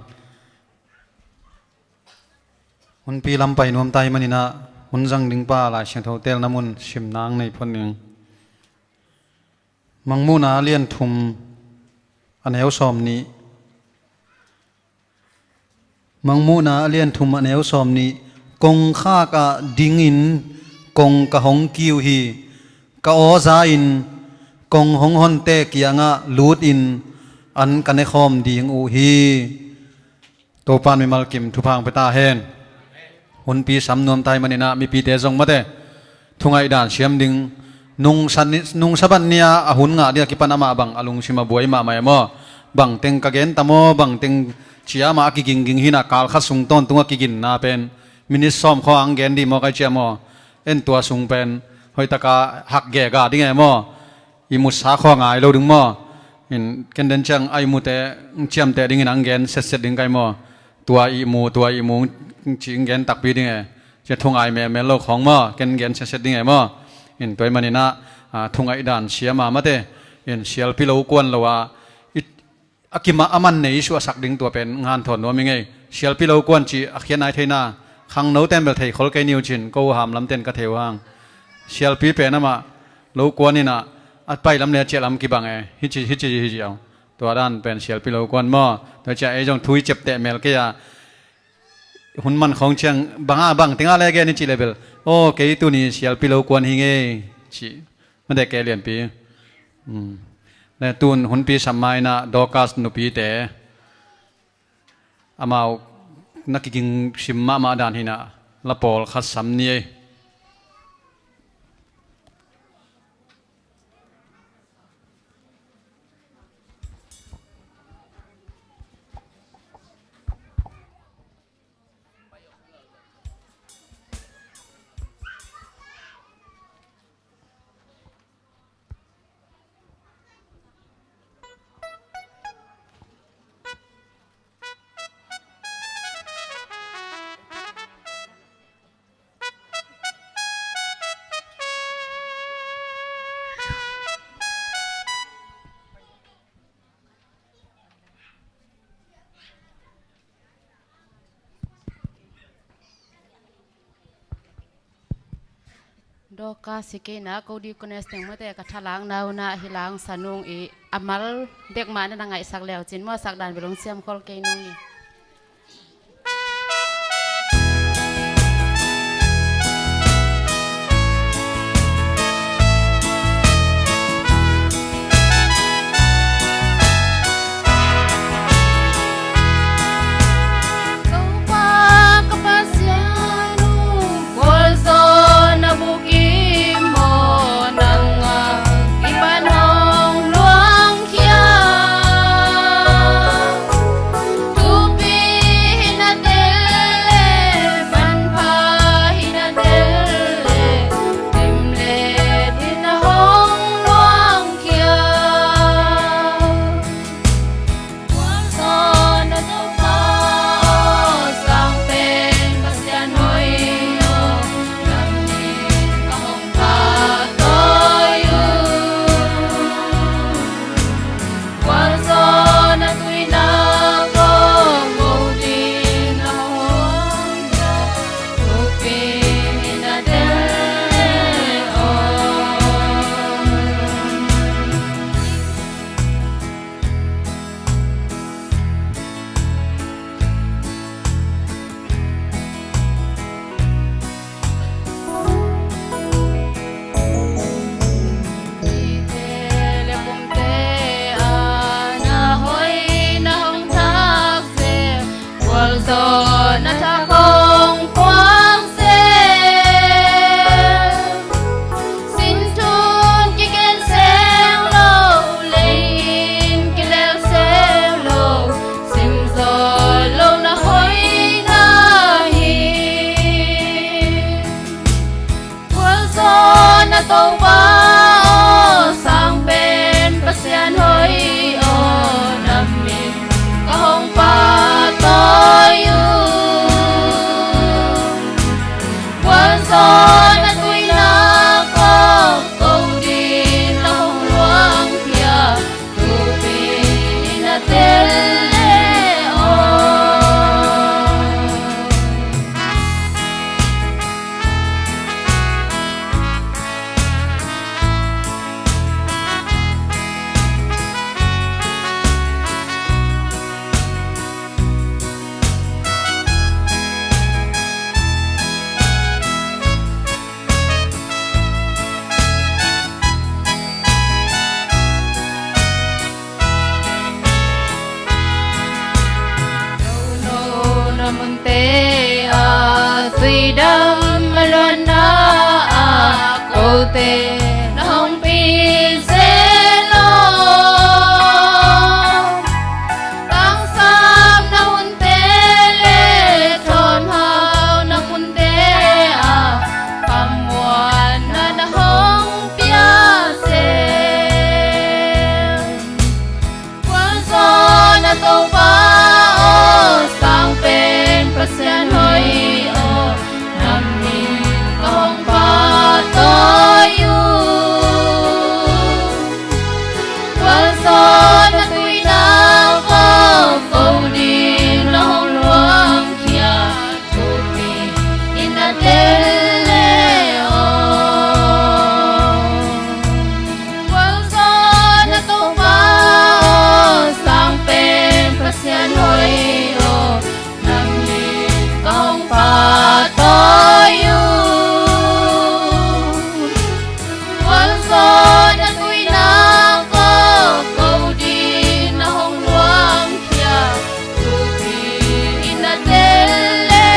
Hunpi lam pai nuam ta ahih manin ah hun zang ding pa Lai Siangtho telna mun simna hong nei phot ning. Mangmuhna a lian thum a neu sawm nih. Mangmuhna a lian thum a neu sawm nih. Kongkhak ah dingin kong ka hong kiu hi. Ka aw za-in kong hong honte kiangah lutin an ka nekhawm ding uh hi. Topa'n mimal kim thupha hong pia ta hen. Hunpi sam nuam ta ahih manin ah mipite zong mate, thungaih dan siam ding. Nung Sabbath ni, nung Sabbath ni-a a hun ngah ding a kipan amah bang a lungsim a buai mahmah e maw. Bangteng ka gen ta maw, bangteng ci-a amah a kigingging hi-in ah, kal khat sung tawntung a kiginna pen minit sawm khawng hong gen ding maw, kai ci-a maw. En tua sung pen hoihtaka hak gega ding e maw. Ihmu sa khawng ngai lo ding maw. In ken den ciang a ihmute hong ciamteh dingin hong gen setset ding kai maw. Tua ihmu, tua ihmu ci hong gen takpi ding e. Cia thungai melmel lo khawng maw, ken gen setset ding e maw. In tua ahih manin ah, a, thungaih dan siam a mate, in sialpi lo kuan lo a, i, a kimah a man nei suahsak ding tua pen hanthawn nuam ing ei. Sialpi lo kuan cih a khiatna i theihna, khangnote'n bel thei khol kei ni uh cin, ko uh hamlamte'n ka thei uh hang. Sialpi pen amah lo kuan in ah, a pailam le a ciahlam kibang e. Hici, hici, hici au. Tua dan pen sialpi lo kuan maw. Tua ciah ei zong thu i ciapteh mel kei a, hun man khawng ciang bang a, bangteng a le gen i cih le bel, aw, kei tuni sialpi lo kuan hi ing ei, ci. Mate, kei lianpi. Um. Le tun hunpi sam ma-in ah Dorcas nupite, amau na kiging sim mahmah dan hi-in ah, la pawlkhat sam ni ei. Dorcas hi kei-in ah, ko deaconess teng mate, ka thalakna hun ah hih la hong sa nung i, a mal dek mah na na ngaihsak le uh cin maw, sak dan bel hong siam khol kei nung i. tawh na thak hong puang seh. Sin thun kigen seng lo, lei in kilel seng lo, sim zaw lo na hoihna hi. Gualzawhna Topa aw, sang pen Pasian hoih aw, na min ka hong pahtawi uh. Gualzawhna tuinak aw, ko ding na hong luangkhia, thupi in na tel le aw. Nono na munte ah, tuidam a luanna ah, kote na hong pi zel aw. Tangsap na munte le thawnhau na munte ah, khamuanna na hong pia zel. Gualzawhna Topa aw, sang pen Pasian hoih aw, na min ka hong pahtawi uh. Gualzawhna tuinak aw, ko ding na hong luangkhia, thupi in na tel le aw. Gualzawhna Topa aw, sang pen Pasian hoih aw, na min ka hong pahtawi uh. Gualzawhna tuinak aw, ko ding na hong luangkhia, thupi in na tel le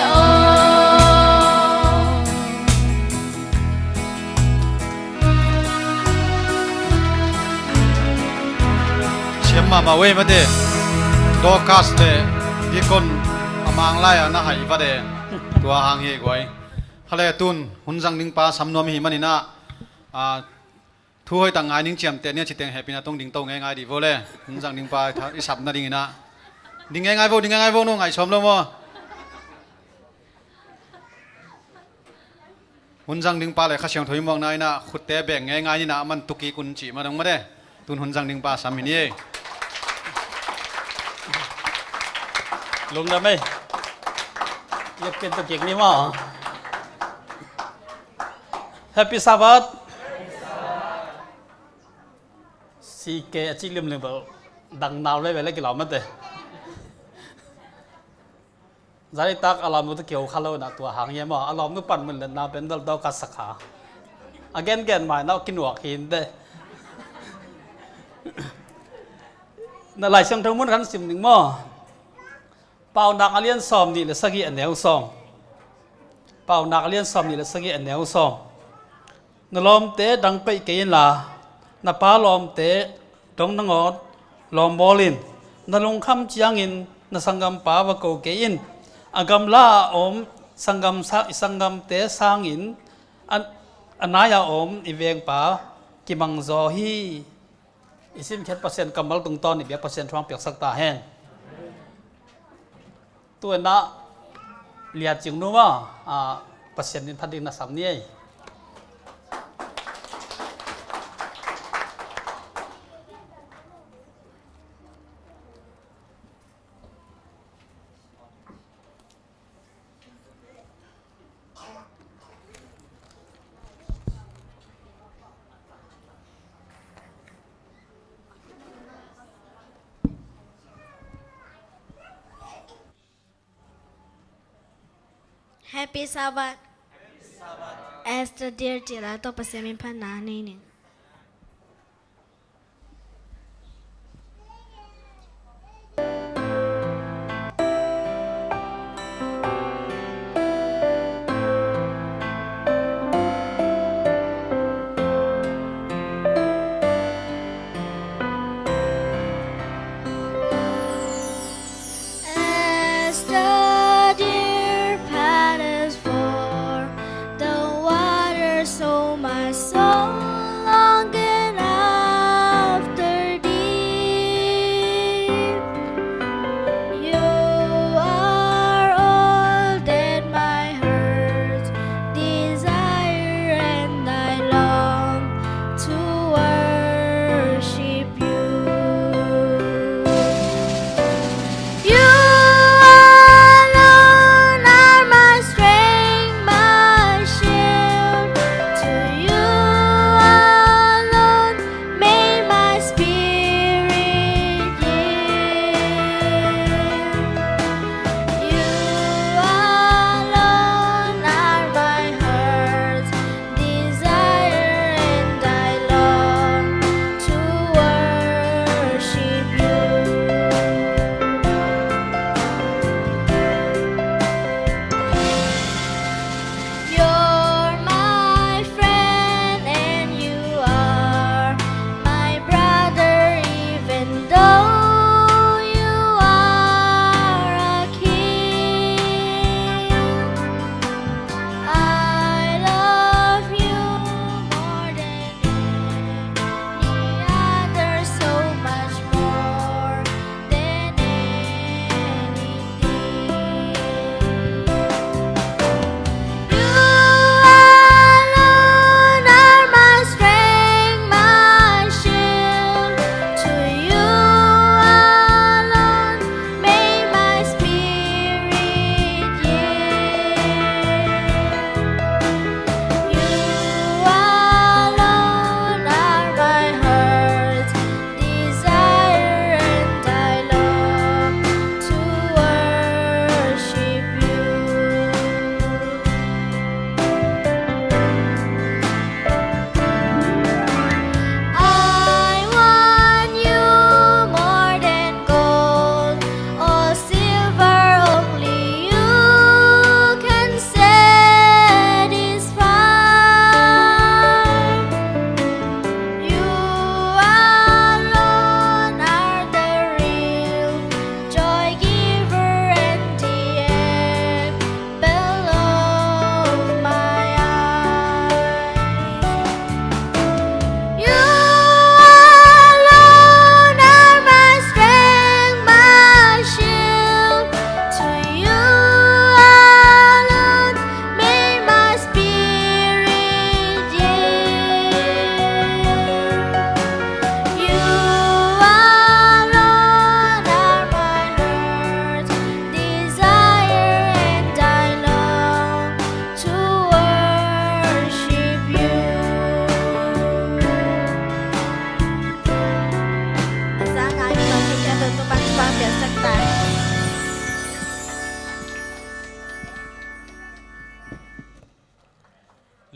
aw. Siam mahmah uh ei mate. Dorcas le Deacon a Mang lai-a na hai va de. Tua hang hi guai. Hale tun hun zang ding pa sam nuam hi maninah, a, thu hoih tak ngai ning ciamteh nia citeng hehpihna tong ding to ngeingai dih vo le. Hun zang ding pa i tha-, i sap nadinginah. Ding ngeingai vo, ding ngeingai vo, no ngai sawm lo maw? Hun zang ding pa le Kha Siangtho i muakna inah khutte beng ngeingai ninah, a man tukik un cih ma dong mate. Tun hun zang ding pa sam hi ni ei. Lungdam ei. Iat pen tukik ni maw? Happy Sabbath. C K a cih limlim bel dang nau le ve le kilau mate. Zalitak a lawmnu te kiho kha lo na tua hang hiam aw? A lawmnu pan mun le na pen dal dawk a sakha. A gengen mai na kinuak hi in de. Na Lai Siangtho mun kan sim ning maw? Paunak a lian sawm nih le sagih a neu sawm. Paunak a lian sawm nih le sagih a neu sawm. Na lawmte dang peih kei inla, na pa lawmte dong nangawn lawmbawl in. Na lungkham ciangin na sanggampa va ko kei in. A gamla a om sanggam sa-, i sanggamte sangin a, a nai-a om i vengpa kimangzaw hi. I simkhiat Pasian kammal tungtawn i biak Pasian thu hong piaksak ta hen. Tu-in ah Lia Cing Nu maw, ah, Pasian min phat ding na sam ni ei. Happy Sabbath. Esther Dear Tila tawh Pasian min phatna nei ning.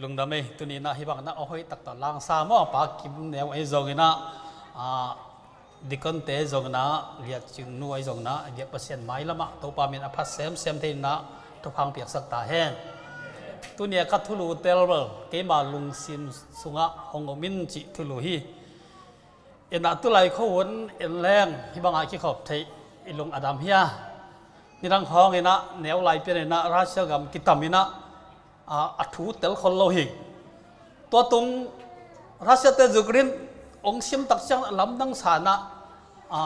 Lungdam ei, tuni-in ah hih bangin ah a hoih taktak langsa maw, Pa Kim Neu ahi zongin ah, a, Deacon te zongin ah, Lian Cing nu ahi zongin ah, biak Pasian mailamah Topa min a phat semsem thei-in ah thupha hong piaksak ta hen. Tuni-a ka thulu tel bel keima lungsim sungah hong om in cih thulu hi. Inah tulai khuahun en leng hih bangah kikhop theih i lung a dam hia? Nidang khawngin ah neu lai pianin ah Russia gam kitam in ah, a, a thu tel khol lo hi. Tua tung Russia te Ukraine hong sim tak ciang lamdang sa in ah, a,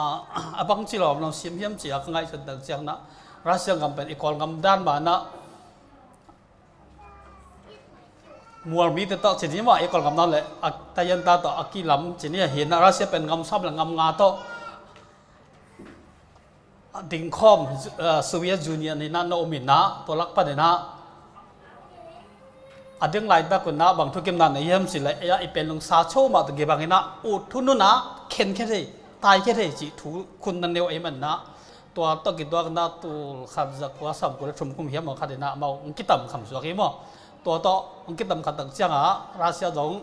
a bangci lawmlawm sim hiam ci-a ka ngaihsun tak ciang ah Russia gam pen i Kawlgam dan banah mual mite tawh ci ni maw, i Kawlgam dan le a tayan ta tawh a kilam ci ni ahi in ah Russia pen gam sawm le gam nga tawh a dingkhawm, eh, Soviet Union in ah na om in ah tua lak panin ah a ding laitak un ah bang thukimna nei hiam cih leh, ei ah i pen lungsa cho mah tawh kibangin ah ut thunun ah khenkhia thei, taikhia thei cih thu khun na neu ahih manin ah tua tawh kituak in ah tul khat za kua sawmkua le thum kum hiam maw khat in ah amau hong kitam kham suak hi maw. Tua tawh hong kitam khat tak ciangah Russia zong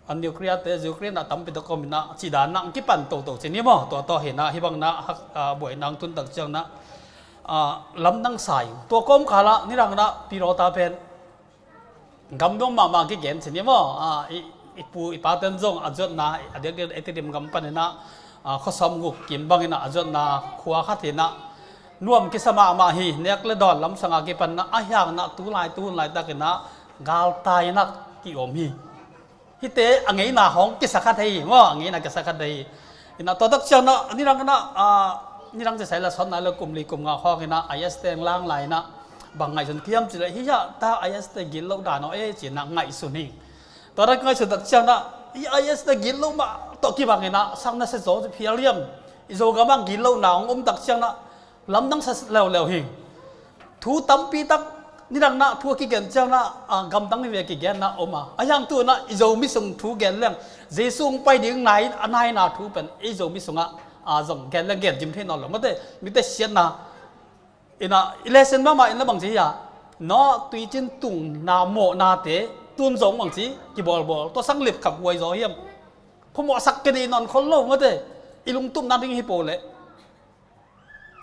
a nuclear te Ukraine ah tampi tak om in ah cih dan ah hong kipan toto ci ni maw. Tua tawh hi in ah hih bangin ah hak, a, buaina hong tun tak ciangin ah, a, lamdang sa hi. Tua kawmkal ah nidang in ah pilawta pen gamdong mahmah kigen ci ni maw. A, i, i pu i paten zong a zuatna a diakdiak eite dim gam panin ah, a, khua sawmguk kim bangin ah a zuatna khua khat hi in ah nuam kisa mahmah hi. Nek le dawn lamsang a kipan in ah a hiang in ah tulai tu hun laitakin ah galtai in ah kiom hi. Hihte a ngeina hong kisa kha thei hi maw, a ngeina kisa kha thei hi. Inah tua tak ciang ah nidang in ah, a, nidang cisai la sawn nai lo kum li kum nga khawng in ah IS te hong lang lai in ah bang ngaihsun hiam cih leh hih ah ta IS te gitloh dan aw e ci-in ah ngaihsun hi. Tua tak ngaihsun tak ciang ah hih IS te gitloh mah tawh kibang in ah sang nasia zaw phial hiam, i Zogam ah gitlohna hong om tak ciang ah lamdang sa leuleu hi. Thu tampi tak nidang in ah thu a kigen ciang ah, a, gamdang hi ve kigen in ah om a. A hiang tu in ah i Zomi sung thu gen leng Jesu hong pai ding nai, a naina thu pen i Zomi sungah, a, zong gen leng gen dim thei nawn lo mate, mite siatna. Inah i lesson mahmah in la bang ci hi a, Noah tuicin tungna mawhnate tun zong bang ci kibawlbawl, tua sang lipkhap huai zaw hiam? Phamawhsak kei nawn khol lo mate, i lungtupna ding hi po leh.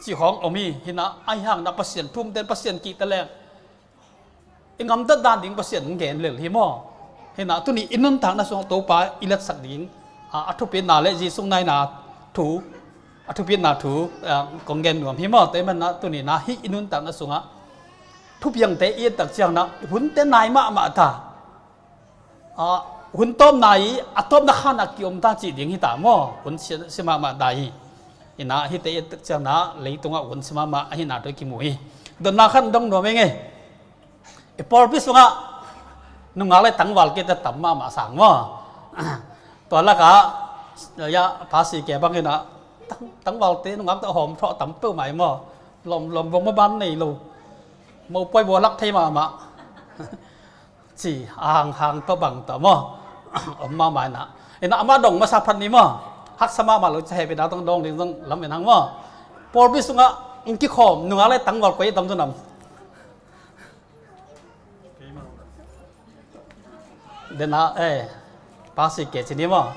Cih khawng om hi. Hi in ah a hiang in ah Pasian thumten Pasian kihta leng i gamtat dan ding Pasian hong gen lel hi maw. Hi in ah tuni i nuntakna sungah Topa i letsak ding, a, a thupitna le Jesu naina thu, a thupitna thu, a, kong gen nuam hi maw. Tua ahih manin ah tuni in ah hih i nuntakna sungah thupiangte i et tak ciang ah hunte nai mahmah ta. A, hun tawpna i a tawpna khan a kiom ta cih ding hi ta maw. Hun sia, sia mahmah ta hi. Hi in ah hihte i et tak ciang ah leitungah hun sia mahmah ahihna tawh i kimu hi. Dotna khat dong nuam ing e. I pawlpi sungah nungak le tangval kihta tam mahmah sang maw. Tua lakah, ya, Pa Si Ke bangin ah tang, tangvalte nungakte a hawm thawh tam peuhmah hi maw. Lawm, lawm vong maban nei lo. Mopawi bawlak thei mahmah ci a hanghang tawh bang tawh maw. Om mahmah in ah. Hi in ah amah dong masa phat ni maw. Haksa mahmah lo ci a hehpihna tawh dawng ding zong lam en hang maw. Pawlpi sungah hong kikhawm nungak le tangval koi a tam zong nam. Dena, eh, Pa Si Ke ci ni maw.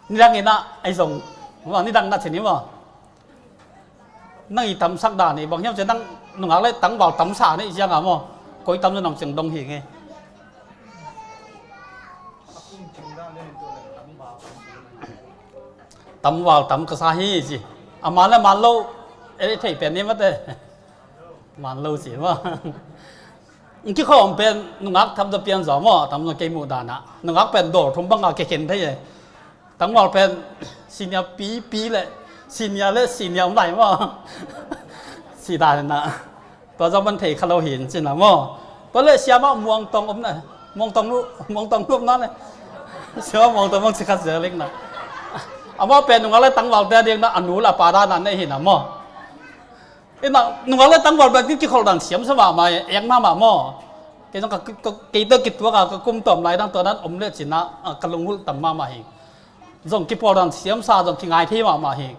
Nidang in ah, ahi zong, maw, nidang in ah ci ni maw. Nang i tamsak dan hi, bang hiam cih leh nang nungak le tangval tamsa ni ciang a maw. Koi tam zong nang ciang dong hi ing e. Tamval tam ka sa hi ci. A man le man lo, ei thei pen ni mate. Man lo ci maw. Hong kikhawm pen nungak tam zaw pian zaw maw, tam zaw kei muh dan ah. Nungak pen dawl thum bang a kikhen thei e. Tangval pen senior pi, pi le senior le senior om lai maw. Ci dan in ah. Tua zong man thei kha lo hi in cin a maw. Tua le siamah Muangtong om na. Muangtong nu, Muangtong nu om na le. Siamah Muangtong bang ci khat zel ing na. Amah pen nungak le tangvalte a ding na a nu le a pa dan a nei hi na maw. Inah nungak le tangval bek in kikholh dan siam sa mahmah e, eng mahmah maw. Kei zong ka, ka, kei tawh kituak a ka kum tawm lai dang tua dan om le cin ah, a, ka lunghulh tam mahmah hi. Zong kipawl dan siam sa zong kingai thei mahmah hi.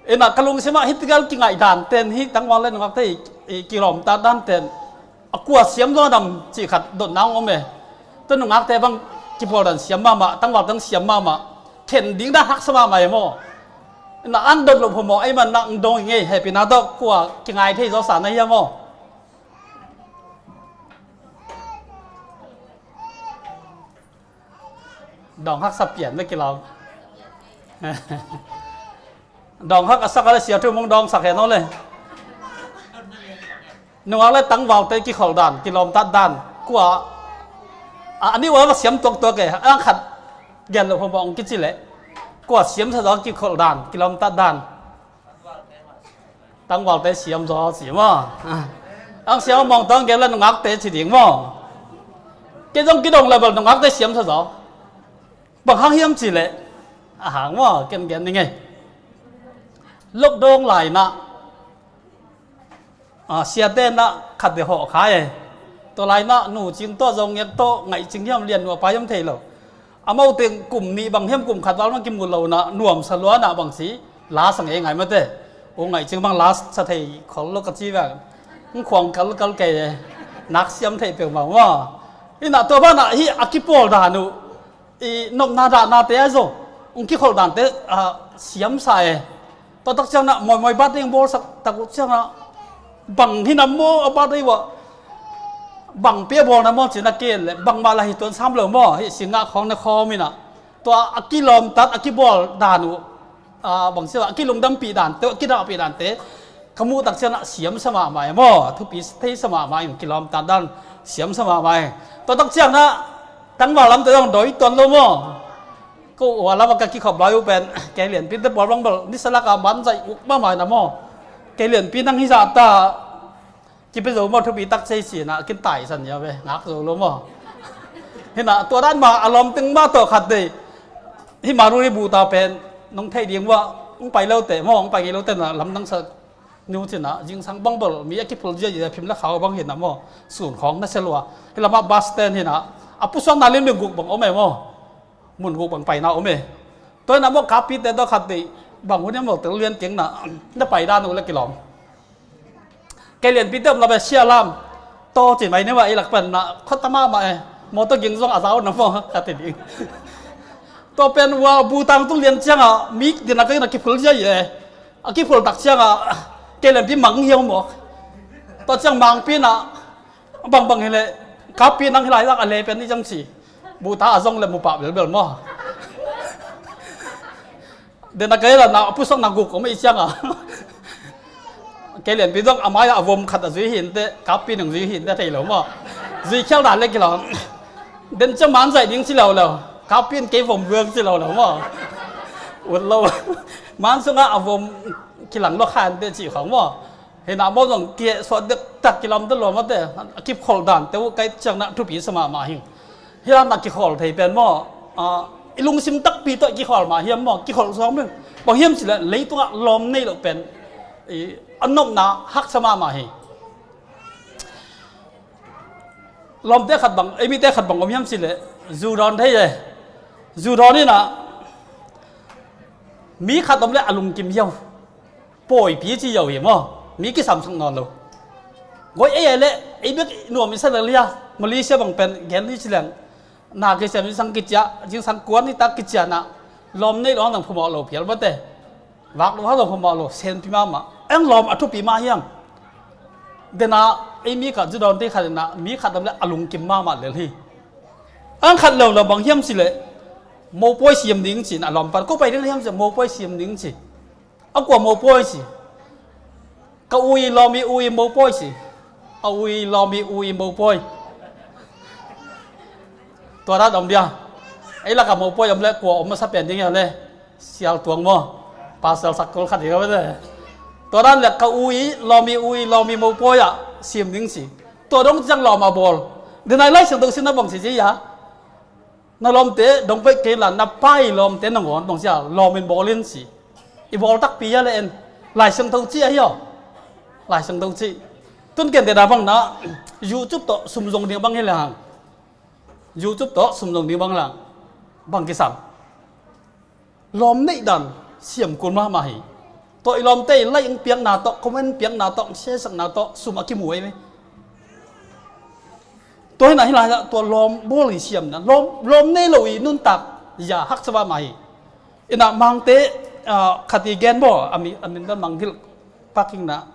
Inah ka lungsim ah hih tigal kingaih dan ten, hih tangval le nungakte i, i kilawmtat dan ten a kua siam zaw nam cih khat dotna hong om e. Tua nungakte bang kipawl dan siam mahmah, tangval tang siam mahmah, khen ding dan haksa mahmah e maw. Na ang dot loh phamawh ei man na ang dong i ngei hehpihna tawh kua kingai thei zawsa na hiam maw. Dawng haksa pian le kilawm. Dawng hak a sak a le sia thu mong dawng sak hen aw le. Nungak le tangvalte kikholh dan, kilawmtat dan. Kua a, a nih ua va siam tuaktuak e, ang khat gen lo phamawh ang kici leh. Kua siam sa zaw kikholh dan, kilawmtat dan. Tangvalte siam zaw ci maw. Ang siam a mawng tawng gen le nungakte ci ding maw. Kei zong kidong le bel nungakte siam sa zaw. Bang hang hiam ci leh a hang maw ken gen ning ei. Lockdown lai na, a, siate na khat de hawh khai e. Tua lai na nu cing tawh zong ngek tawh ngaih cing hiam lian nuah pa hiam thei lo. Amau teng kum nih bang hiam kum khat val bang kimu lo na nuam sa lua na bang si la sa ngei ngai mate. U ngaih cing bang la sa thei khol lo ka ci vang. Ng khuang kal kal kei e. Nak siam thei peuh mau maw. Ina tua bana hi a kipawl dan uh i nopna dahnate a zo. Ung kikholh dante, a, siam sa e. Tua tak ciang na mawi mawi bat ding bawlsak tak uh ciang na bang hi na maw a bat dei uh a. Bang pi a bawl na maw ci na ken le bangmah la hi tuan sam lo maw hi singah khawng na khawm ina. Tua a kilawmtat a kibawl dan uh, a, bang sia a kilungdampih dante, a kidahpih dante ka muh tak ciang na siam sa mahmah e maw. Thupi thei sa mahmah in kilawmtat dan siam sa mahmah e. Tua tak ciang na tangval lamte zong doi tuan lo maw. Ko ua lama ka kikhop lai uh pen kei lianpi te pawl bang bel nisa laka man zaih uk mahmah na maw. Kei lianpi nang hi zah ta. Kipi zo maw thupi tak cei si na kin tai san ia ve ngak zo lo maw. Hina tua dan ma a lawm teng ma tawh khat dei. Hi ma ruri bu ta pen nong thei ding ua ong pai lo te maw ong pai ngei lo te na lam nang sa. Niu cina zingsang bang bel mi a kiphul zia zia phim la khau bang hina maw. Sun khawng na se lua hi lama bus stand hina a pusuak na lim lim guk bang om e maw. Mun guk bang paina om e. Tua ina maw kapi te tawh khat dei bang hun ia maw tel lian keng na na pai dan uh le kilawm. Kei lianpi te om la be sia lam taw cin mai ne wa i lak pen na khot ta mahmah e. Maw taw ging zong a zau na maw ka ti ding. Tua pen ua bu tang tung lian ciang a mi dina ka ina kiphul zia i e. A kiphul tak ciang a kei lianpi mang hiau maw. Tua ciang mangpi na bangbang hi le kapi nang hi lai lak a le pen i ciang ci. Bu ta a zong le mu pah belbel maw. Dena kei la na a pusak na guk om i ciang a. Kei lianpi dong a mai a vom khat a zui hin te kapi nang zui hin te thei lo maw. Zui khial dan le kilawm. Den ciang man zaih ding ci lo lo kapi in kei vom vuang ci lo lo maw. Ut lo. Man sunga a vom kilang lo khan te ci khawng maw. Hina maw zong kiheh suah dektak kilawm te lawm a te a kipkholh dan te uh kai ciang na thupi sa mahmah hi. Hina na kikholh thei pen maw. A, i lungsim takpi tawh i kikholh mah hiam maw kikholh suang pen bang hiam cileh leitungah lawm nei loh pen a nopna haksa mahmah hi. Lawmte khat bang ei mite khat bang om hiam cileh zu dawn thei e. Zu dawn ina mi khat om le a lungkim hiau. Pawipi ci yo hi maw. Mi kisamsak nawn lo. Goi ei ei le ei bek nuam i sa lel hia. Malaysia bang pen gen ni ci leng na kisiam zingsang kicia zingsang kuan ni tak kicia na lawm nei lo hang phamawh lo phial mate. Vak lo hang lo phamawh lo senpi mahmah eng lawm a thupi mah hiam. Dena ei mi khat zu dawn te khat na mi khat dam le a lungkim mahmah lel hi. Ang khat lo lo bang hiam ci le mopawi siam ding ci na lawm pan ko pai ding hiam ci mopawi siam ding ci. A kua mopawi ci. Ka ui lawmi ui mopawi ci. A ui lawmi ui mopawi. Tua dat om dia. Ei laka mopawi om le kua om masa pen ding ia le sial tuang maw. Pasal sakol khat ding a bete. Tua dan le ka ui lawmi ui lawmi mopawi ah sim ding ci. Tua dong ciang lawm a bawl. Dinai lai siang dong sin na bang ci ci ia. Na lawmte dong pek kei la na pai lawmte nangawn bang sia lawm in bawl in ci. I bawl takpi ia le en. Lai siangtho ci a hi aw. Lai siangtho ci. Tun ken te da bang na YouTube tawh sum zong ding bang hi le hang. YouTube tawh sum zong ding bang lang. Bang kisam. Lawm neih dan siam kul mahmah hi. Tawh i lawmte i like piakna tawh comment piakna tawh share sakna tawh sum a kimu ei. Tua hi na, hi lai ah tua lawm bawl i siam na, lawm, lawm nei lo i nuntak, ya, haksa mahmah hi. Inah Mangte, ah, khat i gen baw, a mi, a min dan Mang Hilh Pak King na.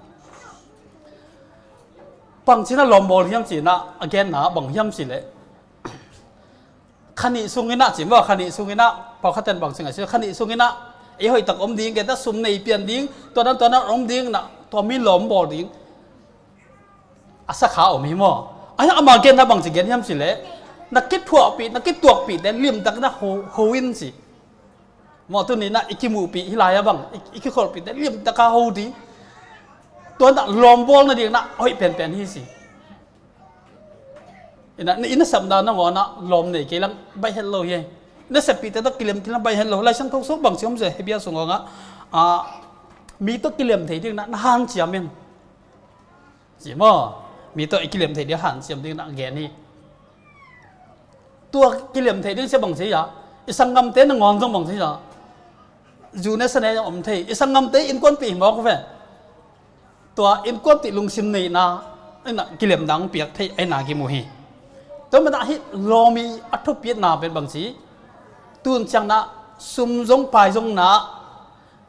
Bang ci na lawm bawl hiam ci na, a gen na bang hiam ci leh. Kha nih sung inah ci maw, kha nih sung inah, pawlkhat ten bang ci ngai ci, kha nih sung inah, ei hoih tak om ding, kei ta sum nei pian ding, tua dan, tua dan om ding na, tua mi lawm bawl ding. A sakha om hi maw? Ai, ama gen na bang ci gen hiam ci leh. Na kithuahpih, na kituakpih, te limtak na ho, ho in ci. Maw, tuni na i kimuhpih hi lai a bang, i, i kikholhpih, te limtak a ho ding. Tua na lawm bawl na ding na, hoih penpen hi ci. Ina, ina sepna nangawn ah lawm nei kei lang baih het lo hi. Ina seppihte tawh kilem kei lang baih het lo. Lai Siangtho sung bang ci om cia, Hebru sung ngawng ah, ah, mi tawh kilem thei ding na, na hanciam in. Ci maw? Mi tawh i kilem thei ding hanciam ding na gen hi. Tua kilem thei ding cia bang ci a. I sanggamte nangawn zong bang ci a. Zu ne sa ne zong om thei. I sanggamte innkuanpih hi mawk ve. Tua innkuanpih lungsim neihna, ina kilem dang piak thei, aina kimu hi. Tua mana hi lawm i a thupitna pen bang ci, tun ciang na sum zong pai zong na,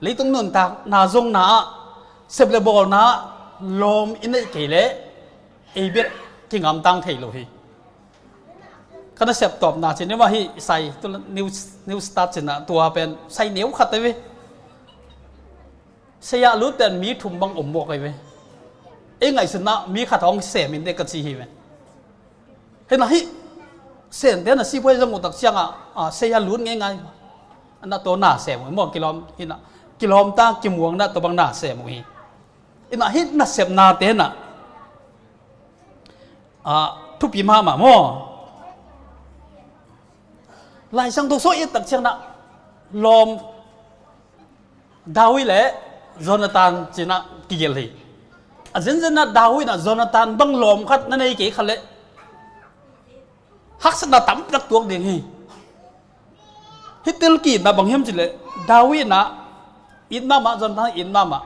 leitung nuntakna zong na, sep le bawlna, lawm i neih kei leh, ei bek kingamtang thei lo hi. Ka nasep tawpna ci ni mah hi, sai, tu new, new start ci na, tua pen, sai neu khat te ve. Saya Lut pen mi thum bang om mawk ahi ve. Ei ngaihsutna mi khat hong sem in te ka ci hi ve. Hena hi, Sente na sipuai zong uh tak ciang a, a, Saya Lut ngeingai. Ana to na sem uh maw, kilawm, hina, kilawm ta, kimuang na to bang na sem uh hi. Ina hi nasepna te na, a, thupi mahmah maw. Lai Siangtho sung i et tak ciang na, lawm David le Jonathan ci na kigelh hi. A zenzen na David na Jonathan bang lawm khat na nei kei kha leh haksatna tampi tak tuak ding hi. Hih tel ki-itna bang hiam ci leh David na it mahmah, Jonathan it mahmah.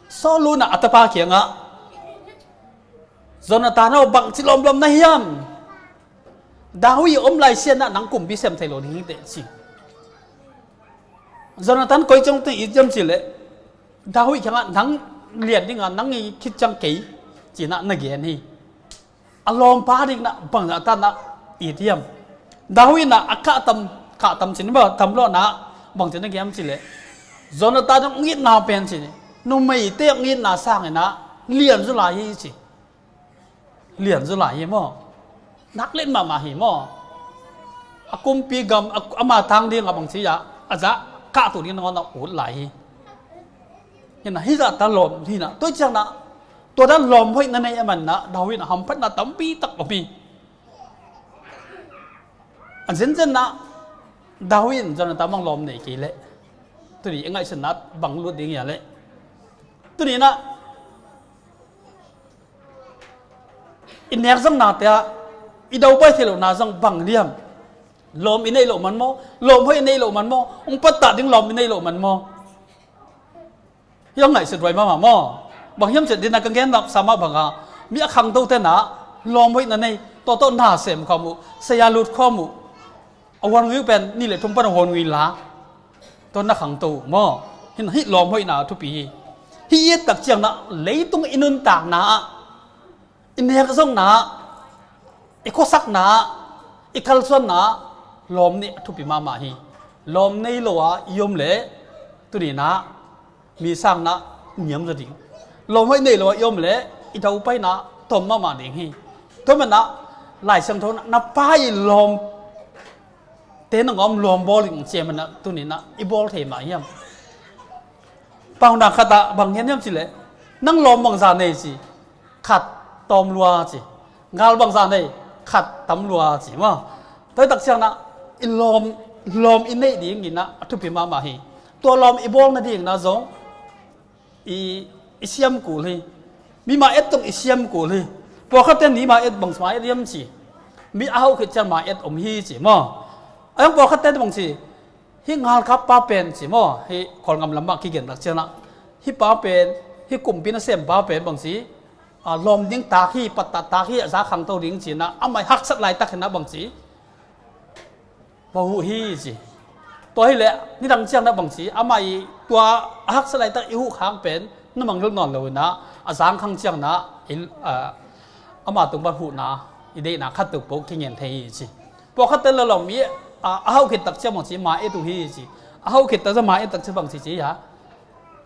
Saul na a tapa kiangah Jonathan aw, bang ci lawmlawm na hiam? David om lai sian ah nang kumpi sem thei lo ding hi teh ci. Jonathan koi ciang teng it hiam ci leh David kiangah nang lian ding a nang i khit ciang kei ci na na gen hi. A lawmpa ding na bang zah ta na it hiam? David na a kah tam, kah tam ci ni ba tam lo na bang ci na gen hiam ci leh Jonathan hong itna pen ci ni numeite hong itna sang in na lian zu lai hi ci. Lian zu lai hi maw? Nak let mahmah hi maw? A kumpi gam, a, ama tang ding a bang ci a, a zah kah tu ding nangawn a ut lai hi. Hina, hi zah ta lawm hina, tua ciang na, tua dan lawm hoih na nei a man na, David na hamphatna tampi tak om hi. A zenzen na, David in Jonathan bang lawm nei kei leh. Tuni, i ngaihsutna bang lut ding hia leh. Tuni na, i nek zong na te ah, i daupai thei lo na zong bang liam. Lawm i nei lo man maw, lawm hoih i nei lo man maw, hong pattah ding lawm i nei lo man maw. Hi hong ngaihsut ruai mahmah maw. Bang hiam cih dina ka gen lap sa mah bang a, mi a khangto te na, lawm hoih na nei, tawh tawh na sem khawm uh, saya lut khawm uh. A huan ngui pen, ni le thum pan a huan ngui la. Tua na khangto uh maw. Hih, hih lawm hoihna thupi hi. Hih i et tak ciang na, leitung i nuntakna ah, i nek zong na, i khuasakna, i kalsuanna, lawm nih a thupi mahmah hi. Lawm nei lo a i om leh, tuni na, mi sang na, niam zaw ding. Lawm hoih nei lo a i om leh, i daupai na, tom mahmah ding hi. Tua man na, Lai Siangtho na, na pa i lawm, te na ngawm lawm bawl in cia man na, tuni na, i bawl thei mah hiam? Paunak khat ah bang hian hiam ci leh, nang lawm bangza nei ci, khat tawm lua ci, ngal bangza nei, khat tam lua ci maw. Tua i tak ciang na, i lawm, lawm i neih ding in na, a thupi mahmah hi. Tua lawm i bawl na ding na zong, i, i siam kul hi. Mi ma et tong i siam kul hi. Pawlkhat ten mi ma et bang ma et hiam ci. Mi a hauh khit ciang ma et om hi ci maw. A zong pawlkhat ten bang ci. Hih ngalkap pa pen ci maw, hih Kawlngam lam mah kigen tak ciang na, hih pa pen, hih kumpi nasem pa pen bang ci, a, lawm ding tak hi, pattah tak hi, a za khangto ding ci-in ah, amah i haksat laitak hi-in ah bangci, va huh hi ci. Tua hileh nidang ciang-in ah bangci, amah i tua a haksat laitak i huh khak pen na mangngilh nawn lo-in ah, a zang khang ciang-in ah i, a, amah tung pan huhna, i deihna khat peuhpeuh kingen thei hi ci. Pawlkhatte lawm mi, a, a hauh khit tak ciang bangci, ma et uh hi ci. A hauh khit tak ciang ma et tak ciang bangci ci a,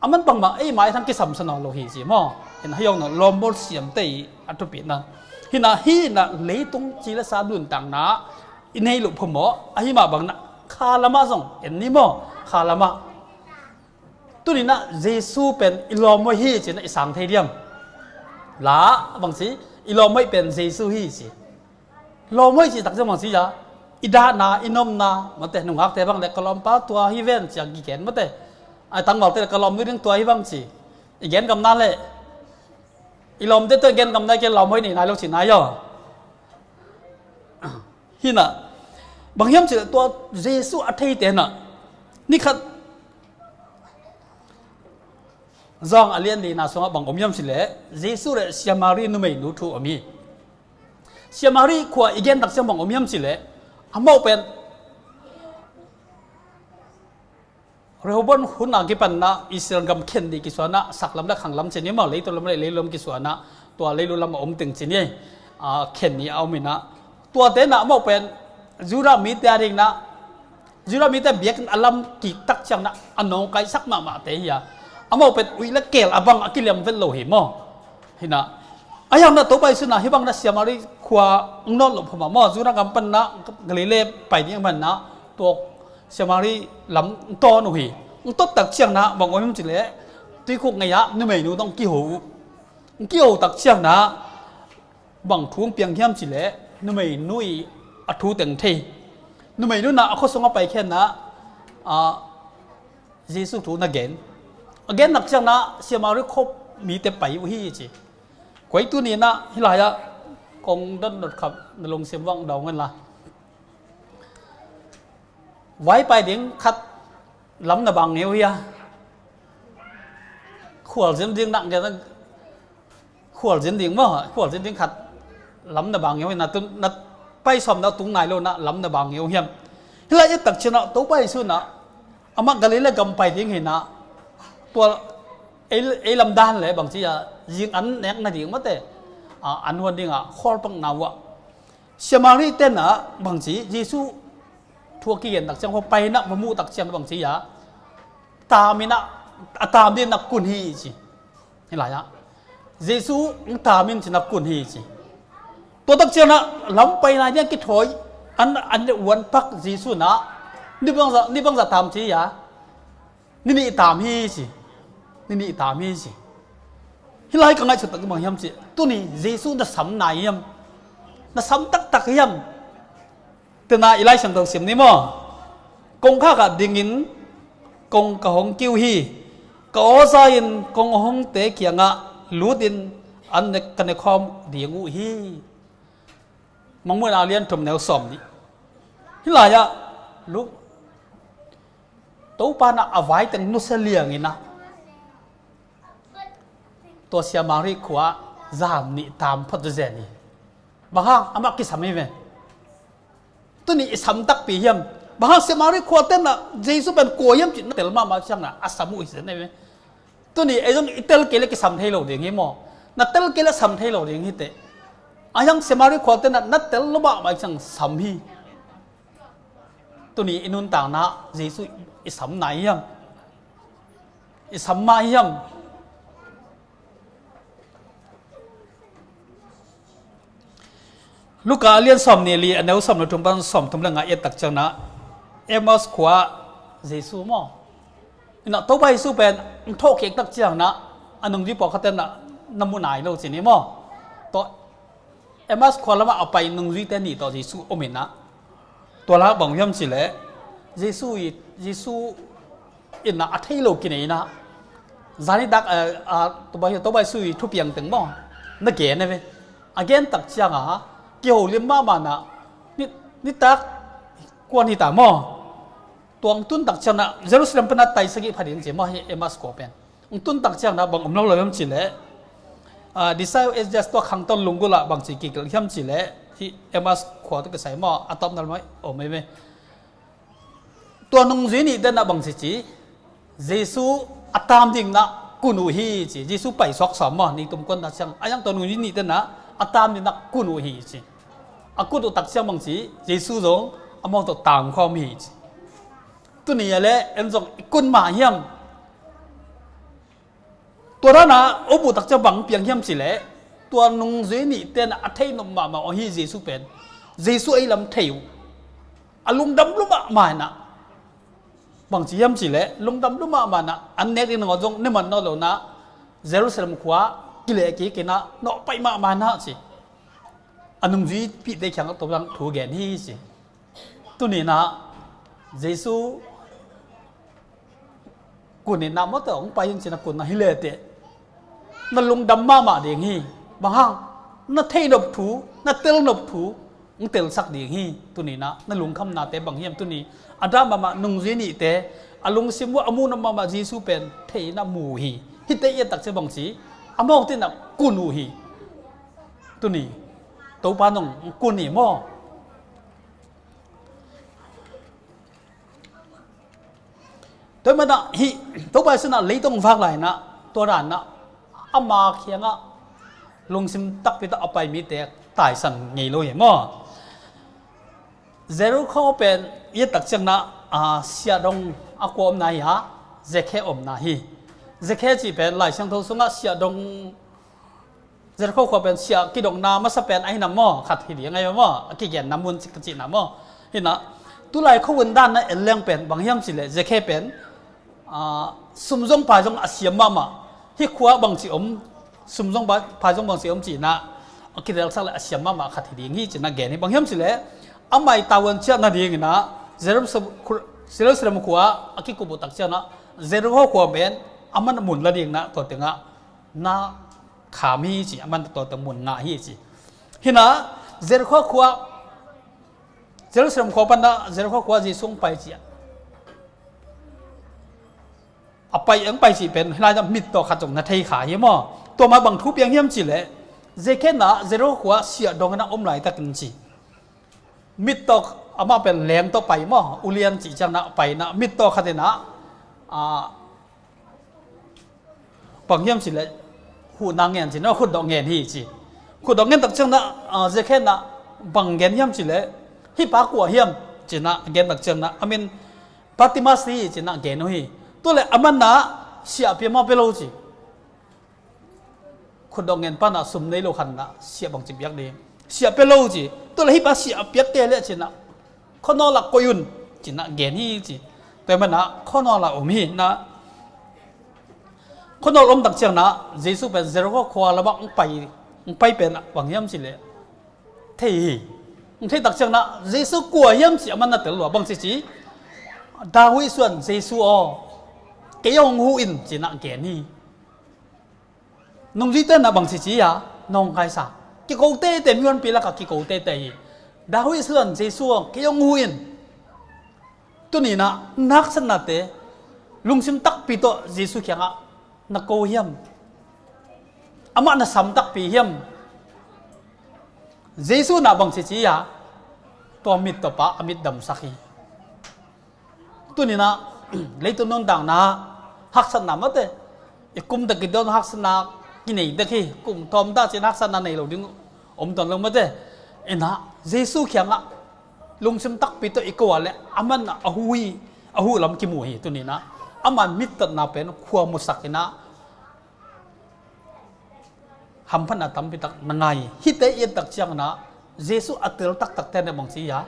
a man pang mah ei ma et hang kisam sa nawn lo hi ci maw. Hi-in ah hih hong na lawmbawl siamte i a thupitna. Hi-in ah, hi-in ah leitung ci le sa nuntakna i nei loh phamawh, ahi mah bangin ah kha lamah zong en ni maw, kha lamah. Tuni-in ah Jesu pen i lawmhoih hi ci-in ah i sang thei diam? La, bangci, i lawmhoih pen Jesu hi ci. Lawmhoih cih tak ciang bangci a, i dahna, i nomna, mate, nungakte bang le ka lawmpa tua hi ven ci-a kigen, mate. A, tangvalte le ka lawm nu ding tua hi bang ci. I gen kamna le i lawmte tua i gen kamna, i gen lawmhoih nei nai lo ci nai aw. Hi-in ah, bang hiam cih leh tua Jesu a theite-in ah, ni khat Johan a lian lina sungah bang om hiam cih leh, Jesu le Samari numeinu thu om hi. Samari khua i gen tak ciang bang om hiam cih leh, amau pen Rehoboam hun a kipan-in ah Israel gam khen ding kisuan-in ah, saklam le khanglam ci ni maw, leitung lam le leilam kisuan-in ah, tua leilu lam a om teng ci ni, a, khen ni a om-in ah, tuate-in ah amau pen Judah mite a dingin ah, Judah mite biakinn a lam kik tak ciang-in ah a nawngkaisak mahmahte hi a, amau pen ui le keel a bang a kiliam vet lo hi maw. Hi-in ah, ahi hang in ah Topa Jesu in ah hih bangin ah Samari khua hong nawt loh phamawh maw, Judah gam pan-in ah Galilee pai ding ahih manin ah tua Samari lam hong tawn uh hi. Hong tot tak ciang-in ah bang om hiam cih leh, tuikhuk ngei-ah numeinu tawh hong kiho uh. Hong kiho tak ciang-in ah bang thu hong piang hiam cih leh, numeinu i a thu teng thei. Numeinu in ah a khua sungah pai khin-in ah, a, Jesu thu na gen. A gen tak ciang-in ah Samari khua mite pai uh hi ci. Koi tuni-in ah hih lai-ah kong dotdot khat na lungsim uah dawng hen la. Vaipai ding khat lam na bang ngeu hi a. Khualzin ding nak gen, khualzin ding maw, khualzin ding khat lam na bang ngeu hi na, tu na pai sawm na tung nai lo na lam na bang ngeu hiam. Hih lai i et tak ciang-in ah Topa Jesu in ah amah Galilee gam pai ding hi-in ah, tua ei, ei lam dan le bangci a, zing an nek nading mate, a, an huan ding a khualpakna uah Samari-te in ah bangci, Jesu thu a kigen tak ciang, hua pai-in ah va muh tak ciang bangci a, taam in ah, a taam dingin ah kun hi ci. Hih lai-ah Jesu hong taam in ci-in ah kun hi ci. Tua tak ciang ah lam pai nai ding a kithawi an, an uan pak Jesu in ah, ni bangzah, ni bangzah taam ci a, ni nih taam hi ci. Ni nih taam hi ci. Hih lai ka ngaihsut tak bang hiam cih, tuni Jesu na sam nai hiam? Na sam taktak hiam? Tena i Lai Siangtho sim ni maw? Kongkhak ah dingin kong ka hong kiu hi. Ka aw za-in kong a hongte kiangah lutin an ne, ka nekhawm ding uh hi. Mangmuhna a lian thum neu sawm nih. Hih lai-ah Luke, Topa in ah a vaiteng nusia liangin ah tua Samari khua-ah zan nih taam phot zenzen hi. Bang hang, amah kisam hi ve. Tuni i sam takpi hiam? Bang hang, Samari khuate in ah Jesu pen kua hiam cih na tel mahmah ciang ah a sam uh hi zen hi ve. Tuni ei zong i tel kei leh kisam thei lo ding hi maw? Na tel kei leh sam thei lo ding hi teh. Ahi hang Samari khuate in ah na tel lo mahmah ciang sam hi. Tuni i nuntakna Jesu i sam nai hiam? I sam mah hiam? Luka a lian sawm nih li, a neu sawm le thum pan sawm thum le nga i et tak ciang ah, Emmaus khua-ah Jesu maw? Ina Topa Jesu pen hong thawhkik tak ciang ah, a nungzui pawlkhatte in ah na mu nai lo ci ni maw? Tua Emmaus khua lamah a pai nungzuite nih tawh Jesu om in ah, tua lai bang hiam cih leh, Jesu i, Jesu in ah a thei lo kinei in ah, zan nitak, eh, ah, Topa, Topa Jesu i thupiang teng maw, na gen hi ve. A gen tak ciang ah kiho lim mahmah in ah, ni, nitak kuan hi ta maw? Tua hong tun tak ciang ah Jerusalem pan ah tai sagih pha ding ci maw, hih Emmaus khua pen. Hong tun tak ciang ah bang om lo lo hiam cih leh, Ah, Desire of Ages tua khangton lunggulh ah bangci kigelh hiam cih leh, hih Emmaus khua tawh kisai maw, a tawpna lam ah om ei ve. Tua nungzui nihte in ah bangci ci, Jesu a taam ding in ah kun uh hi ci. Jesu paisuak sawm maw, ni tum kuan tak ciang a, yang tua nungzui nihte in ah a taam ding in ah kun uh hi ci. A kut uh tak ciang bangci, Jesu zong amau tawh tangkhawm hi ci. Tuni a leh en zong i kun mah hiam? Tua dan a om uh tak ciang bang piang hiam cih leh, tua nungzui nihte in ah a theihnop mahmah uh hi, Jesu pen, Jesu ei lam thei uh. A lungdam lua mahmah in ah, bangci hiam cih leh, lungdam lua mahmah in ah, an nek ding nangawn zong ne man nawn lo in ah, Jerusalem khua kileh kik in ah, nawh pai mahmah in ah ci. A nungzuipihte kiangah tua bang thu gen hi ci. Tuni in ah Jesu kun in ah, mawtaw hong pai in ci in ah kun in ah hi leh teh, na lungdam mahmah ding hi. Bang hang? Na theihnop thu, na telnop thu hong telsak ding hi. Tuni in ah na lungkhamnate bang hiam? Tuni a dah mahmah nungzui nihte, a lungsim uh a muhnop mahmah Jesu pen thei in ah mu uh hi. Hihte i et tak ciang bangci, amau tawh in ah kun uh hi. Tuni Topa nong kun hi maw? Tua ahih manin ah hih Topa Jesu in ah leitung vak lai in ah, tua dan in ah ama kiangah lungsim takpi tawh a pai mite taisan ngei lo hi maw? Jericho pen i et tak ciang in ah, ah, siahdong a kua omna hi a, Zakhe omna hi. Zakhe cih pen Lai Siangtho sungah siahdong, Jericho khua pen siah kidongna masa pen ahi nam maw, khat hi ding ahi maw, a kigenna mun cih ka cihna maw. Hi in ah, tulai khuavun dan in ah en leng pen bang hiam cih leh, Zakhe pen, ah, sum zong pai zong a siam mahmah. Hih khua bangci om, sum zong pai, pai zong bangci om cih in ah, a kidelsak leh a siam mahmah khat hi ding hi ci in ah gen hi. Bang hiam cih leh, a mai tavuan ciah nading in ah Jerusalem, Jerusalem khua a kikup uh tak ciang in ah, Jericho khua pen aman a mun la ding in ah, tua teng ah na kham hi ci, aman tua teng mun ngah hi ci. Hi in ah Jericho khua, Jerusalem khua pan in ah Jericho khua Jesu hong pai ci a, a pai, hong pai cih pen hih lai-ah mittaw khat zong na thei kha hi maw? Tua mah bang thu piang hiam cih leh, Zakhe in ah Jericho khua siahdong in ah om laitakin ci, mittaw, amah pen leng tawh pai maw, ulian cih ciang in ah pai in ah, mittaw khat in ah, ah, bang hiam cih leh, huhna ngen ci in ah, khutdawh ngen hi ci. Khutdawh ngen tak ciang in ah, ah, Zakhe in ah bang gen hiam cih leh, hih pa kua hiam ci in ah gen tak ciang in ah, a min Bartimaeus hi ci in ah gen uh hi. Tua leh aman in ah siah pia maw, pia lo ci. Khutdawh ngen pa in ah sum nei lo khat in ah siah bangci piak ding? Siah pia lo ci. Tua leh hih pa siah piak kei leh ci in ah, khuanawl ah koih un ci in ah gen hi ci. Tua ahih manin ah khuanawl ah om hi in ah, khuanawl om tak ciang in ah Jesu pen Jericho khua lamah hong pai, hong pai pen ah bang hiam cih leh, thei hi. Hong theih tak ciang in ah Jesu kua hiam cih aman na tel lua. Bangci ci, David suan Jesu aw, kei hong huh in ci in ah gen hi. Nungzuite in ah bangci ci a, nong kaisa, kiko teitei, mihonpi lakah kiko teitei hi. David suan Jesu aw, kei hong huh in. Tuni in ah na haksatnate, lungsim takpi tawh Jesu kiangah na ko hiam? Amah na sam takpi hiam? Jesu in ah bangci ci a, tua mittaw pa a mit damsak hi. Tuni in ah leitung nuntakna haksatna mate, i kum tek i dawn haksatna kinei tek hi. Kum thawm ta cin haksatna nei lo ding om tuan lo mate. Hi in ah Jesu kiangah lungsim takpi tawh i ko a leh aman a huh hi, a huh lam kimu hi. Tuni in ah ama mittatna pen khua musak hi in ah, hamphatna tampi tak na ngah hi. Hihte i et tak ciang in ah Jesu a tel taktakte in ah bangci a,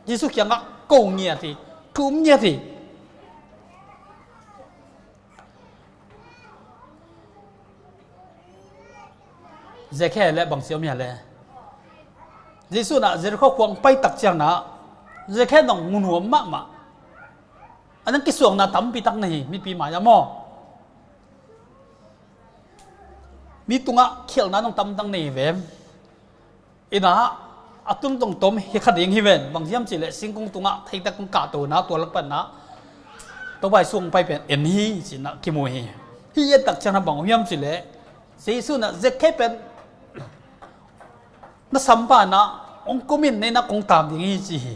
Jesu kiangah ko ngiat hi, thum ngiat hi. Zakhe leh bangci om hia leh, Jesu in ah Jericho khua hong pai tak ciang in ah Zakhe zong mu nuam mahmah. A nang kisuangna tampi tak nei hi, mipi mai-ah maw. Mi tungah khialhna zong tampi tak nei hi ve. Hi in ah a tung tong tom hi kha ding hi ven. Bang hiam cih leh singkung tungah theitak kong kahto in ah, tua lak pan in ah Topa Jesu hong pai pen en hi ci in ah kimu hi. Hih i et tak ciang in ah bang hiam cih leh, Jesu na Zakhei pen na sampa na hong kumin nei na kong tam ding hi ci hi.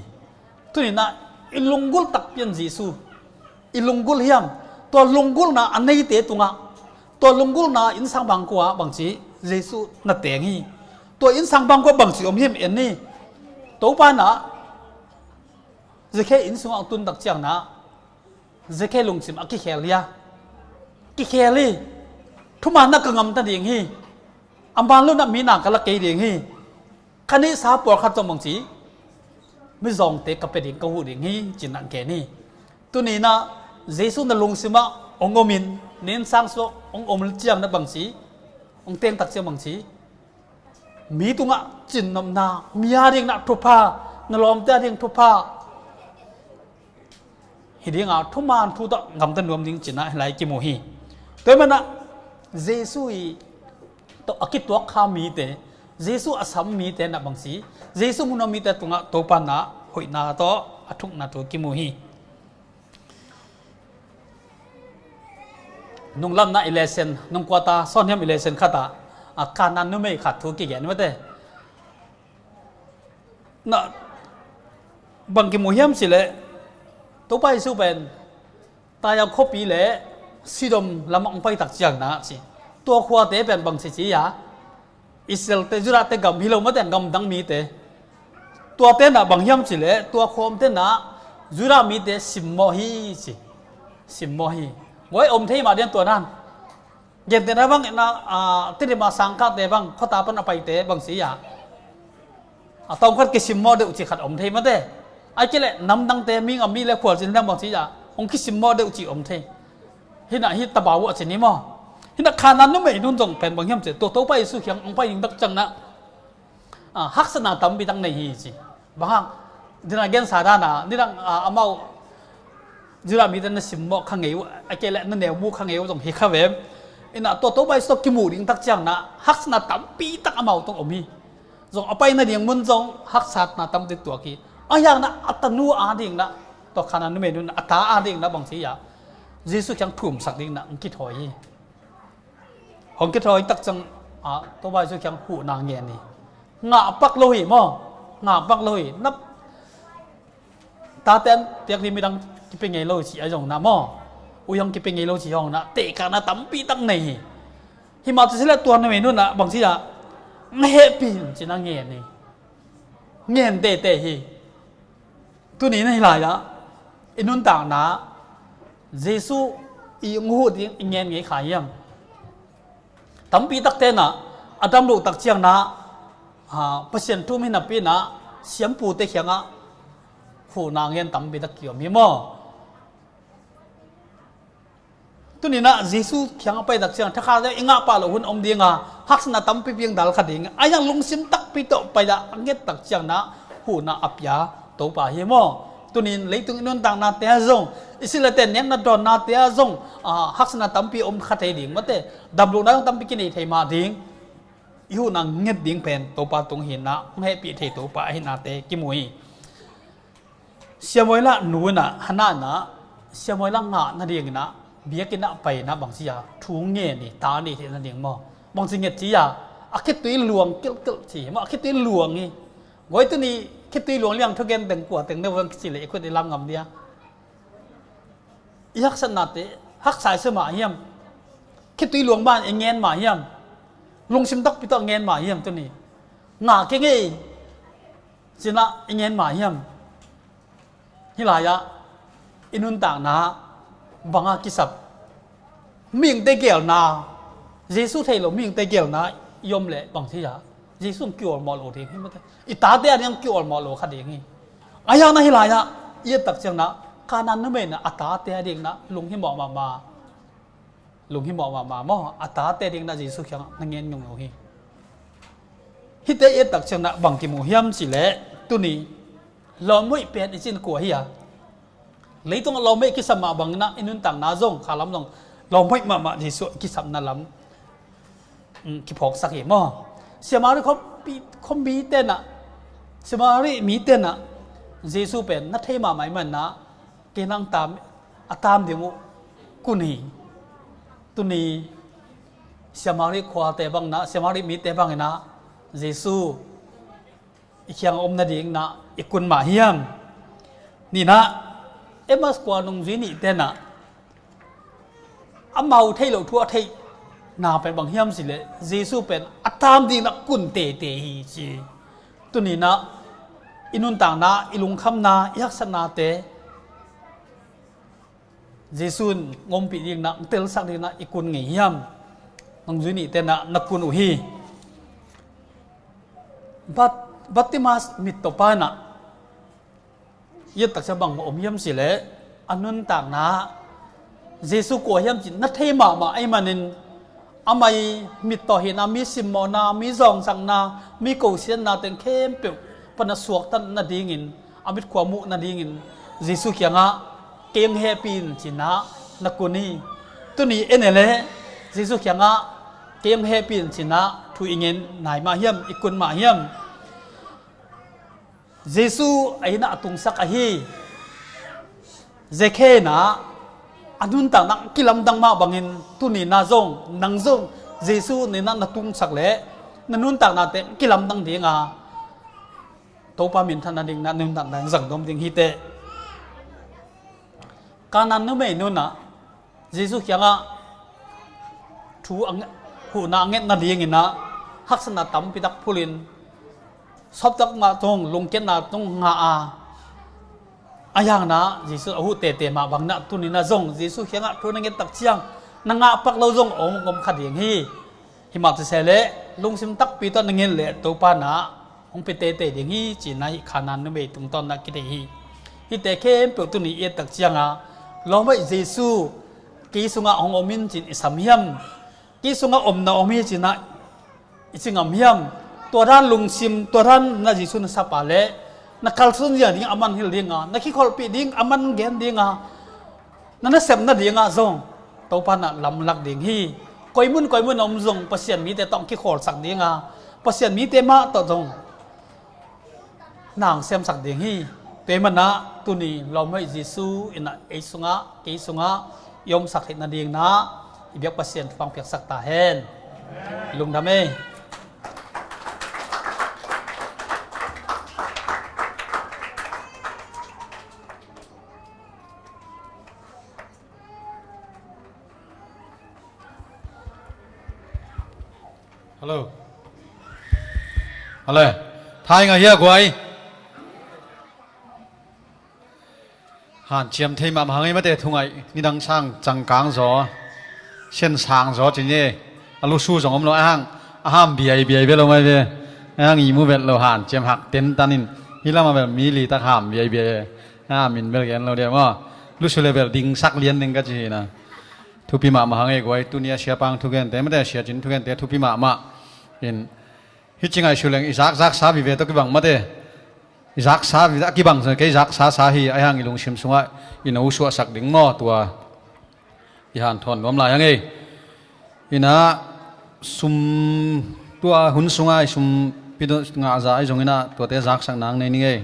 Tuni na i lunggulh takpi in Jesu i lunggulh hiam? Tua lunggulhna a neite tungah, tua lunggulhna innsang bangkua bangci Jesu na teng hi. Tua innsang bangkua bangci om hiam en ni. Topa na Zakhei inn sungah tun tak ciang na Zakhei lungsim a kikhel hi a, kikhel hi. Thuman na ka ngamta ding hi. A man lo na mi na ka la kei ding hi. Ka neihsa pawlkhat zong bangci mizawngte ka pia ding, ka huh ding hi ci na gen hi. Tuni na Jesu na lungsimah hong omin, na innsang sungah hong om ciang na bangci, hong teng tak ciang bangci, mi tungah cinnopna, mi a ding na thupha, na lawmte a ding thupha, hi dinga thuman thu tawh gamta nuam ding ci na hi lai kimu hi. Tua hi mana Jesu i tawh a kituak kha mite, Jesu a sam mite na bangci, Jesu mun a mite tungah Topa na hoihna tawh a thukna thu kimu hi. Nunglamna i lesson, nungkuata sawnhiam i lesson khatah a Kanaan numei khat thu kigen mate. Na bang kimu hiam cileh, Topa Jesu pen Taya khuapi le Sidom lamah hong pai tak ciang na ci, tua khuate pen bang ci ci a, Israelte, Judahte gam hi lo mate, gamdang mite. Tuate na bang hiam cileh, tua khua omte na Judah mite simmawh hi ci. Simmawh hi. Guai om thei mah dian tua nan. Gentehna bang na, a, Tedim a sangkahte bang, khuata pan a paite bang ci a, a tawmkhat kisimmawh deuh ci khat om thei mate. Ai kei leh namdangte, mi ngam mi le khualzin dang bang ci a, hong kisimmawh deuh ci om thei. Hi na hi tabau a ci ni maw. Hi na Kanaan numei nun zong pen bang hiam ci, tua Topa Jesu kiang hong pai ding tak ciang na, a, haksatna tampi tak nei hi ci. Bang hang, dina gensa dana, nidang, a, amau Judah mite na simmawh kha ngei uh, a kei leh na neu mu kha ngei uh zong hi kha ve. Ina tua Topa Jesu tawh kimu ding tak ciang na haksatna tampi tak amau tawh om hi. Zong a pai nading mun zong haksatna tampi tuak hi. A hiang na a tanu a ding na, tua Kanaan numei nun a ta a ding na bang ci a, Jesu kiang thumsak ding na hong kithawi hi. Hong kithawi tak ciang a, Topa Jesu kiang huhna ngen hi. Ngah pak lo hi maw. Ngah pak lo hi. Na tate an piak ding midang kipia ngei lo ci a zong na maw. Ui hong kipia ngei lo ci hong na tehkakna tampi tak nei hi. Hi mah tu cileh tua numei nun na bang ci a, nga hehpih in ci na ngen hi. Ngen teitei hi. Tuni na hi lai-ah i nuntakna Jesu i hong huh ding i ngen ngei kha hiam? Tampi takte na a dam loh tak ciang na, a, Pasian thu um hi napi na siampute kiangah huhna ngen tampi tak kiom hi maw? Tuni na Jesu kiang a pai tak ciang thakhat i ngah pah loh hun om dinga, haksatna tampi piang dal kha ding. A hiang lungsim takpi tawh pai a nget tak ciang na huhna a pia Topa hi maw. Tunin leitung i nuntaknate ah zong, i silate nekna dawnnate ah zong, a, haksatna tampi om kha thei ding mate. Damlohna zong tampi kinei thei mah ding. I huhna nget ding pen Topa tung hi na, hong hehpih thei Topa ahi nate kimu hi. Siamuela nu ina, Hana ina, Siamuela ngah nading ina, biakinn ah pai ina bangci a, thu ngen i, ta ni theih nading maw. Bangci nget ci a, a khitui luang kilhkilh ci maw, a khitui luang hi. Guai tuni khitui luang liang thugen teng kua teng deuh vang kici le i khut i lam ngam dia. I haksatnate, haksa i sa mah hiam? Khitui luang ban i ngen mah hiam? Lungsim takpi tawh ngen mah hiam tuni? Ngah kei ngei. Cinah i ngen mah hiam? Hih lai-ah i nuntakna banga kisap, mihingte gelna, Jesu thei lo mihingte gelna i om leh bang thei a, Jesu hong kiawlmawh lo ding hi mate. I tate a ding hong kiawlmawh lo kha ding hi. A hiangna hih lai-ah i et tak ciangna, Kanaan numei na a tate a dingna lunghimawh mahmah. Lunghimawh mahmah maw, a tate dingna Jesu kiangah na ngen ngiungeu hi. Hihte i et tak ciangna bang kimu hiam cihleh, tuni lawmhoih pen i cin kua hi a? Leitungah lawmhoih kisam mah bangin ah i nuntakna zong, khalam zong lawmhoih mahmah Jesu kisapna lam, um, kiphawksak hi maw? Samari khompi, khompi tenah, Samari mi tenah Jesu pen na thei mahmah i manah, kei nang tam, a tam ding uh kun hi. Tuni Samaria khuate bangin ah, Samaria mite bangin ah Jesu i kiang a om nadingin ah i kun mah hiam? Nihna, Emmaus khua nungzui nihte in ah amau theih loh thu a theihna pen bang hiam cih leh Jesu pen a tam dingin ah kun teitei hi ci. Tuni-in ah i nuntakna, i lungkhamna, i haksatnate Jesu in hong ompih dingin ah, hong telsak dingin ah i kun ngei hiam? Nungzui nihte in ah na kun uh hi. Bat-, Bartimaeus mittawpa in ah i et tak ciang bang om hiam cih leh, a nuntakna Jesu kua hiam cih na thei mahmah ahih manin, amah i mittaw hihna, mi simmawhna, mi zawngsakna, mi kosiatna teng khempeuh pan a suaktat nadingin, a mitkhua muh nadingin Jesu kiangah, "Kei hong hehpih in," ci-in ah na kun hi. Tuni en leh Jesu kiangah, "Kei hong hehpih in," ci-in ah thu i ngen nai mah hiam, i kun mah hiam? Jesu a inn ah a tungsak ahi Zakhe in ah a nuntakna kilamdang mah bangin, tuni-in ah zong, nang zong Jesu inn ah na tungsak leh na nuntaknate kilamdang ding a, Topa minthanna dingin ah na nuntakna zangdom ding hi teh. Kanaan numei nu in ah Jesu kiangah thu a nge-, huhna a nget nadingin ah haksatna tampi tak phulhin, sawptak mah zong, lungkiatna zong ngah a, a hangin ah Jesu a huh teitei mah bangin ah tuni-in ah zong Jesu kiangah thu na nget tak ciang na ngah pak lo zong om, om kha ding hi. Hi mah siseh leh lungsim takpi tawh na ngen leh Topa in ah hong pia teitei ding hi, ci-in ah hih Kanaan numei tungtawn in ah kithei hi. Hihte khempeuh tuni i et tak ciang a, lawmhoih Jesu kei sungah hong om in ci-in i sam hiam? Kei sungah om na om hi ci-in ah i ci ngam hiam? Tua dan lungsim, tua dan na Jesu na sap leh, na kalsuan zia ding aman hilh ding a, na kikholhpih ding aman gen ding a, na nasep nading ah zong Topa in ah lamlak ding hi. Koi mun koi mun a om zong Pasian mite tawh hong kikhawlsak ding a, Pasian mite mah tawh zong na hong semsak ding hi. Tua ahih manin ah tuni lawmhoih Jesu in ah ei sungah, kei sungah i omsak theih nadingin ah i biak Pasian thupha hong piaksak ta hen. Lungdam ei. Hello. Hello. Thai ngai hia guai. Hanciam thei mahmah hang ei mate, thungaih nidang sang cangkang zaw, sen sang zaw ci ni. A lusu zong om lo, a hang, a ham biaibiai ve lo mai ve. A hang i mu vet lo, hanciam hak tentan in. Hih lamah vel mi li tak ham biaibiai. A min bel gen lo dia maw. Lusu le bel dingsak lian ding ka ci hi na. Thupi mahmah hang ei guai, tuni a siapang thugente mate, siacin thugente thupi mahmah. In, hih ci ngaihsut leng i zakzaksa vive tawh kibang mate. I zaksa vive a kibang zong kei zaksa sa hi, a hang i lungsim sungah i no suahsak ding maw, tua i hanthawn nuam lai hang ei. In ah sum, tua hun sungah i sum pidot ngahza ahi zongin ah tuate zaksak nang nei ning ei.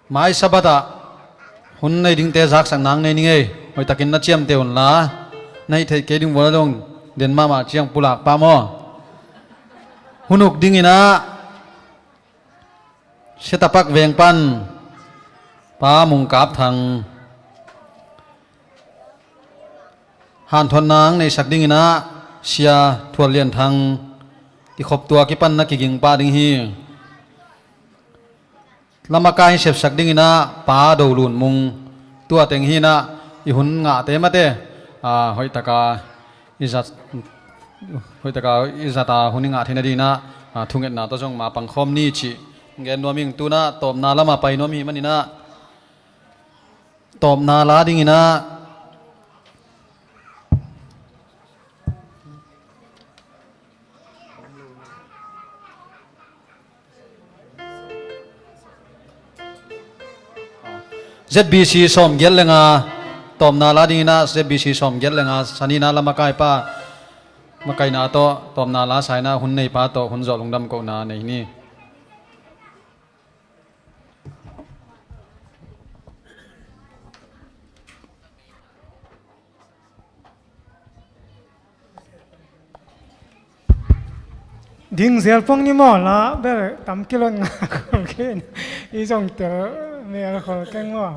Mai Sabbath ah hun nei dingte zaksak nang nei ning ei. Hoihtakin na ciamteh unla, na hih theih kei ding vua dong den mahmah ciang pulak pah maw. Hun uk dingin ah Setapak veng pan Pa Mung Kap Thang, hanthawn nang neisak dingin ah Sia Thual Lian Thang, i khop tua kipan na kiging pah ding hi. Lamakai sepsak dingin ah Pa Do Lun Mung, tua teng hi in ah i hun ngahte mate, a, hoihtaka i zat, hoihtaka i zata hun i ngah theihna dingin ah, a, thungetna tawh zong ma pangkhawm ni cih gen nuam ing. Tu-in ah tawpna lamah pai nuam hi manin ah, tawpna la dingin ah Z B C sawmgiat le nga, tawpna la dingin ah Z B C sawmgiat le nga, sanina la makaipa, makaina tawh tawpna la saina hun neipa tawh hun zawh lungdam kohna nei ni. Ding zel pong ni maw, la bel tam kilon nga khol kei na. I zong tel mel khol keng maw.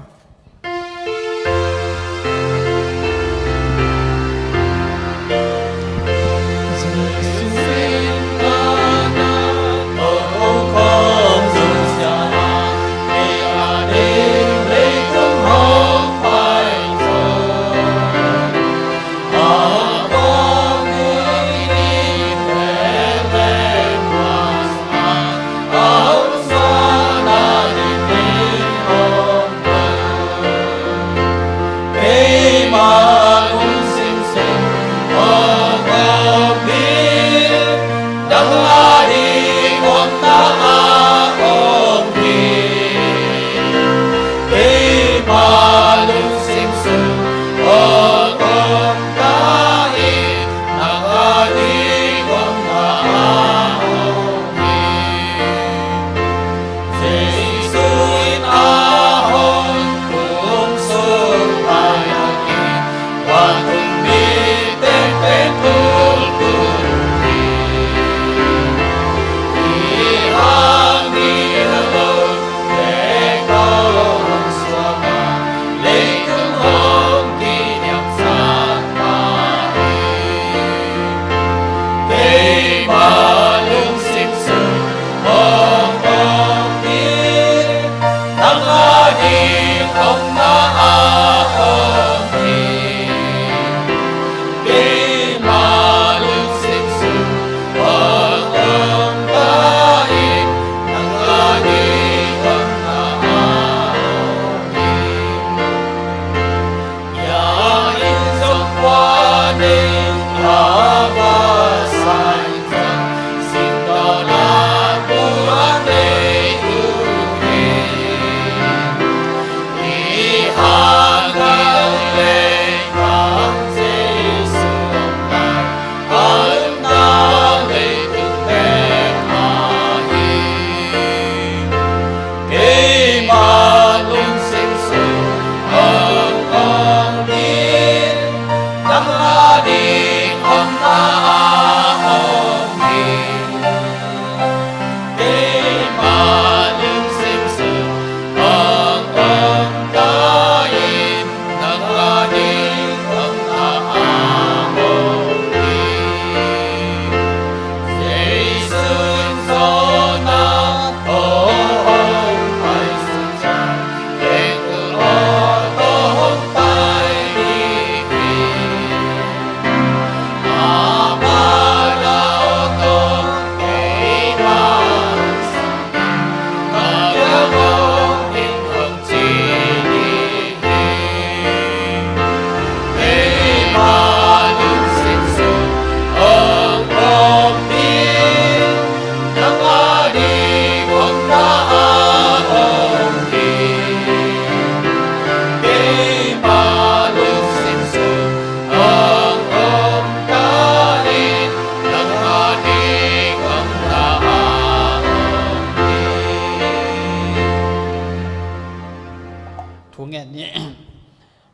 Thu ngen ni.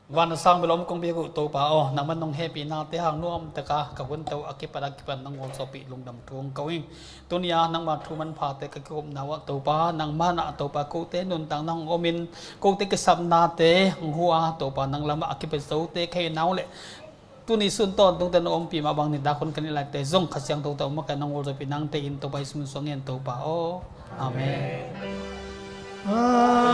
Van a sang bel om kong biak uh Topa aw, nangman nong hehpihna te hang nuam taka ka gunte uh a kipat a kipat nang ngol sawpih lungdam thu hong ko ing. Tuni a nangma thu manpha te ka kikupna uh ah Topa, nangman ah Topa kote nuntak nang hong om in, kote kisapna te hong hu a Topa nang lamah a kipat zote ka hi na uh leh tuni sun tawntung te nong ompih mah bang nitak hun ka neih lai te zong Kha Siangtho te hong makaih nang ngol sawpih nang te in Topa Jesu min suang ngen Topa aw. Amen. Amen.